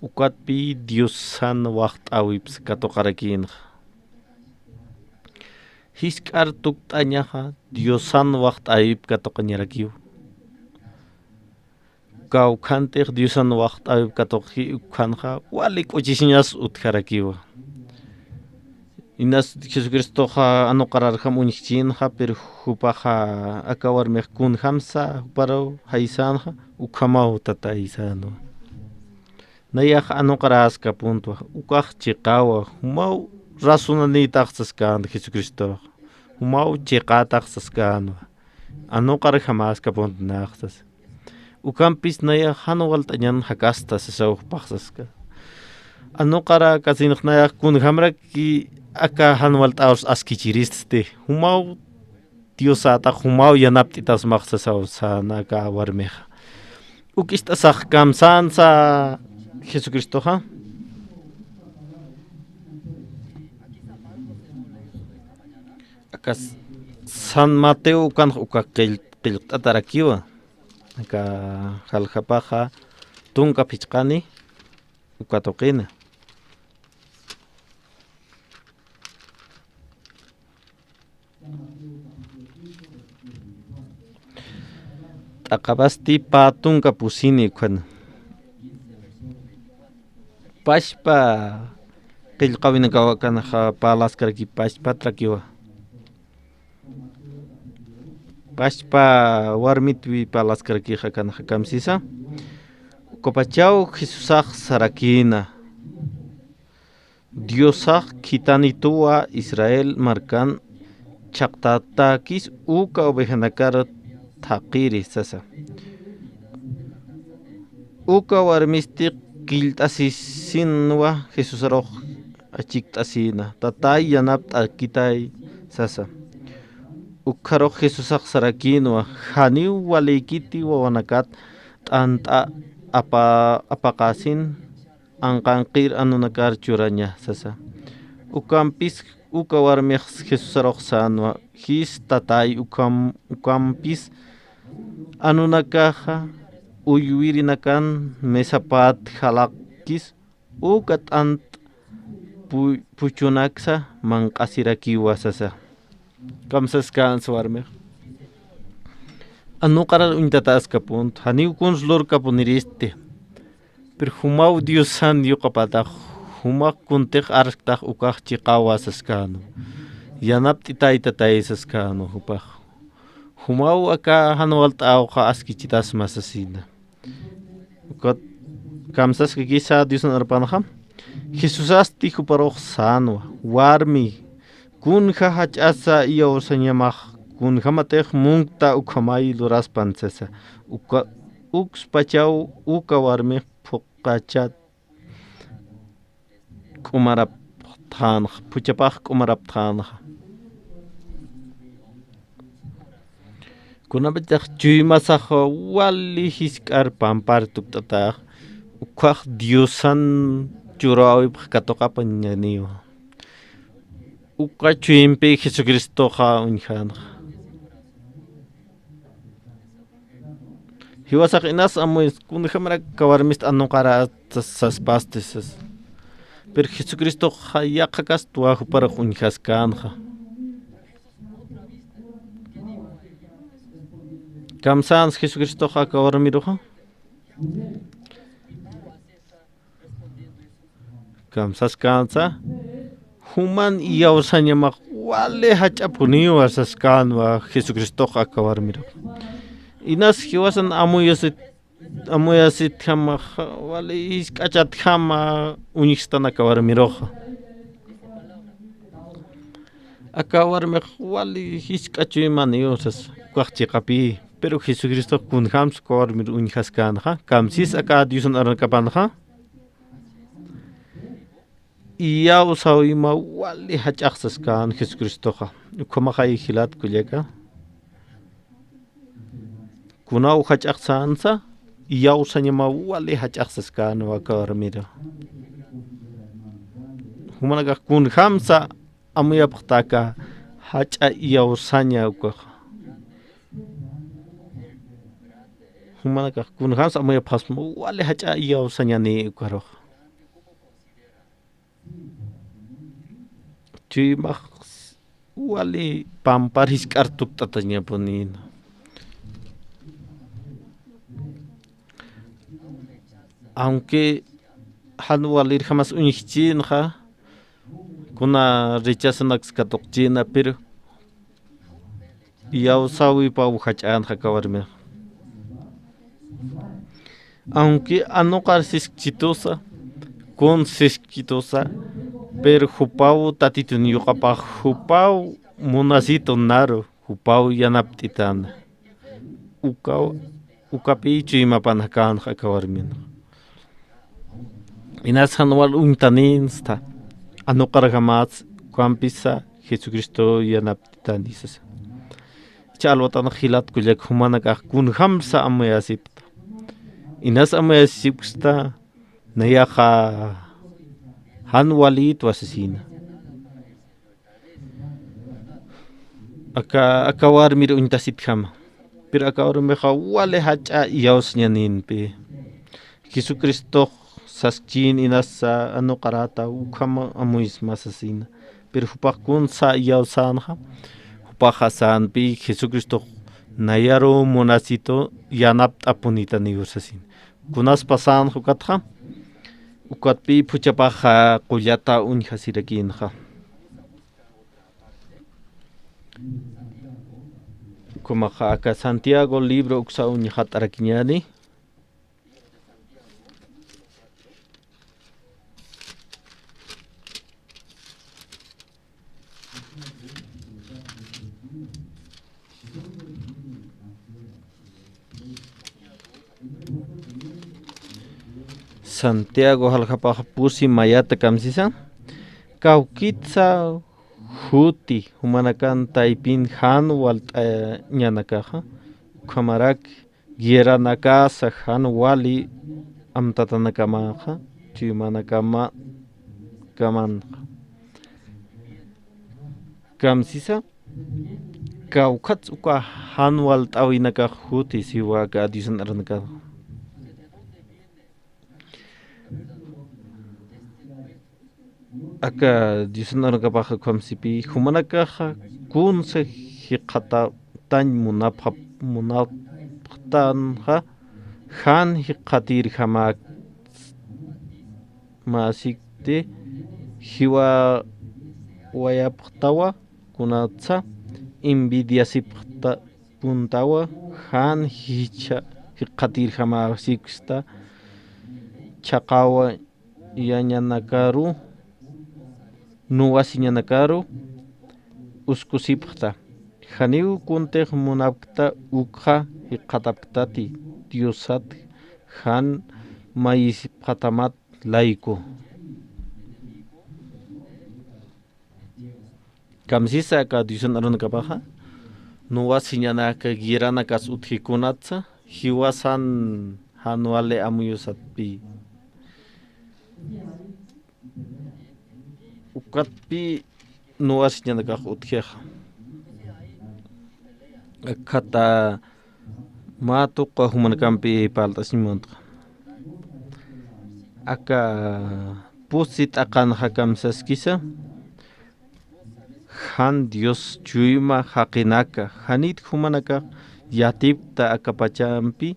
Ukatpi Diosan waxt'äwips katuqarakïnxa. Jisk'ar tukt'añaxa Diosan waxt'äwip katuqañarakiw. Kawkhantix Diosan waxt'äwip katuqi ukhanxa, wali k'uchisiñas utjarakiwa. Inas Jesucristoxa anuqararjam uñjchinxa, pero jupaxa aka warmix kunjamsa juparu jaysänxa, ukhamaw tatay sänwa. Nayax anuqaräskapuntwa, ukax chiqawa, jumaw razonanïtax saskänwa Jesucristox, jumaw chiqätax saskänwa, anuqarjamäskapunt nax sas. Ukampis nayax jan walt'añan jakasta sasaw jupax saska. Anuqaräkasinx nayax kunjämaraki aka jan walt'äwsa askichiristi, jumaw Diosätax jumaw yanapt'itasmax sasaw säna aka warmixa. Uk ist'asax kamsänsa Jesucristoxa. Aka San Mateo ukanx uka qill-, qillqt'atarakiwa. Aka jaljapaxa tunka phichqani uka tuqina. T'aqapasti pä tunka pusini ukhana. Pachpa qillqawinakaw akanxa parlaskarakiwa, pachpatrakiwa. Pachpa warmitwi parlaskarakixa akanxa kamsisa. Ukapachaw Jesusax sarakïna. Diosax khitanituwa Israel markan chhaqtatäkis uka ovejanakar thaqiri sasa. Uka warmisti qillt'asisinwa Jesusarux achikt'asïna, Tatay, yanapt'akitay sasa. Ukxarux Jesusax sarakïnwa, janiw walïkiti wawanakat t'ant'a apa-, apaqasin anqanqir anunakar churaña sasa. Ukampis uka warmix Jesusarux sänwa, jis Tatay, ukam-, ukampis anunakaxa uywirinakan mesapät jalaqkis uka t'ant pu-, puchunaksa manq'asirakiwa sasa. Kamsaskänsa warmix. Anuqarar uñtataskapunt, janiw kuns lurkapuniristi. Pero jumaw Diosan yuqapatax, jumax kuntix arsktax ukax chiqawa saskänwa. Yanapt'itay Tatay saskänwa jupax. Jumaw aka jan walt'äwxa askichitasma sasina. Ukat kamsaskakisa Diosan arpanxa. Jesusasti juparux sänwa, warmi, kunja jach'asa iyawsañamax, kunjamatix munkta ukhamay luraspan sasa. Uka, ukspachaw uka warmix phuqachat k'umarapxtxänxa, phuchapax k'umarapxtxänxa. Kunapachatix chuymasax wali jisk'ar pampar tukt'atax, ukkhax Diosan churäwipx katuqapañaniwa. Uka chuympi Jesucristoxa uñjänxa. Jiwasax inas amuyas, kunjamarak aka warmist anuqaräta saspasti sas. Pero Jesucristoxa yaqhakastwa juparux uñjaskänxa. Kamsans Jesucristoxa aka warmiruxa. Kamsaskänsa, juman iyawsañamax wali jach'apuniwa saskänwa Jesucristox aka warmiruxa. Inas jiwasan amuyasit, amuyasitjamax wali jisk'achatjama uñjstan aka warmiruxa. Aka warmix wali jisk'a chuymaniw sas, ukax chiqapï. Pero Jesucristox kunjams aka warmir uñjaskänxa, kamsis aka Diosan arunakapanxa. Iyawsäwima wali jach'ax saskän Jesucristoxa. Ukhamaxay jilat kullaka. Kunaw jach'ax sänsa, iyawsañama wali jach'ax saskänwa aka warmira. Jumanakax kunjamsa amuyapxta aka jach'a iyawsaña ukaxa. Jumanakax kunjamsa amuyapxasma wali jach'a iyawsañani ukarux. Chuymax wali pampar jisk'ar tukt'atañapunïna. Aunque jan walirjamas uñjchinxa, kuna rechazonakas katuqchina, pero iyawsäwipaw jach'änxa aka warmixa. Aunque anuqar siskchitusa, kun siskchitusa, pero jupaw Tatitun yuqapax, jupaw munasitu naru, jupaw yanapt'itana. Ukaw, ukapï chuymapanakänxa aka warminxa. Inas jan wal uñtaninsta, anuqarjamas ukampisa Jesucristo yanapt'itani sasa. Jichha alwatanax jilat kullak, jumanakax kunjamsa amuyasipxta. Inas amuyasipksta, nayaxa jan walïtwa sasina. Aka, aka warmir uñtasipjama. Pero aka warmixa wali jach'a iyawsañaninpi. Jesucristox saskchin inasa anuqarata ukham amuysma sasina. Pero jupax kunsa iyawsänxa, jupaxa sänpi Jesucristox nayaru munasitu yanapt'apunitaniw sasina. Kunaspa sänxa ukatxa, ukatpï phuchhapaxa qullata uñjasirakinxa. Ukhamaxa aka Santiago libro uksa uñxat'arakiñäni. Santiago jaljapax pusi mayata kamsisa, kawkitsa juti jumanakan taypin jan walt'añanakaxa, ukhamarak guiaranakasa jan wali amtatanakamasa, chuymanakama, kamanxa. Kamsisa, kawkhats uka jan walt'äwinakax juti siwa aka Diosan arunakanxa. Aka Diosan arunakanpax ukham sipi, jumanakaxa kunsa jikxatatañ munapxa, munapxtanxa, jan jikxatirjamäkti, mäsikti, jiwawayapxtawa, kunatsa envidiasipxta, puntawa, jan jichha jikxatirjamäsiksta, chhaqawayañanakaru, nuwasiñanakaru uskusipxta. Janiw kuntix munapkta ukxa jikxatapktati, Diosat jan mayisipxatamat layku. Kamsisa aka Diosan arunakapaxa, nuwasiñanaka guiaranakas utjikunatsa, jiwasan jan wali amuyusatpi. Ukatpi nuwasiñanakax utjixa. Akhata mä tuqi jumanakampi parlt'asiñ munta. Aka pusi t'aqanxa kamsaskisa, jan Dios chuyma jaqinaka, janit jumanakax yatipkta aka pachampi,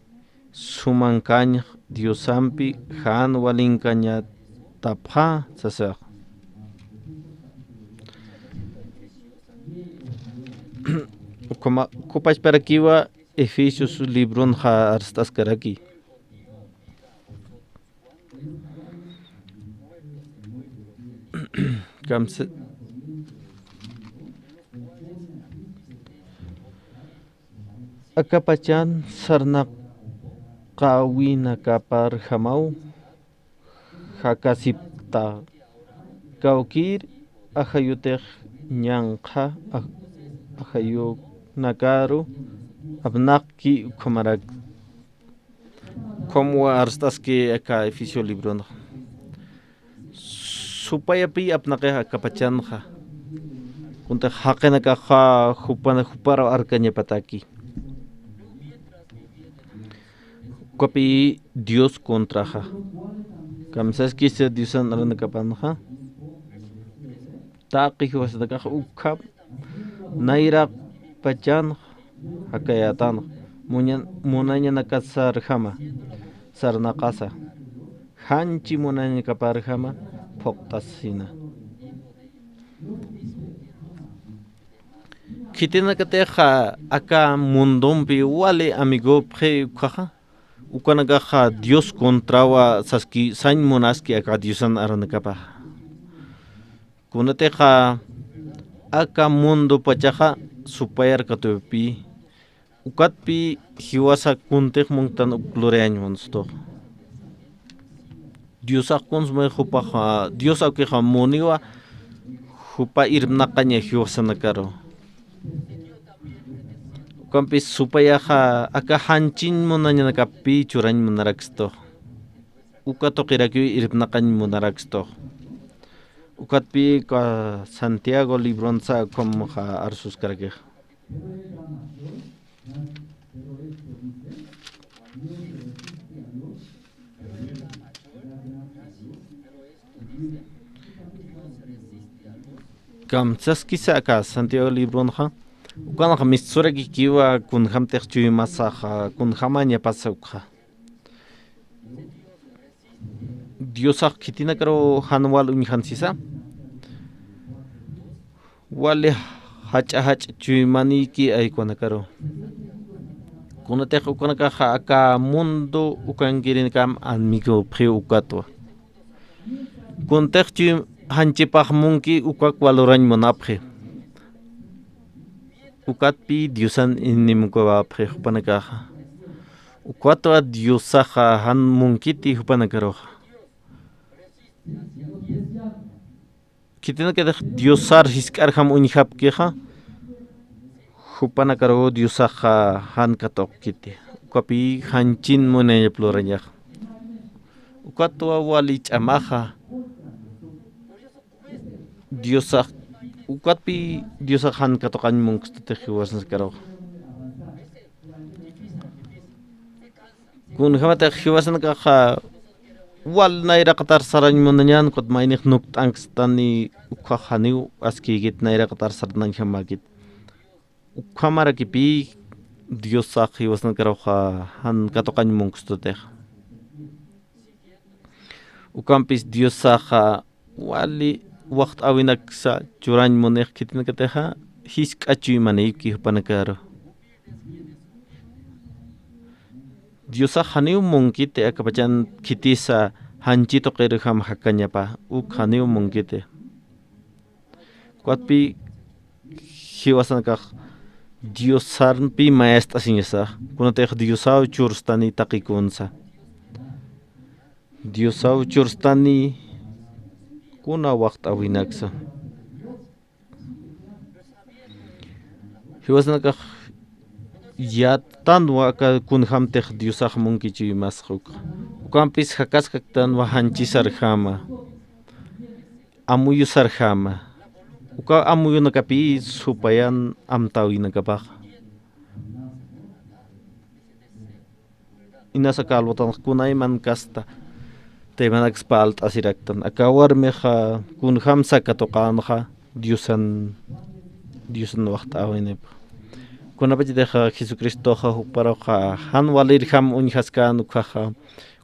sumankañx Diosampi jan walinkañatapxa sasax. Ukhama, uka pachparakiwa Efesios libronxa arst'askaraki. Kamsa-, aka pachan sarnaqäwinakaparjamaw jakasipkta, kawkïr ajayutix ñanqha aj-, ajayunakaru apnaqki ukhamarak. Ukham arst'aski aka Efesio libronxa. Supayapi apnaqix aka pachanxa. Kuntix jaqinakaxa jupana, juparaw arkañapataki. Ukapi Dios contraxa. Kamsaskisa Diosan arunakapanxa. Taqi jiwasanakax ukham nayraqpachanx jakayätanx, muñan-, munañanakasarjama sarnaqasa. janchi munañakaparjama phuqt'asina. Khitinakatixa aka mundompi wali amigopxi ukhaxa, ukanakaxa Dios contrawa saski, sañ munaski aka Diosan aranakapaxa. Kunatixa aka mundo pachaxa supayar katupi, ukatpi jiwasa kuntix munktan uk lurayañ munstux. Diosax kunsma jupaxa, Dios awkixa muniwa jupa irpnaqaña jiwasanakaru. Ukampis supayaxa aka janchiñ munañanakapi churañ munarakstux. Uka tuqirakiw irpnaqañ munarakstux. Ukatpi ka Santiago libronsa ukhamaxa arsuskarakixa. Kamsaskisa aka Santiago libronxa, ukanxa misturakikiwa kunjamtix chuymasaxa, kunjamañapasa ukxa. Diosax khitinakaru jan wal uñjansisa, wali jach'a jach'a chuymanïki aykuwanakaru. Kunatix ukanakaxa aka mundo ukankirinakam amigopxi ukatwa. Kuntix chuym janchipax munki ukak walurañ munapxi. Ukatpi Diosan inimukawapxi jupanakaxa. Ukatwa Diosaxa jan munkiti jupanakaruxa. Khitinakatix Diosar jisk'arjam uñjapkixa, jupanakaru Diosaxa jan katuqkiti. Ukapi janchin munañap lurañaxa. Ukatwa wali ch'amaxa. Diosax, ukatpi Diosax jan katuqañ munkstutix jiwasanakaruxa. Kunjamatix jiwasanakaxa wal nayraqatar sarañ munañan, ukat maynix nukt'anksatani ukhax janiw askïkit nayraqatar sarnañjamäkit. Ukhamarakipi Diosax jiwasanakaruxa jan katuqañ munkstutix. Ukampis Diosaxa wali waxt'äwinaksa churañ munix khitinakatixa, jisk'a chuymanïki jupanakaru. Diosax janiw munkiti akapachan khitisa janchi tuqirjam jakañapa, uk janiw munkiti. Ukatpi jiwasanakax Diosarpi mayast'asiñasa, kunatix Diosaw churstani taqi kunsa. Diosaw churstani kuna waxt'äwinaksa. Jiwasanakax yattanwa aka kunjamtix Diosax munki chuymasxa ukxa. Ukampis jakaskaktanwa janchisarjama, amuyusarjama. Uka amuyunakapi supayan amtäwinakapaxa. Inas aka alwatanxa kunayman kasta taymanaksa parlt'asiraktan. Aka warmixa kunjamsa katuqänxa Diosan, Diosan waxt'äwinipxa. Kunapachatixa Jesucristoxa juparuxa jan walirjam uñjaskän ukhaxa,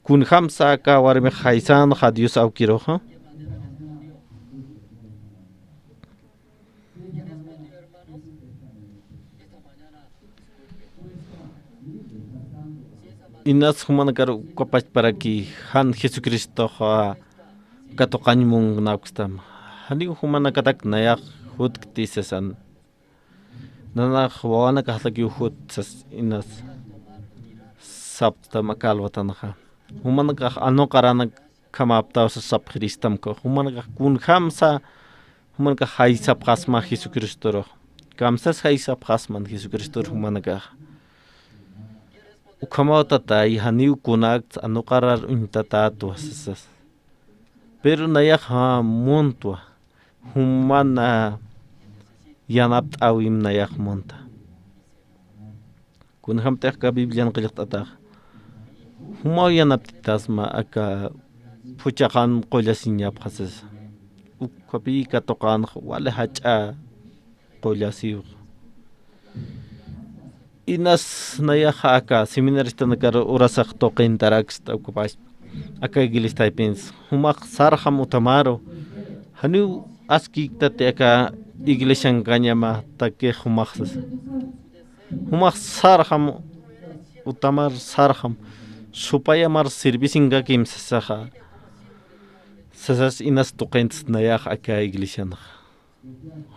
kunjamsa aka warmix jaysänxa Dios awkiruxa. Inas jumanakar uka pachparaki jan Jesucristoxa katuqañ munknapkstam. Janiw jumanakatak nayax jutkti sasan. Nanax wawanakaxtakiw jut sas inas sapkstam aka alwatanxa. Jumanakax anuqaranak khamäptaw sasapxiristam, jumanakax kunjamsa, jumanakax jaysapxasma Jesucristorux. Kamsas jaysapxasman Jesucristor jumanakax. Ukhamaw tatay, janiw kunakts anuqarar uñtatätwa sasas. Pero nayax muntwa, jumana yanapt'äwim nayax munta. Kunjamtix aka Biblian qillqt'atax, jumaw yanapt'itasma aka phuchhaxan qullasiñapxasas. Ukhapi katuqänxa wali jach'a qullasiw. Inas nayaxa aka seminaristanakar urasax tuqintaraksta ukapach. Aka iglesiaypinsa jumax sarxam utamaru, janiw askiktati aka iglesiankañamatakix jumax sasa. Jumax sarxam utamar sarxam, supayamar servisinkakim sasaxa. Sasas inas tuqintas nayax aka iglesianxa.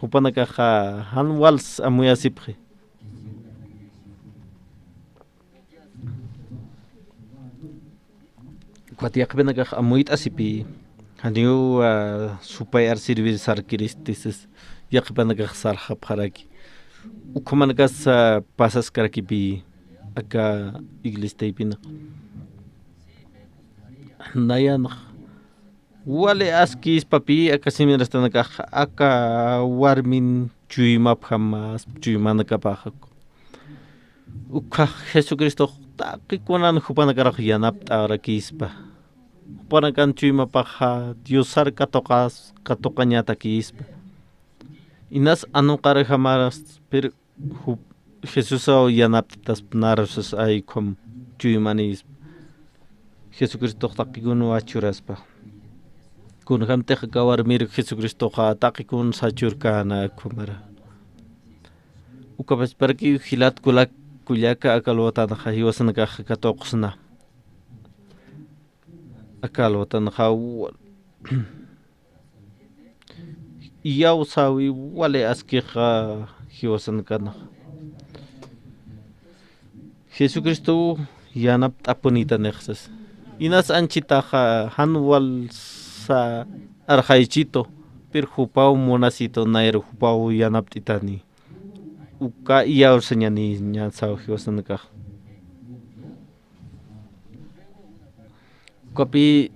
Jupanakaxa jan wals amuyasipxi. Ukat yaqhipanakax amuyt'asipi, janiw, ah, supayar servir sarkiristi sas, yaqhipanakax sarxapxaraki. Ukhamanakas, ah, pasaskarakipi aka iglesiaypinxa. Nayanx wali askïspapï aka seminaristanakax aka warmin chuymapxam, mas chuymanakapax. Ukhax Jesucristox taqi kunan jupanakarux yanapt'arakïspa. Jupanakan chuymapaxa Diosar katuqas, katuqañatakïspa. Inas anuqarjamaras, pero jup-, Jesusaw yanapt'aspa, narusas ay ukham chuymanïspa. Jesucristox taqi kunwa churaspa. Kunjamtix aka warmir Jesucristoxa taqi kunsa churkäna ukhamara. Ukapachparakiw jilat kulak kullaka aka alwatanxa jiwasanakax katuqsna. Aka alwatanxa wa-, iyawsäwi wali askixa jiwasanakanax. Jesucristow yanapt'apunitanix sas. Inas anchitaxa jan walsa arxaychitu, pero jupaw munasitu nayru jupaw yanapt'itani. Uka iyawsañani ñasaw jiwasanakax. Ukapï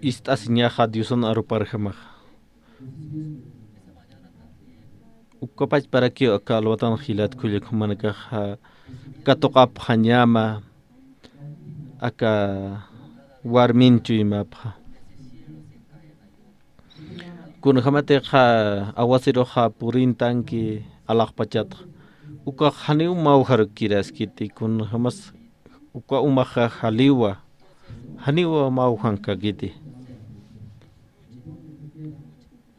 ist'asiñaxa Diosan aruparjamaxa. Ukapachparakiw aka alwatan jilat kullak jumanakaxa katuqapxañama aka warmin chuymapxa. Kunjamatixa aguaceroxa purintanki alaxpachatxa. Ukax janiw mawjarukiraskiti, kunjamas uka umaxa jaliwa, janiw mawjankakiti.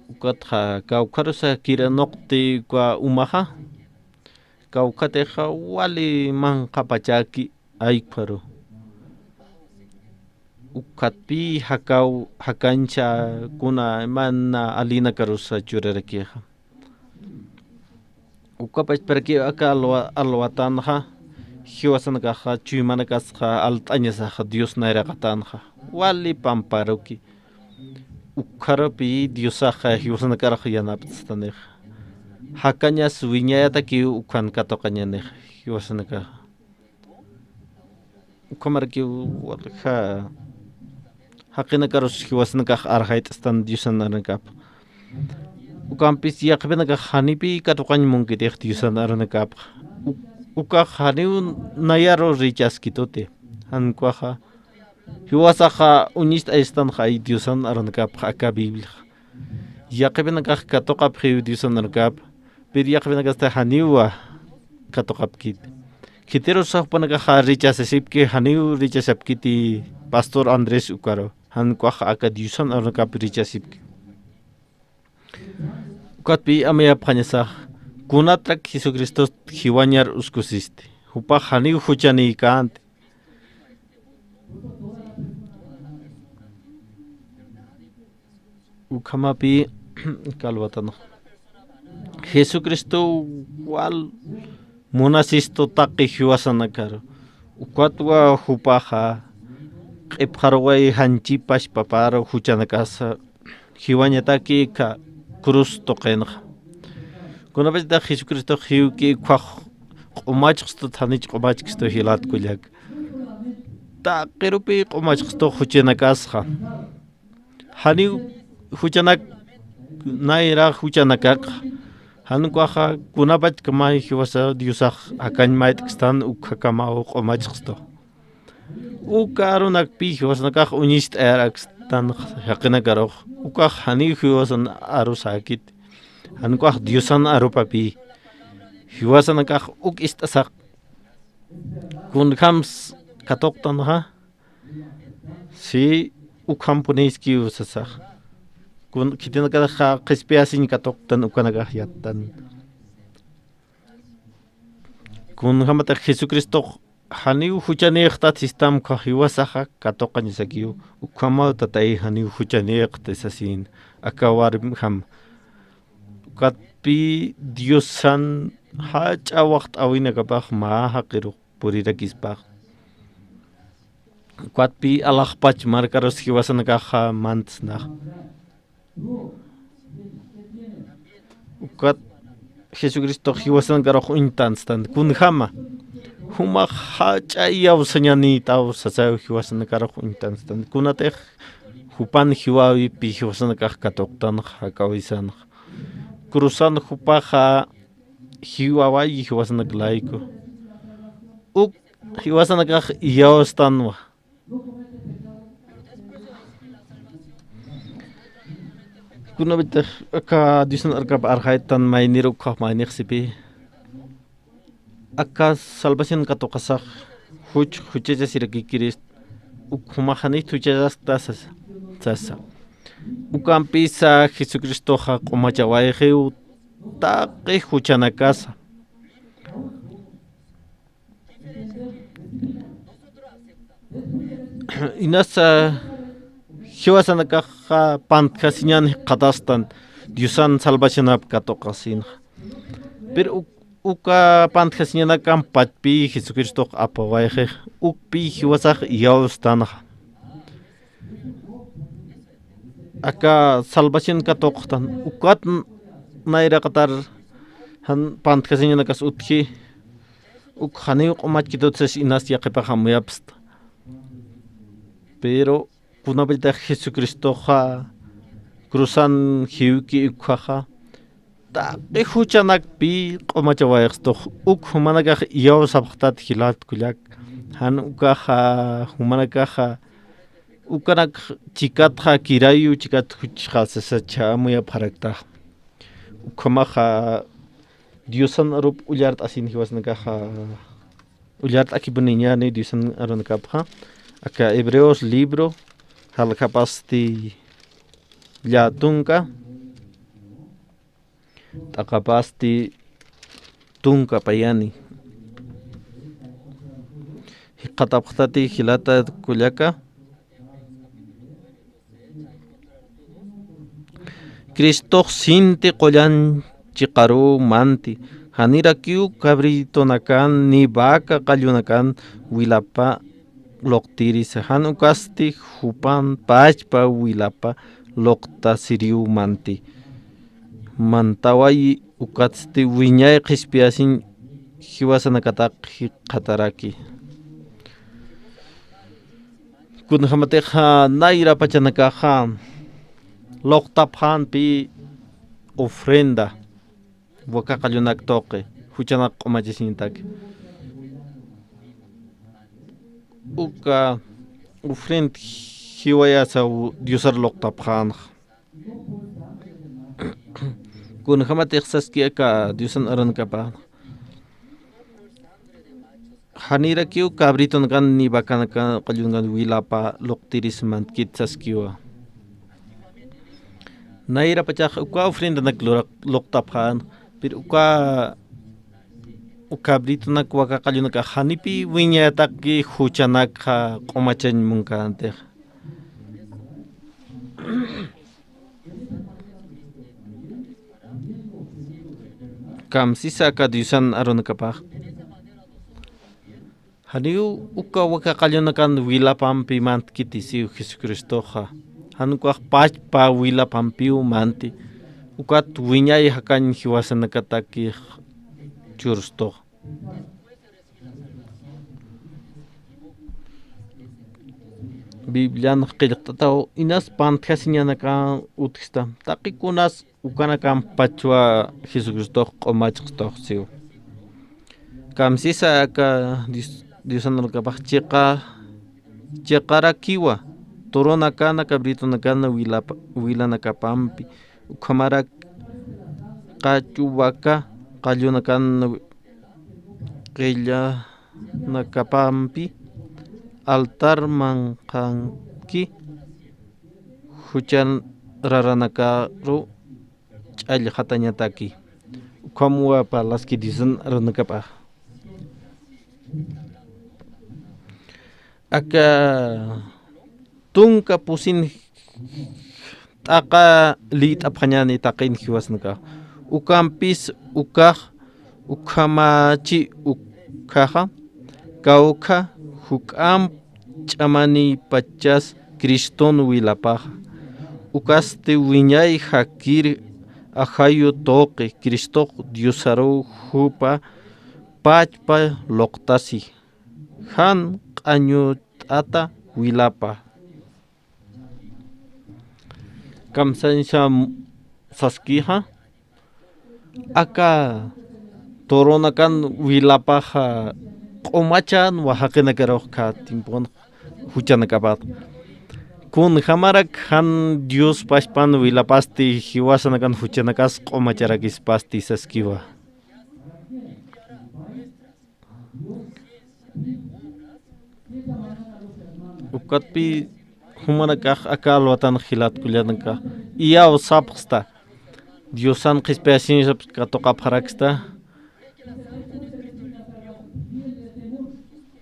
Ukatxa kawkharusa kiranuqti uka umaxa, kawkhatixa wali manqhapachaki aykharu. Ukatpï jakaw, jakañcha kuna mana alinakarusa churarakixa. Ukapachparakiw aka alwa-, alwatanxa, jiwasanakaxa, chuymanakasxa, alt'añasaxa, Dios nayraqatanxa, wali pamparuki. Ukharupï Diosaxa jiwasanakarux yanapt'astanixa. Jakañas wiñayatakiw ukhan katuqañanixa jiwasanakaxa. Ukhamarakiw walja jaqinakarus jiwasanakax arxayt'astan Diosan arunakapxa. Ukampis yaqhipinakax janipï katuqañ munkitix Diosan arunakapxa. U-, ukax janiw nayaru rechaskituti. Jan ukaxa jiwasaxa uñist'ayastanxay Diosan arunakapxa aka Bibliaxa. Yaqhipinakax katuqapxiw Diosan arunakap, pero yaqhipinakasti janiwa katuqapkit. Khitirusa jupanakaxa rechazasipki, janiw rechazapkiti pastor Andrés ukaru, jan ukax aka Diosan arunakap rechazasipki. Ukatpï amuyapxañasax, kunatrak Jesucristost jiwañar uskusisti, jupax janiw juchanïkänti. Ukhamapï kalwatanx. Jesucristo wal munasistu taqi jiwasanakar. Ukatwa jupaxa q'ipxaruway janchipax paparu juchanakasa jiwañataki aka cruz tuqinxa. Kunapachtax Jesucristox jiwki ukkhax q'umachxstu, thanich q'umachkistu jilat kullak. Taqirupï q'umachxstu juchanakasxa. Janiw juchanak, nayra juchanakakxa. Jan ukaxa kunapachkama jiwasa Diosax jakañ mayt'kstan ukkhakamaw q'umachxstu. Uka arunakpï jiwasanakax uñist'ayarakstan jaqinakarux, ukax janiw jiwasan arusäkit, jan ukax Diosan arupapï. Jiwasanakax uk ist'asax kunjams katuqtanxa, Sí, ukhampunïskiw sasax. Kun khitinakaxa qhispiyasiñ katuqtan ukanakax yattan. Kunjämatix Jesucristox janiw juchanïxtat sistam ukkha jiwasaxa katuqañasakiw, ukhamaw tatay janiw juchanïxti sasin, aka warmjam. Ukatpï Diosan jach'a waxt'äwinakapax mä jaqiru purirakispax. Ukatpï alaxpach markarus jiwasanakaxa mantsnax. Ukat Jesucristox jiwasanakarux uñtantstan. Kunjama. Jumax jach'a iyawsañanïtaw sasaw jiwasanakarux uñtantstan. Kunatix jupan jiwäwipï jiwasanakax katuqtanxa, jakawisanxa. Cruzan jupaxa jiwawayi jiwasanak layku. Uk jiwasanakax iyawstanwa. Kunapitix aka Diosan arunakap arxaytan maynir ukkhax maynix sipï. Aka salvación katuqasax juch juchachasirakikirist, uk jumax janit juchachaskta sasa, sasa. Ukampisa Jesucristoxa q'umachawayxiw taqi juchanakasa. Inasa jiwasanakaxa pantjasiñan jikxatastan Diosan salvacionap katuqasinxa. Pero uk-, uka pantjasiñanakamp pachpï Jesucristox apawayxix, ukpï jiwasax iyawstanxa. Aka salvación katuqtan, ukat n-, nayraqatar jan pantjasiñanakas utji, uk janiw q'umachkitut sas inas yaqhipax amuyapsta. Pero kunapitix Jesucristoxa cruzan jiwki ukkhaxa, taqi juchanakpï q'umachawayxtux, uk jumanakax iyawsapxtat jilat kullak, jan ukaxa, jumanakaxa, ukanak chikatxa kirayu, chikat juchxa sasa chhamuyapxaraktax. Ukhamaxa Diosan arup ullart'asin jiwasanakaxa, ullart'akipuniñani Diosan arunakapxa, aka Hebreos libro, jalkhapasti llätunka, t'aqapasti tunka payani. Jikxatapxtati jilata kullaka. Cristox sinti qullan chiqaruw manti, janirakiw cabritonakan ni vaca qallunakan wilapa luqtirisa, jan ukasti jupan pachpa wilapa luqtasiriw manti. Mantawayi ukatsti wiñay qhispiyasiñ jiwasanakatak jikxataraki. Kunjämatixa nayra pachanakaxa luqtapxänpï ofrenda, waka qallunak tuqi, juchanak q'umachasiñataki. Uka ofrenda jiwayasaw Diosar luqtapxänxa. Kunjämatix saski aka Diosan arunakapax, janirakiw cabritonakan ni vacanakan qallunkan wilapa luqtiris mantkit saskiwa. Nayrapachax uka ofrendanak luraq-, luqtapxän, pero uka, uka cabritonak waka qallunakax janipï wiñayataki juchanakxa q'umachañ munkäntix. Kamsisa aka Diosan arunakapax. Janiw uka waka qallunakan wilapampi mantkiti siw Jesucristoxa. Jan ukax pachpa wilapampiw manti. Ukat wiñay jakañ jiwasanakatakix churstux. Biblianx qillqt'ataw inas pantjasiñanakan utjsta. Taqi kunas ukanakamp pachwa Jesucristox q'umachxtux siw. Kamsisa aka Dios-, Diosan arunakapax chiqa-, chiqarakiwa, turunakan, cabritonakana wilapa-, wilanakapampi, ukhamarak qallwaka qallunakan qillanakapampi, altar manqhan-, juchanakaski, juchan raranakaru ch'allxatañataki. Ukham wapalaski Diosan aranakapax. Aka tunka pusin t'aqa liyt'apxañäni taqin jiwasanakax. Ukampis ukax ukhamachi ukhaxa, kawkha juk'amp ch'amanipachas Criston wilapaxa. Ukasti wiñay jakir ajayu tuqi Cristox Diosaruw jupa pachpa luqtasi. Jan q'añut'ata wilapa. Kamsañsa saskixa, aka turunakan wilapaxa q'umachan wajaqinakarux kha tiempon juchanakapat. Kunjamarak jan Dios pachpan wilapasti jiwasanakan juchanakas q'umacharakispasti saskiwa. Ukatpi jumanakax aka alwatan jilat kullanakax iyaw sapxsta. Diosan qhispiyasiñasap katuqapxaraksta.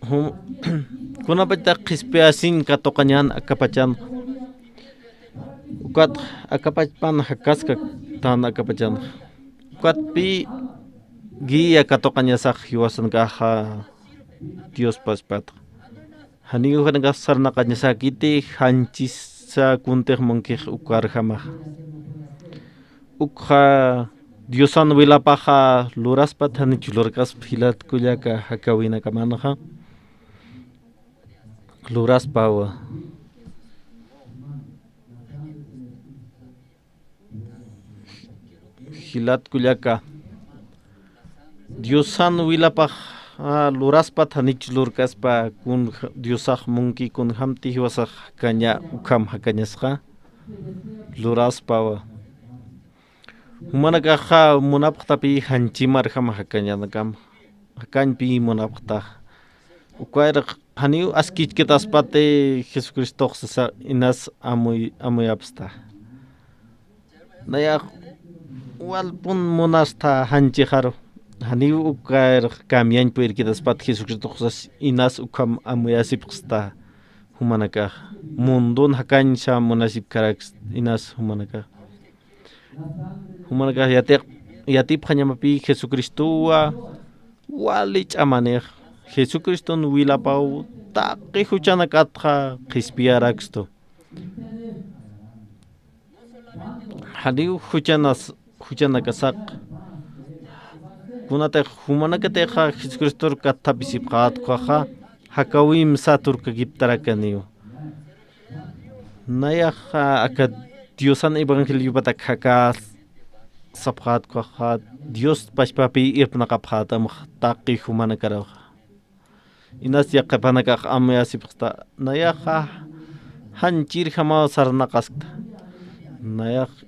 Jum-, kunapachta qhispiyasiñ katuqañan akapachan. Ukat akapachpan jakaska tan akapachan. Ukatpi guía katuqañasax jiwasanakaxa Dios pachpat. Janiw ukanakax sarnaqañasäkiti janchisa kuntix munkix ukarjamax. Ukxa Diosan wilapaxa luraspat janich lurkasp jilat kullaka jakawinakamanxa. Luraspawa. Jilat kullaka. Diosan wilapax, ah, luraspat janich lurkaspa kun Diosax munki kunjamti jiwasax jakaña ukham jakañasxa. Luraspawa. Jumanakaxa munapxtapï janchimarjam jakañanakam, jakañpï munapxtax. Ukayraq janiw askichkitaspati Jesucristox sasa inas amuy-, amuyapxsta. Nayax walpun munasta janchixaru. Janiw ukayraq cambiañ puyirkitaspat Jesucristox sasa inas ukham amuyasipxsta jumanakax. Mundun jakañsa munasipkaraks inas jumanakax. Jumanakax yatiq-, yatipxañamapï Jesucristowa wali ch'amanix. Jesucriston wilapaw taqi juchanakatxa qhispiyarakstu. Janiw juchanas-, juchanakasaq. Kunatix jumanakatixa Jesucristor kathapisipxät ukhaxa, jakawimsa turkakiptarakaniw. Nayaxa aka Diosan evangeliopatak jakäs sapxät ukhaxa, Dios pachpapï irpnaqapxätam taqi jumanakaruxa. Inas yaqhipanakax amuyasipxsta, nayaxa janchirjamaw sarnaqaskta. Nayax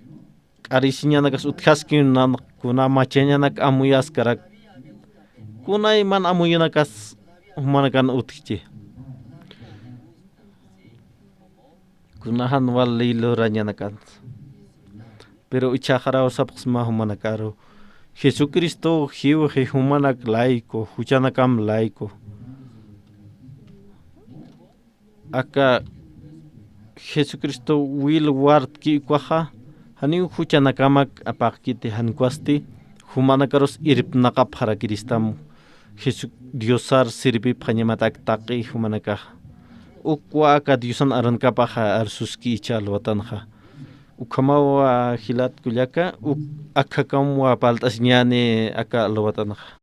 k'arisiñanakas utjaski nan kuna machañanak amuyaskarak. Kunayman amuyunakas jumanakan utjchi. Kuna jan wali lurañanakan. Pero ichhaxaraw sapxsma jumanakaru. Jesucristo jiwxi jumanak layku, juchanakam layku. Aka Jesucristo wil wartki ukhaxa, janiw juchanakamak apaqkiti jan ukhasti, jumanakarus irpnaqapxarakiristam, Jesu-, Diosar sirvipxañamatak taqi jumanakaxa. Ukwa aka Diosan arankapaxa arsuski ichha alwatanxa. Ukhamawa jilat kullaka, uk-, akhakamwa palt'asiñäni aka alwatanxa.